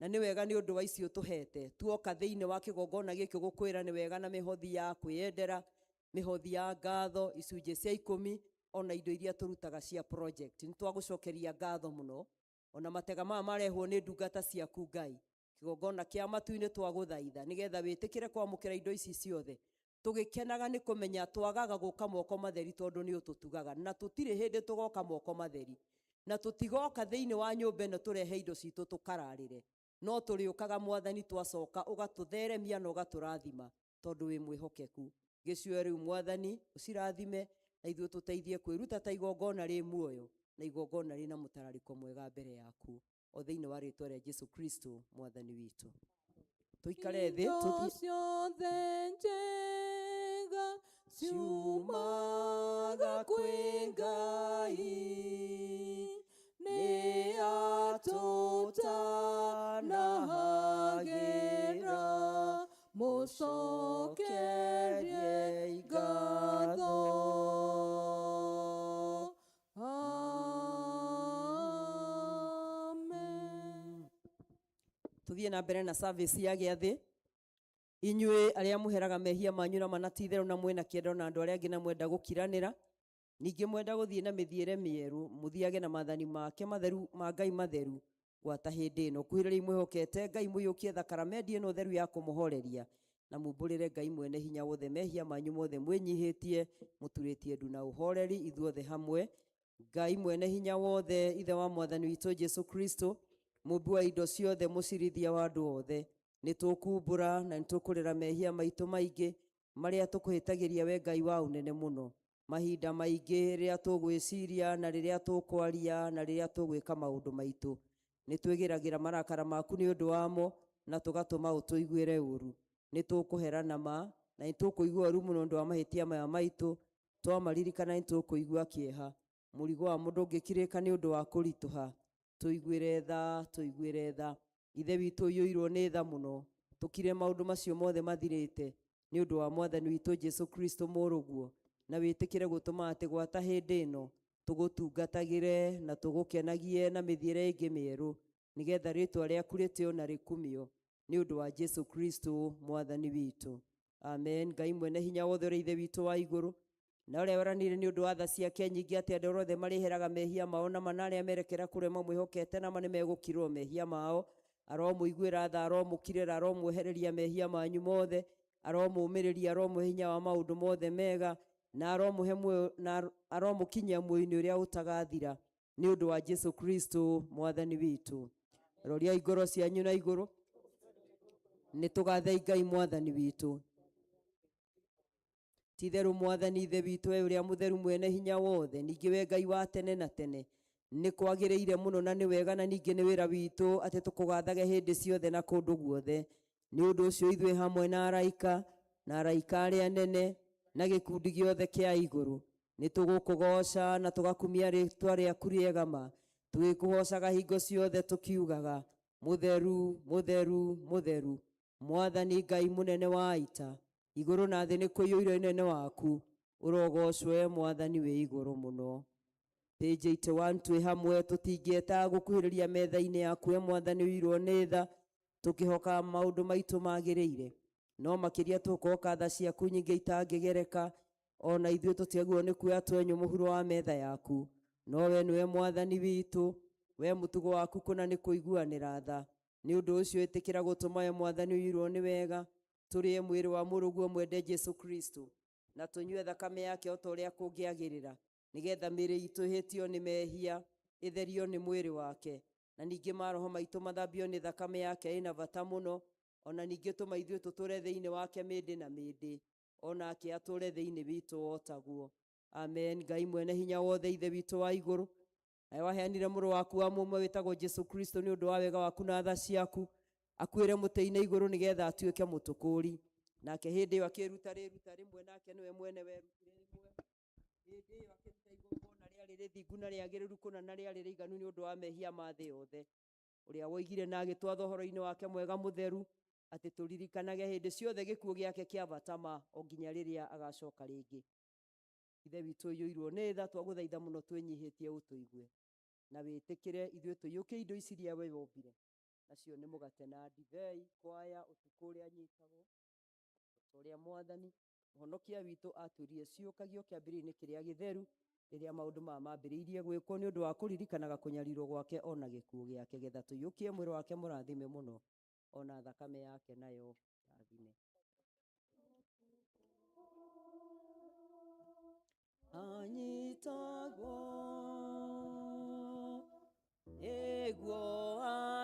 na nĩ wega nĩ ũndũ wa icio tũhete. Tuoka thĩinĩ wa kĩgongona gĩkĩ gũkwĩra nĩ wega na mĩhothi ya kwĩyendera, mĩhothi ya ngatho, icunjĩ cia 10, ona indo iria tũrutaga cia project. Nĩ twagũcokeria ngatho mũno. Ona matega maya marehwo nĩ ndungata ciaku Ngai. Kĩgongona kĩa matu-inĩ twagũthaitha nĩgetha wĩtĩkĩre kwamũkĩra indo ici ciothe. Tũgĩkenaga nĩ kũmenya twagaga gũka moko matheri tondũ nĩ ũtũtugaga, na tũtirĩ hĩndĩ tũgoka moko matheri, na tũtigoka thĩinĩ wa nyũmba ĩno tũrehe indo citũ tũkararĩre, no tũrĩũkaga Mwathani twacoka ũgatũtheremia na ũgatũrathima tondũ wĩ mwĩhokeku. Gĩcioe rĩu Mwathani ũcirathime, na ithuĩ tũteithie kwĩruta ta igongona rĩ muoyo na igongona rĩna mũtararĩko mwega mbere yaku, o thĩinĩ wa rĩtwa rĩa Jesu Kristo Mwathani witũ. Tũikare thĩ, Indo tũthiĩ ciothe njega ciumaga kwĩ Ngai, nĩ atũtanahagĩra, mũcokerie ngatho. Amen. Tuthiĩ na mbere na service ya gĩathĩ. Inyuĩ arĩa mũheraga mehia manyu na manatitherũ na mwĩna kĩendo na andũ arĩa angĩ na mwenda gũkiranĩra, ningĩ mwenda gũthiĩ na mĩthiĩre mĩerũ, mũthiage na maathani make matheru ma Ngai matheru gwata hĩndĩ ĩno. Kuhĩrĩriai mwĩhokete Ngai, mũiyũkie thakaramendi ĩno theru ya kũmũhoreria, na mumbũrĩre Ngai mwene hinya wothe mehia manyu mothe mwĩnyihĩtie, mũturĩtie ndu na ũhoreri ithuothe hamwe. Ngai mwene hinya wothe, Ithe wa Mwathani witũ Jesu Kristo, mũmbi wa indo ciothe, mũcirithia wa andũ othe, nĩ tũkumbũra na nĩ tũkũrĩra mehia maitũ maingĩ marĩa tũkũhĩtagĩria we Ngai wa ũnene mũno. Mahinda maingĩ rĩrĩa tũgwĩciria na rĩrĩa tũkwaria na rĩrĩa tũgwĩka maũndũ maitũ, nĩ twĩgĩragĩra marakara maku nĩ ũndũ wamo na tũgatũma ũtũiguĩre ũru. Nĩ tũkũherana ma na nĩ tũkũigua ũru mũno ũndũ wa mahĩtia maya maitũ. Twamaririkana nĩ tũkũigua kĩeha. Mũrigo wa mũndũ ũngĩkirĩka nĩ ũndũ wa kũritũha. Tũiguĩre tha, tũiguĩre tha. Ithe witũ ũiyũirwo nĩ tha mũno. Tũkire maũndũ macio mothe mathirĩte nĩ ũndũ wa Mwathani witũ Jesu Kristo mũrũguo, na wĩtĩkĩre gũtũma atĩ gwata hĩndĩ ĩno tũgũtungatagĩre na tũgũkenagie na mĩthiĩre ĩngĩ mĩerũ, nĩgetha rĩtwa rĩaku rĩtĩo na rĩkumio nĩ ũndũ wa Jesu Kristo Mwathani witũ. Amen. Ngai mwene hinya wothe ũrĩa Ithe witũ wa igũrũ, na ũrĩa weranĩire nĩ ũndũ wa tha ciake nyingĩ atĩ andũ othe marĩheraga mehia mao na mana arĩa merekera kũrĩ mamwĩhokete na ma nĩmegũkirwo mehia mao. Aromũiguĩra tha, aromũkirĩra, aromwehereria mehia manyu mothe, aromũũmĩrĩria, aromũhe hinya wa maũndũ mothe mega, na aromũhe muoyo, na aromũkinyia muoyo-inĩ ũrĩa ũtagathira nĩ ũndũ wa Jesu Kristo Mwathani witũ. Roriai ngoro cianyu na igũrũ, nĩ tũgathei Ngai Mwathani witũ. Ti-itherũ Mwathani Ithe witũ, we ũrĩa mũtheru mwene hinya wothe, ningĩ we Ngai wa tene na tene, nĩ kwagĩrĩire mũno na nĩ wega na ningĩ nĩ wĩra witũ atĩ tũkũgathage hĩndĩ ciothe na kũndũ guothe. Nĩ ũndũ ũcio ithuĩ hamwe na araika, na araika arĩa anene, na gĩkundi gĩothe kĩa igũrũ, Nĩ tũgũkũgoca na tũgakumia rĩtwa rĩaku rĩega ma, tũgĩkũgocaga hingo ciothe tũkiugaga mũtheru, mũtheru, mũtheru, Mwathani Ngai mũnene wa ita, igũrũ na thĩ nĩ kũiyũire ũnene waku, ũrogocwo Mwathani wĩ igũrũ mũno. Page 81 twĩ hamwe tũtingĩetaga gũkuhĩrĩria metha-inĩ yaku we Mwathani ũirwo nĩ tha, tũkĩhoka maũndũ maitũ magĩrĩire, no makĩria tũkoka tha ciaku nyingĩ itangĩgereka, ona ithuĩ tũtiagĩrĩirwo nĩ kuoya twenyũ mũhuro wa metha yaku, no we nĩwe Mwathani witũ, we mũtugo waku kũna nĩ kũiguanĩra tha. Nĩ ũndũ ũcio ĩtĩkĩra gũtũma we Mwathani ũiyũirwo nĩ wega, tũrĩe mwĩrĩ wa mũrũguo mwende Jesũ Kristo, na tũnyue thakame yake o ta ũrĩa kũngĩagĩrĩra, nĩgetha mĩĩrĩ itũ ĩhĩtio nĩ mehia ĩtherio nĩ mwĩrĩ wake, na ningĩ maroho maitũ mathambio nĩ thakame yake ĩna bata mũno, ona ningĩ tũma ithuĩ tũtũre thĩinĩ wake mĩndĩ na mĩndĩ, onake atũre thĩinĩ witũ o taguo. Amen. Ngai mwene hinya wothe, Ithe witũ wa igũrũ, nawe waheanire mũrũ waku wa mũmwe wĩtagwo Jesũ Kristo nĩ ũndũ wa wega waku na tha ciaku, akuĩre mũtĩ-inĩ igũrũ nĩgetha atuĩke mũtũkũri. Nake hĩndĩ ĩyo akĩruta rĩruta rĩmwe, nake nĩwe mwene werutire rĩmwe. Hĩndĩ ĩyo akĩruta igongona rĩarĩ rĩthingu na rĩagĩrĩru kũna na rĩarĩ rĩiganu nĩ ũndũ wa mehia ma thĩ yothe, ũrĩa woigire na agĩtwatha ũhoro-inĩ wake mwega mũtheru atĩ tũririkanage hĩndĩ ciothe gĩkuũ gĩake kĩa bata ma o nginya rĩrĩa agacoka rĩngĩ. Ithe witũ ũiyũirwo nĩ tha, twagũthaitha mũno twĩnyihĩtie ũtũigue na wĩtĩkĩre ithuĩ tũiyũkie indo ici iria we wombire, nacio nĩ mũgate na ndibei, kwaya ũtukũ ũrĩa anyitagwo, ta ũrĩa Mwathani mũhonokia witũ atwĩrire ciũkagio kĩambĩrĩria-inĩ kĩrĩa gĩtheru, rĩrĩa maũndũ maya mambĩrĩirie gwĩkwo nĩ ũndũ wa kũririkanaga kũnyarirwo gwake ona gĩkuũ gĩake, getha tũiyũkie mwĩrĩ wake mũrathime mũno ona thakame yake nayo rathime. Anyitagwo nĩguo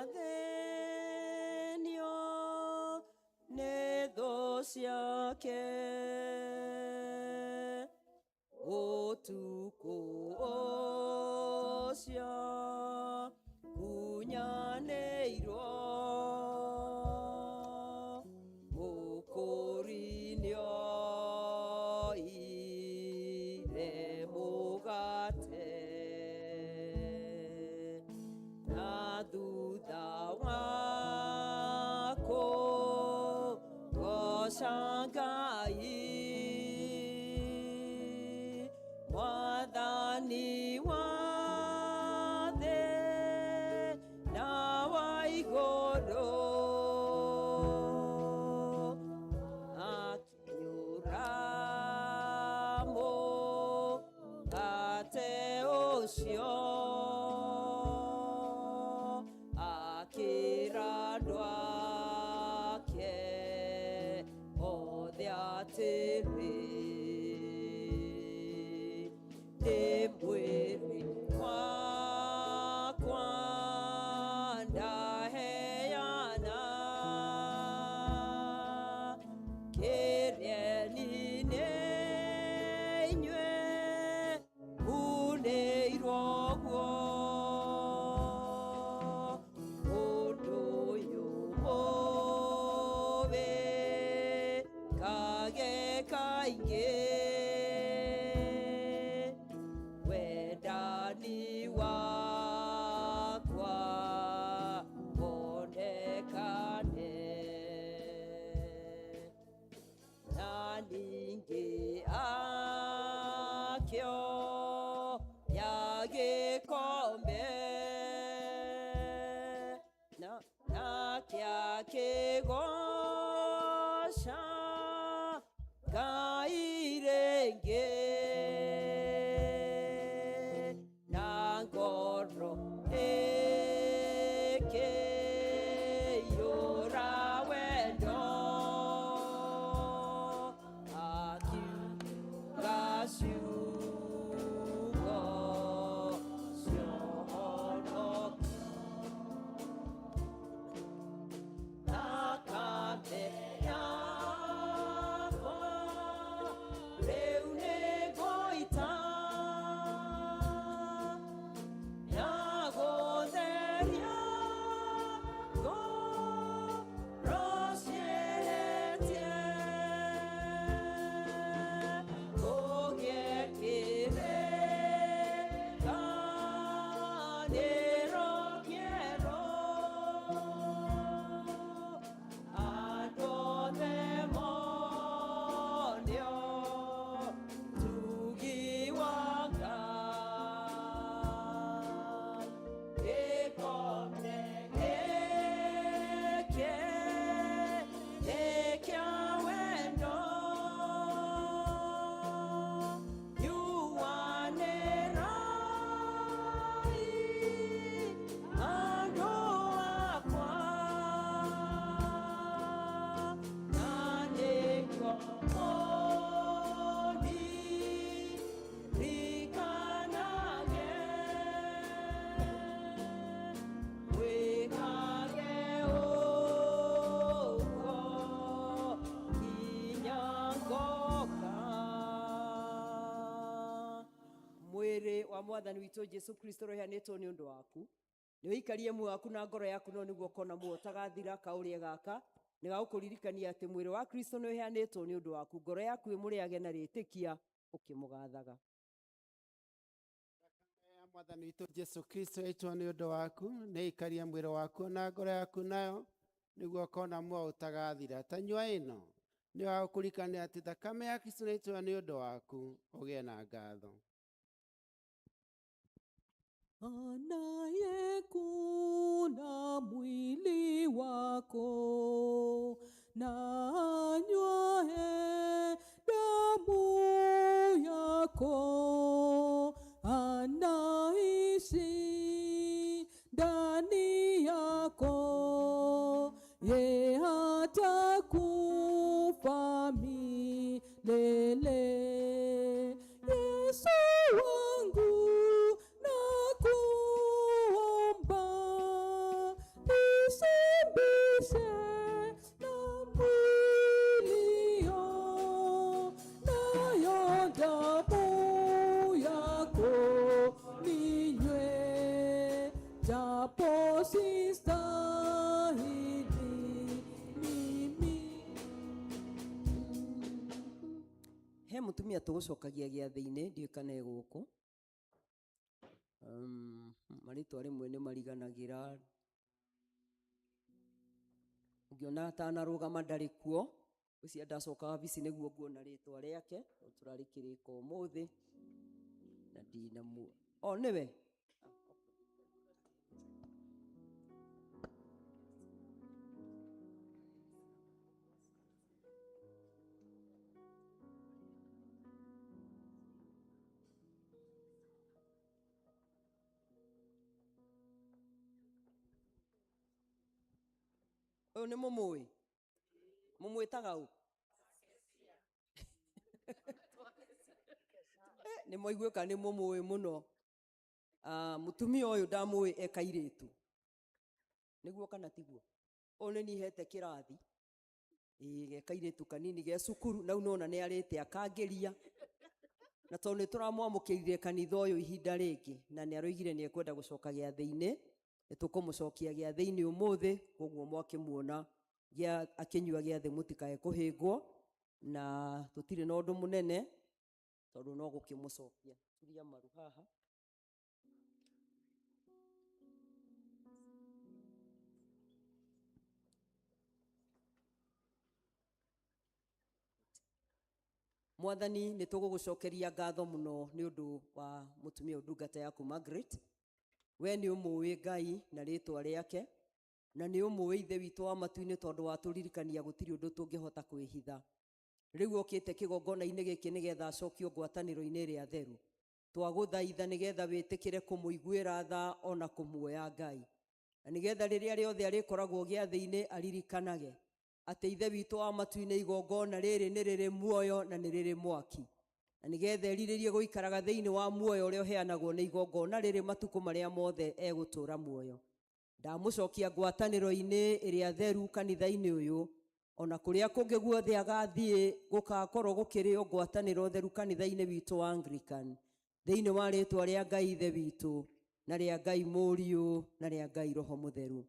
athĩnio nĩ thũ ciake, ũtukũ ũcio kunyanĩirwo, mũkũri nĩoire mũgate, na thutha wa kũgoca Ngai, Mwathani wa thĩ na wa igũrũ, akinyũra mũgate ũcio, akĩra andũ ake othe atĩrĩ, nĩ mwĩrĩ wakwa ndaheana, kĩrĩeni nĩ inyuĩ munĩirwo guo, ũndũ ũyũ mũwĩkage kaingĩ, wendani wakwa wonekane. Na ningĩ akĩoya gĩkombe, nake akĩgoca Ngai rĩngĩ, na ngoro ĩkĩiyũra wendo, akiuga ciugo cia ũhonokio, thakame yakwa rĩu nĩngũita, ya gũtheria Mwathani witũ Jesu Kristo ũrĩa ũheanĩtwo nĩ ũndũ waku, nĩ ũikarie muoyo waku na ngoro yaku, no nĩguo ũkona muoyo ũtagathira. Kaũrĩe gaka nĩ gagũkũririkania atĩ mwĩrĩ wa Kristo nĩ ũheanĩtwo nĩ ũndũ waku, ngoro yaku ĩmũrĩage na rĩtĩkia ũkĩmũgathaga. Ya Mwathani witũ Jesu Kristo yaitwo nĩ ũndũ waku, nĩ ikarie mwĩrĩ waku na ngoro yaku nayo, nĩguo ũkona muoyo ũtagathira. Tanyua ĩno nĩ wagũkũririkania atĩ thakame ya Kristo nĩyaitwo nĩ ũndũ waku, ũgĩe na ngatho. Anayekula mwili wako na anywae damu yako anaishi ndani yako, ye hatakufa milele. Yesu wangu nakuomba, nisibishe na mwilio, nayo damu yako ninywe, japo sistahili mimi. He mutumia tũgũcokagia gĩathĩ-inĩ, ndiũĩ kana e gũkũ. Marĩtwa rĩmwe nĩ mariganagĩra, ũngĩona atanarũgama ndarĩ kuo, ũcio ndacoka wabici nĩguo nguona rĩtwa rĩake, tũrarĩ kĩrĩko ũmũthĩ na ndinamuo. O nĩwe. Ũyũ nĩ mũmũĩ? Mũmwĩtaga ũ? Nĩ mwaiguĩka nĩ mũmũĩ mũno. Mũtumia ũyũ ndamũĩ e kairĩtu. Nĩguo kana tiguo? Ũyũ nĩ niĩ hete kĩrathi. Ĩĩ, ge kairĩtu kanini ge cukuru, na rĩu nĩwona nĩ arĩte akangĩria. Na tondũ nĩ tũramwamũkĩrire kanitha ũyũ ihinda rĩngĩ, na nĩ aroigire nĩ ekwenda gũcoka gĩathĩ-inĩ, nĩ tũkũmũcokia gĩathĩ-inĩ ũmũthĩ, koguo mwakĩmuona akĩnyua gĩathĩ mũtikae kũhĩngwo, na tũtirĩ na ũndũ mũnene, tondũ no gũkĩmũcokia. Turia maru haha. Mwathani, nĩ tũgũgũcokeria ngatho mũno nĩ ũndũ wa mũtumia ũyũ ndungata yaku Margaret. We nĩ ũmũĩ Ngai na rĩtwa rĩake, na nĩ ũmũĩ Ithe witũ wa matu-inĩ, tondũ watũririkania gũtirĩ ũndũ tũngĩhota kwĩhitha. Rĩu okĩte kĩgongona-inĩ gĩkĩ nĩgetha acokio ngwatanĩro-inĩ ĩrĩa theru. Twagũthaitha nĩgetha wĩtĩkĩre kũmũiguĩra tha ona kũmuoya Ngai, na nĩgetha rĩrĩa rĩothe arĩkoragwo gĩathĩ-inĩ aririkanage atĩ Ithe witũ wa matu-inĩ igongona rĩrĩ nĩ rĩrĩ muoyo na nĩ rĩrĩ mwaki, na nĩgetha erirĩrie gũikaraga thĩinĩ wa muoyo ũrĩa ũheanagwo nĩ igongona rĩrĩ matukũ marĩa mothe egũtũũra muoyo. Ndamũcokia ngwatanĩro-inĩ ĩrĩa theru kanitha-inĩ ũyũ, ona kũrĩa kũngĩ guothe agathiĩ gũgakorwo gũkĩrĩo ngwatanĩro theru kanitha-inĩ witũ wa Anglican, thĩinĩ wa rĩtwa rĩa Ngai Ithe witũ na rĩa Ngai Mũriũ na rĩa Ngai Roho Mũtheru.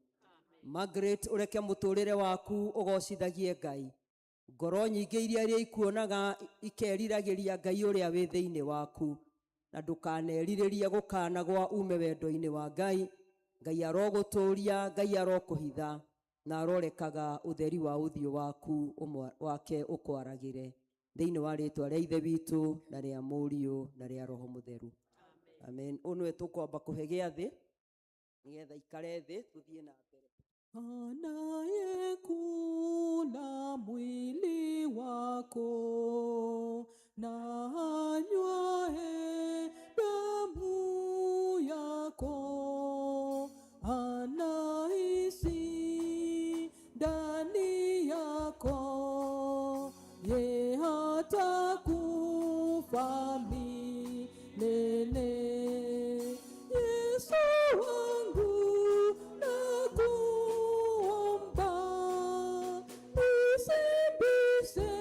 Margaret, ũreke mũtũrĩre waku ũgocithagie Ngai. Ngoro nyingĩ iria iria ikuonaga ikeriragĩria Ngai ũrĩa wĩ thĩinĩ waku, na ndũkanerirĩrie gũkanagwa ume wendo-inĩ wa Ngai. Ngai arogũtũria, Ngai arokũhitha, na arorekaga ũtheri wa ũthiũ waku wake ũkwaragĩre, thĩinĩ wa rĩtwa rĩa Ithe witũ na rĩa Mũriũ na rĩa Roho Mũtheru. Amen. Ũyũ nĩwe tũkwamba kũhe gĩathĩ nĩgetha ikare thĩ tũthiĩ na mbere. Anayekula mwili wako na anywae damu yako anaishi ndani yako, ye hatakufa milele. Yesu wangu nakuomba, nisibishe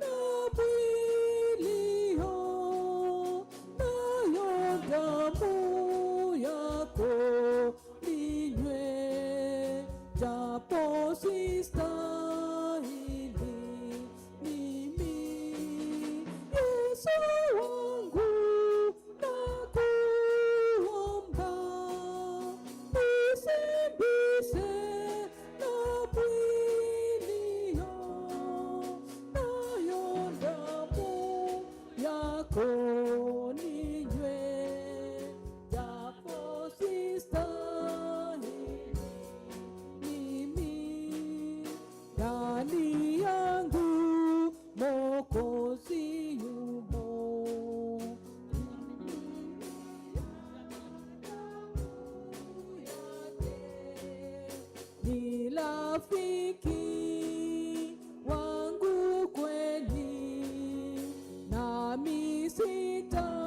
na mwilio, nayo Rafiki wangu kweli, nami sitamwacha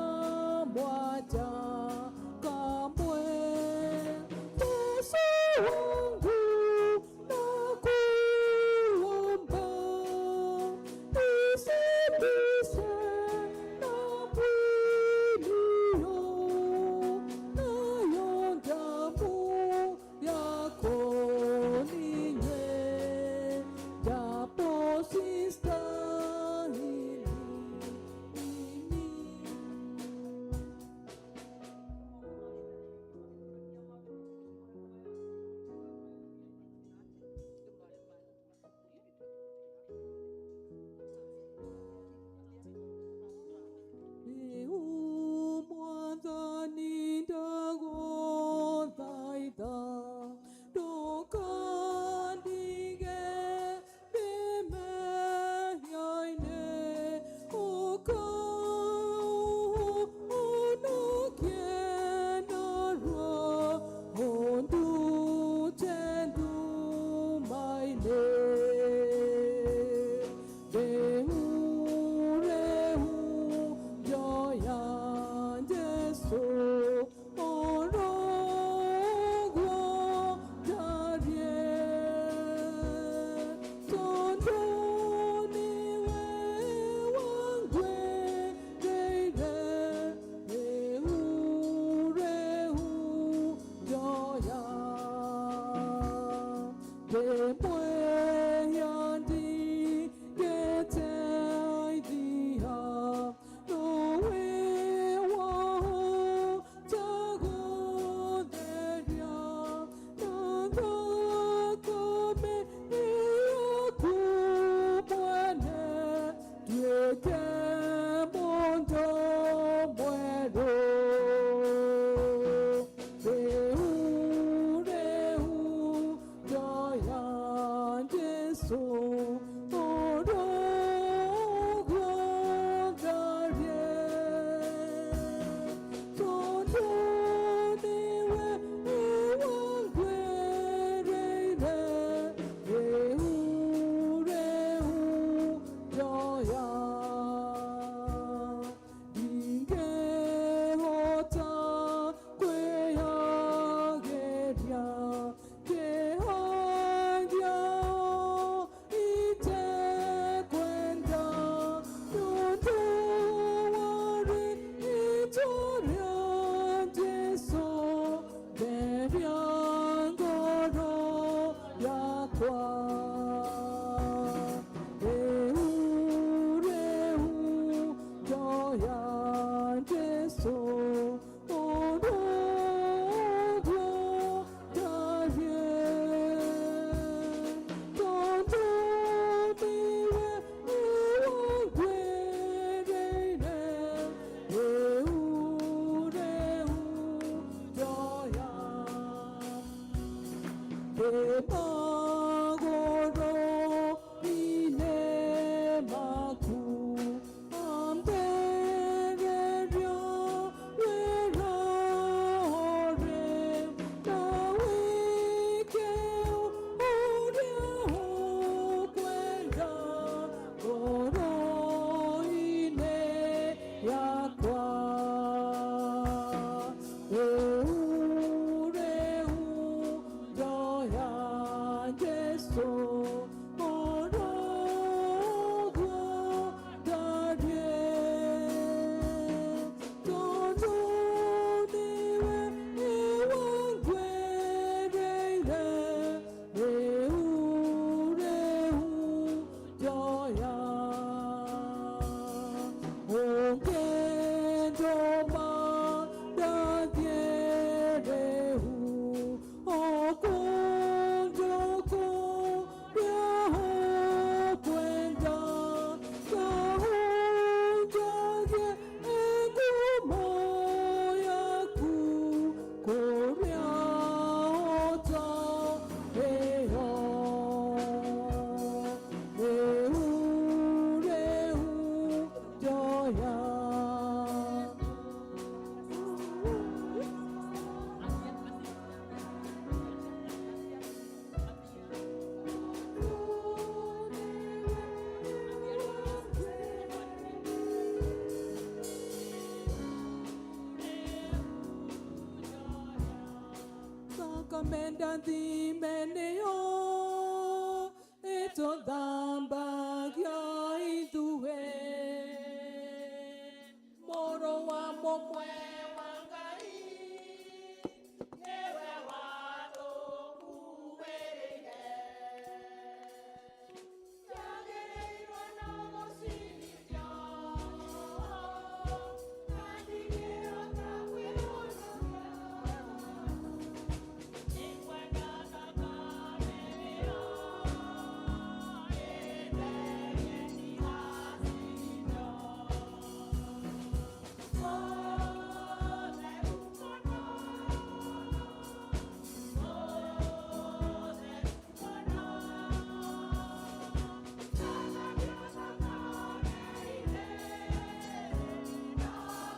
kamwe. Yesu wangu nakuomba, nisafishe na mwilio, nayo damu yako ninywe, japo sistahili mimi. Rĩu Mwathani ndagũthaitha, ndũkandige ndĩ mehia-inĩ, ũka ũũhonokie narua, ũndute nduma-inĩ. Rĩu, rĩu, njoya Jesũ, oro ũguo ndariĩ, tondũ nĩwe wangwĩrĩire. Rĩu, rĩu, njoya. Ndĩ mwĩhia ndingĩteithia, nowe wahota gũtheria, na thakame yaku mwene, nduĩke mũndũ mwerũ. Rĩu, rĩu, njoya Jesũ, oro ũguo ndariĩ, tondũ nĩwe wangwĩrĩire. Rĩu, rĩu, njoya. Ndingĩhota kwĩyagĩria, ngĩhagia itekwenda, nĩ ũndũ wa rĩĩtwa rĩa Jesũ, theria ngoro yakwa. Rĩu, rĩu, njoya Jesũ, oro ũguo ndariĩ, tondũ nĩwe wangwĩrĩire. Rĩu, rĩu, njoya. Ndĩ magũrũ-inĩ maku, ambĩrĩria wĩra ũrĩ, na wĩke ũrĩa ũkwenda ngoro-inĩ yakwa. Rĩu, rĩu, njoya Jesũ, oro ũguo ndariĩ, tondũ nĩwe wangwĩrĩire. Rĩu, rĩu, njoya. Ũngĩndũma ndathiĩ rĩu, o kũndũ kũrĩa. Thakame ndathime nĩyo ĩtũthambagia ithuĩ. Mũrũ wa mũmwe wa Ngai nĩwe watũkuĩrĩire. Twagĩrĩirwo no gũcirithio, na ndingĩhota kwĩhonokia. Nĩngwenda thakame ĩyo ĩtherie ndigacirithio. Mũtheru mũno, mũtheru mũno, thambio thakame-inĩ, na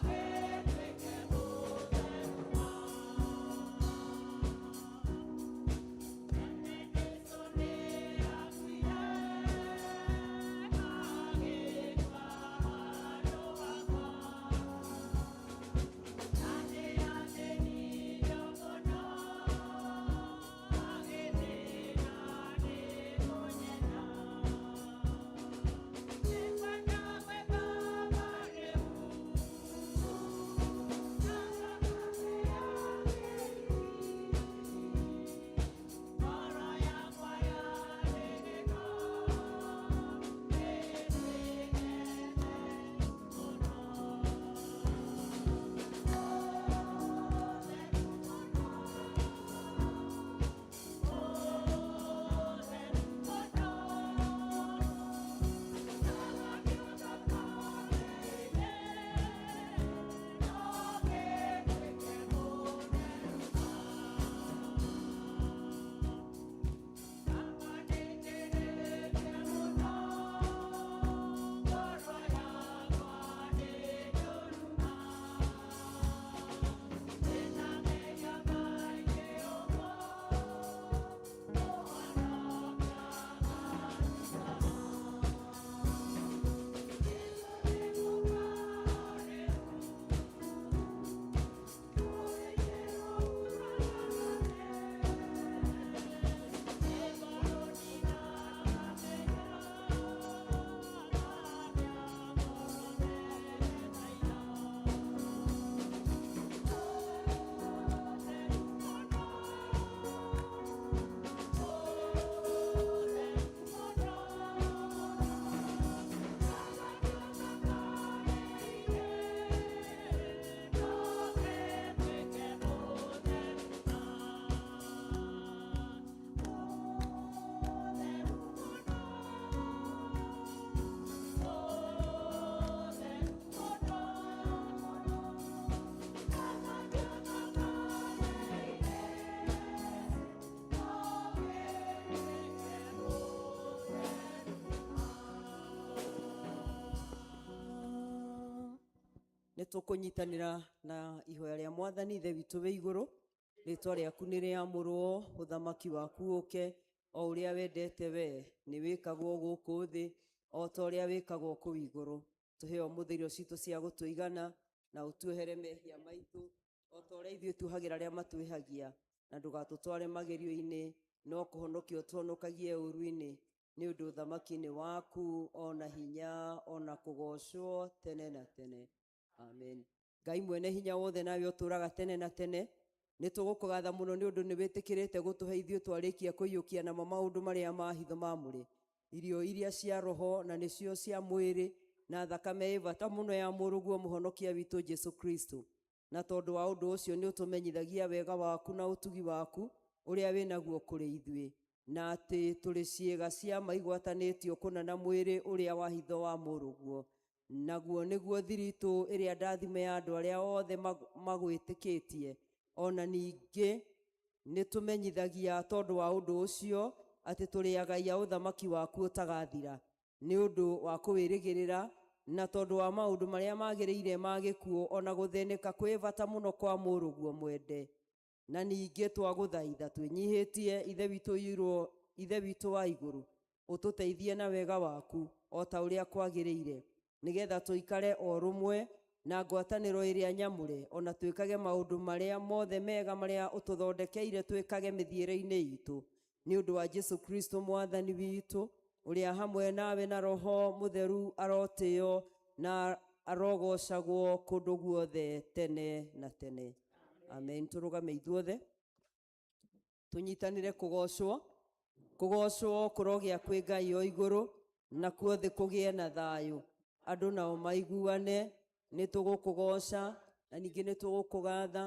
gĩtuĩke mũtheru ma. Tene Jesũ nĩakuire, agĩkua handũ hakwa. Na nĩathĩnirio mũno, agĩthĩna nĩ kũnyenda. Nĩngwenda gwĩthamba rĩu, na thakame yake. Ngoro yakwa yarĩ gĩko, ĩtuĩke theru mũno. Nĩ tũkũnyitanĩra na ihoya rĩa mwathani. Ithe witũ wĩ igũrũ, rĩtwa rĩaku nĩ rĩamũrwo, ũthamaki waku ũke, o ũrĩa wendete we nĩ wĩkagwo gũkũ thĩ o ta ũrĩa wĩkagwo kũu igũrũ. Tũhe ũmũthĩ irio citũ cia gũtũigana, na ũtuohere mehia maitũ o ta ũrĩa ithuĩ tuohagĩra arĩa matwĩhagia, na ndũgatũtware magerio-inĩ, no kũhonokia ũtũhonokagie ũũru-inĩ, nĩ ũndũ ũthamaki nĩ waku, ona hinya, ona kũgocwo tene na tene. Amen. Ngai mwene hinya wothe, nawe ũtũũraga tene na tene, nĩ tũgũkũgatha mũno nĩ ũndũ nĩ wĩtĩkĩrĩte gũtũhe ithuĩ twarĩkia kũiyũkia namo maũndũ marĩa ma hitho mamũre, irio iria cia roho na nĩcio cia mwĩrĩ, na thakame ĩ bata mũno ya mũrũguo mũhonokia witũ Jesu Kristo. Na tondũ wa ũndũ ũcio nĩ ũtũmenyithagia wega waku na ũtugi waku ũrĩa wĩ naguo kũrĩ ithuĩ, na atĩ tũrĩ ciĩga cia maigwatanĩtio kũna na mwĩrĩ ũrĩa wa hitho wa mũrũguo, naguo nĩguo thiritũ ĩrĩa ndathime ya andũ arĩa othe magwĩtĩkĩtie. Ona ningĩ nĩ tũmenyithagia tondũ wa ũndũ ũcio atĩ tũrĩ agai a ũthamaki waku ũtagathira, nĩ ũndũ wa kũwĩrĩgĩrĩra, na tondũ wa maũndũ marĩa magĩrĩire ma gĩkuũ ona gũthĩnĩka kwĩ bata mũno kwa mũrũguo mwende. Na ningĩ twagũthaitha twĩnyihĩtie, ithe witũ ũiyũirwo, ithe witũ wa igũrũ, ũtũteithie na wega waku o ta ũrĩa kwagĩrĩire, nĩgetha tũikare o rũmwe Na ngwatanĩro ĩrĩa nyamũre, ona twĩkage maũndũ marĩa mothe mega marĩa ũtũthondekeire twĩkage mĩthiĩre-inĩ itũ. Nĩ ũndũ wa Jesu Kristo mwathani witũ, ũrĩa hamwe nawe na Roho Mũtheru arotĩo na arogocagwo kũndũ guothe tene na tene. Amen. Tũrũgame ithuothe tũnyitanĩre kũgocwo. Kũgocwo kũrogĩa kwĩ Ngai o igũrũ, nakuo thĩ kũgĩe na thayũ, andũ nao maiguane. Nĩ tũgũkũgoca na ningĩ nĩ tũgũkũgatha,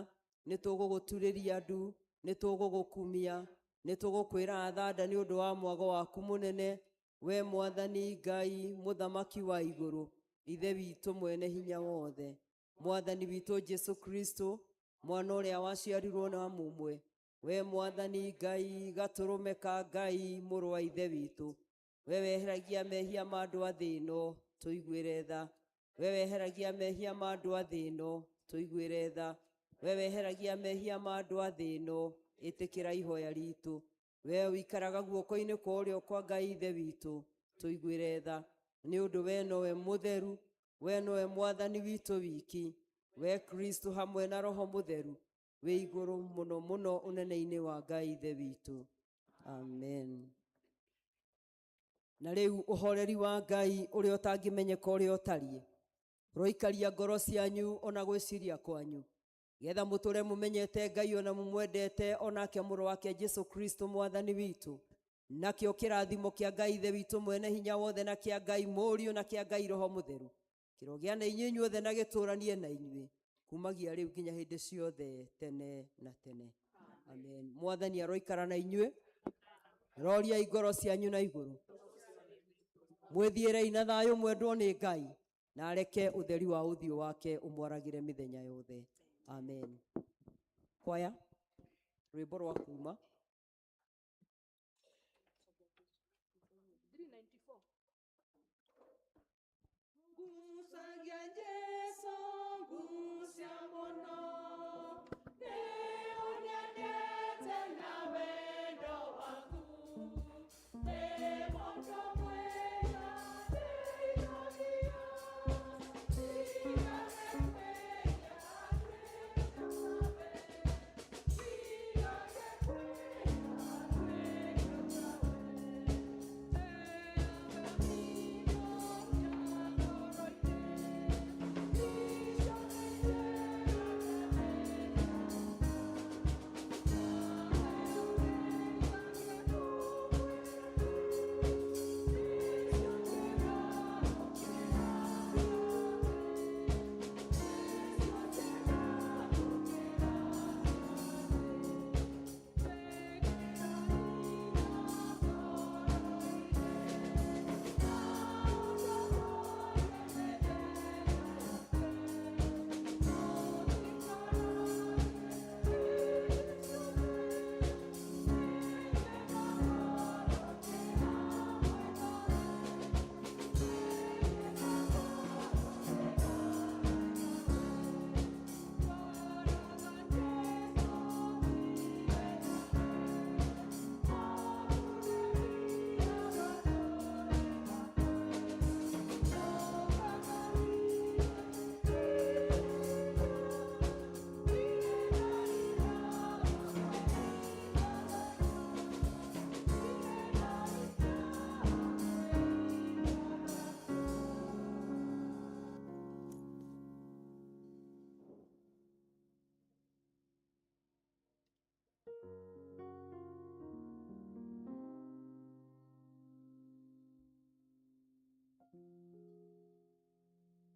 nĩ tũgũgũturĩria ndu, nĩ tũgũgũkumia, nĩ tũgũkwĩra thanda nĩ ũndũ wa mwago waku mũnene, we Mwathani Ngai mũthamaki wa igũrũ, Ithe witũ mwene hinya wothe, Mwathani witũ Jesu Kristo, mwana ũrĩa waciarirwo na mũmwe, we Mwathani Ngai gatũrũme ka Ngai mũrũ wa Ithe witũ, we weheragia mehia ma andũ a thĩ ĩno, tũiguĩre tha. We weheragia mehia ma andũ a thĩ ĩno, tũiguĩre tha. We weheragia mehia ma andũ a thĩ ĩno, ĩtĩkĩra ihoya ritũ. We ũikaraga guoko-inĩ kwa ũrĩo kwa Ngai Ithe witũ, tũiguĩre tha. Nĩ ũndũ we nowe mũtheru, we nowe Mwathani witũ wiki, we Kristo hamwe na Roho Mũtheru, wĩ igũrũ mũno mũno ũnene-inĩ wa Ngai Ithe witũ. Amen. Na rĩu ũhoreri wa Ngai ũrĩa ũtangĩmenyeka ũrĩa ũtariĩ, ũroikaria ngoro cianyu ona gwĩciria kwanyu, getha mũtũre mũmenyete Ngai ona mũmwendete, onake mũrũ wake Jesu Kristo mwathani witũ. Nakĩo kĩrathimo kĩa Ngai Ithe witũ mwene hinya wothe, na kĩa Ngai Mũriũ, na kĩa Ngai Roho Mũtheru kĩrogĩa na inyuĩ inyuothe na gĩtũranie na inyuĩ kumagia rĩu nginya hĩndĩ ciothe tene na tene. Amen. Mwathani aroikara na inyuĩ, roriai ngoro cianyu na igũrũ, mwĩthiĩrei na thayũ mwendwo nĩ Ngai, na areke ũtheri wa ũthiũ wake ũmwaragĩre mĩthenya yothe. Amen. Kwaya, rwĩmbo rwa kuma 394. Ngucagia Jesu, ngucia mũno.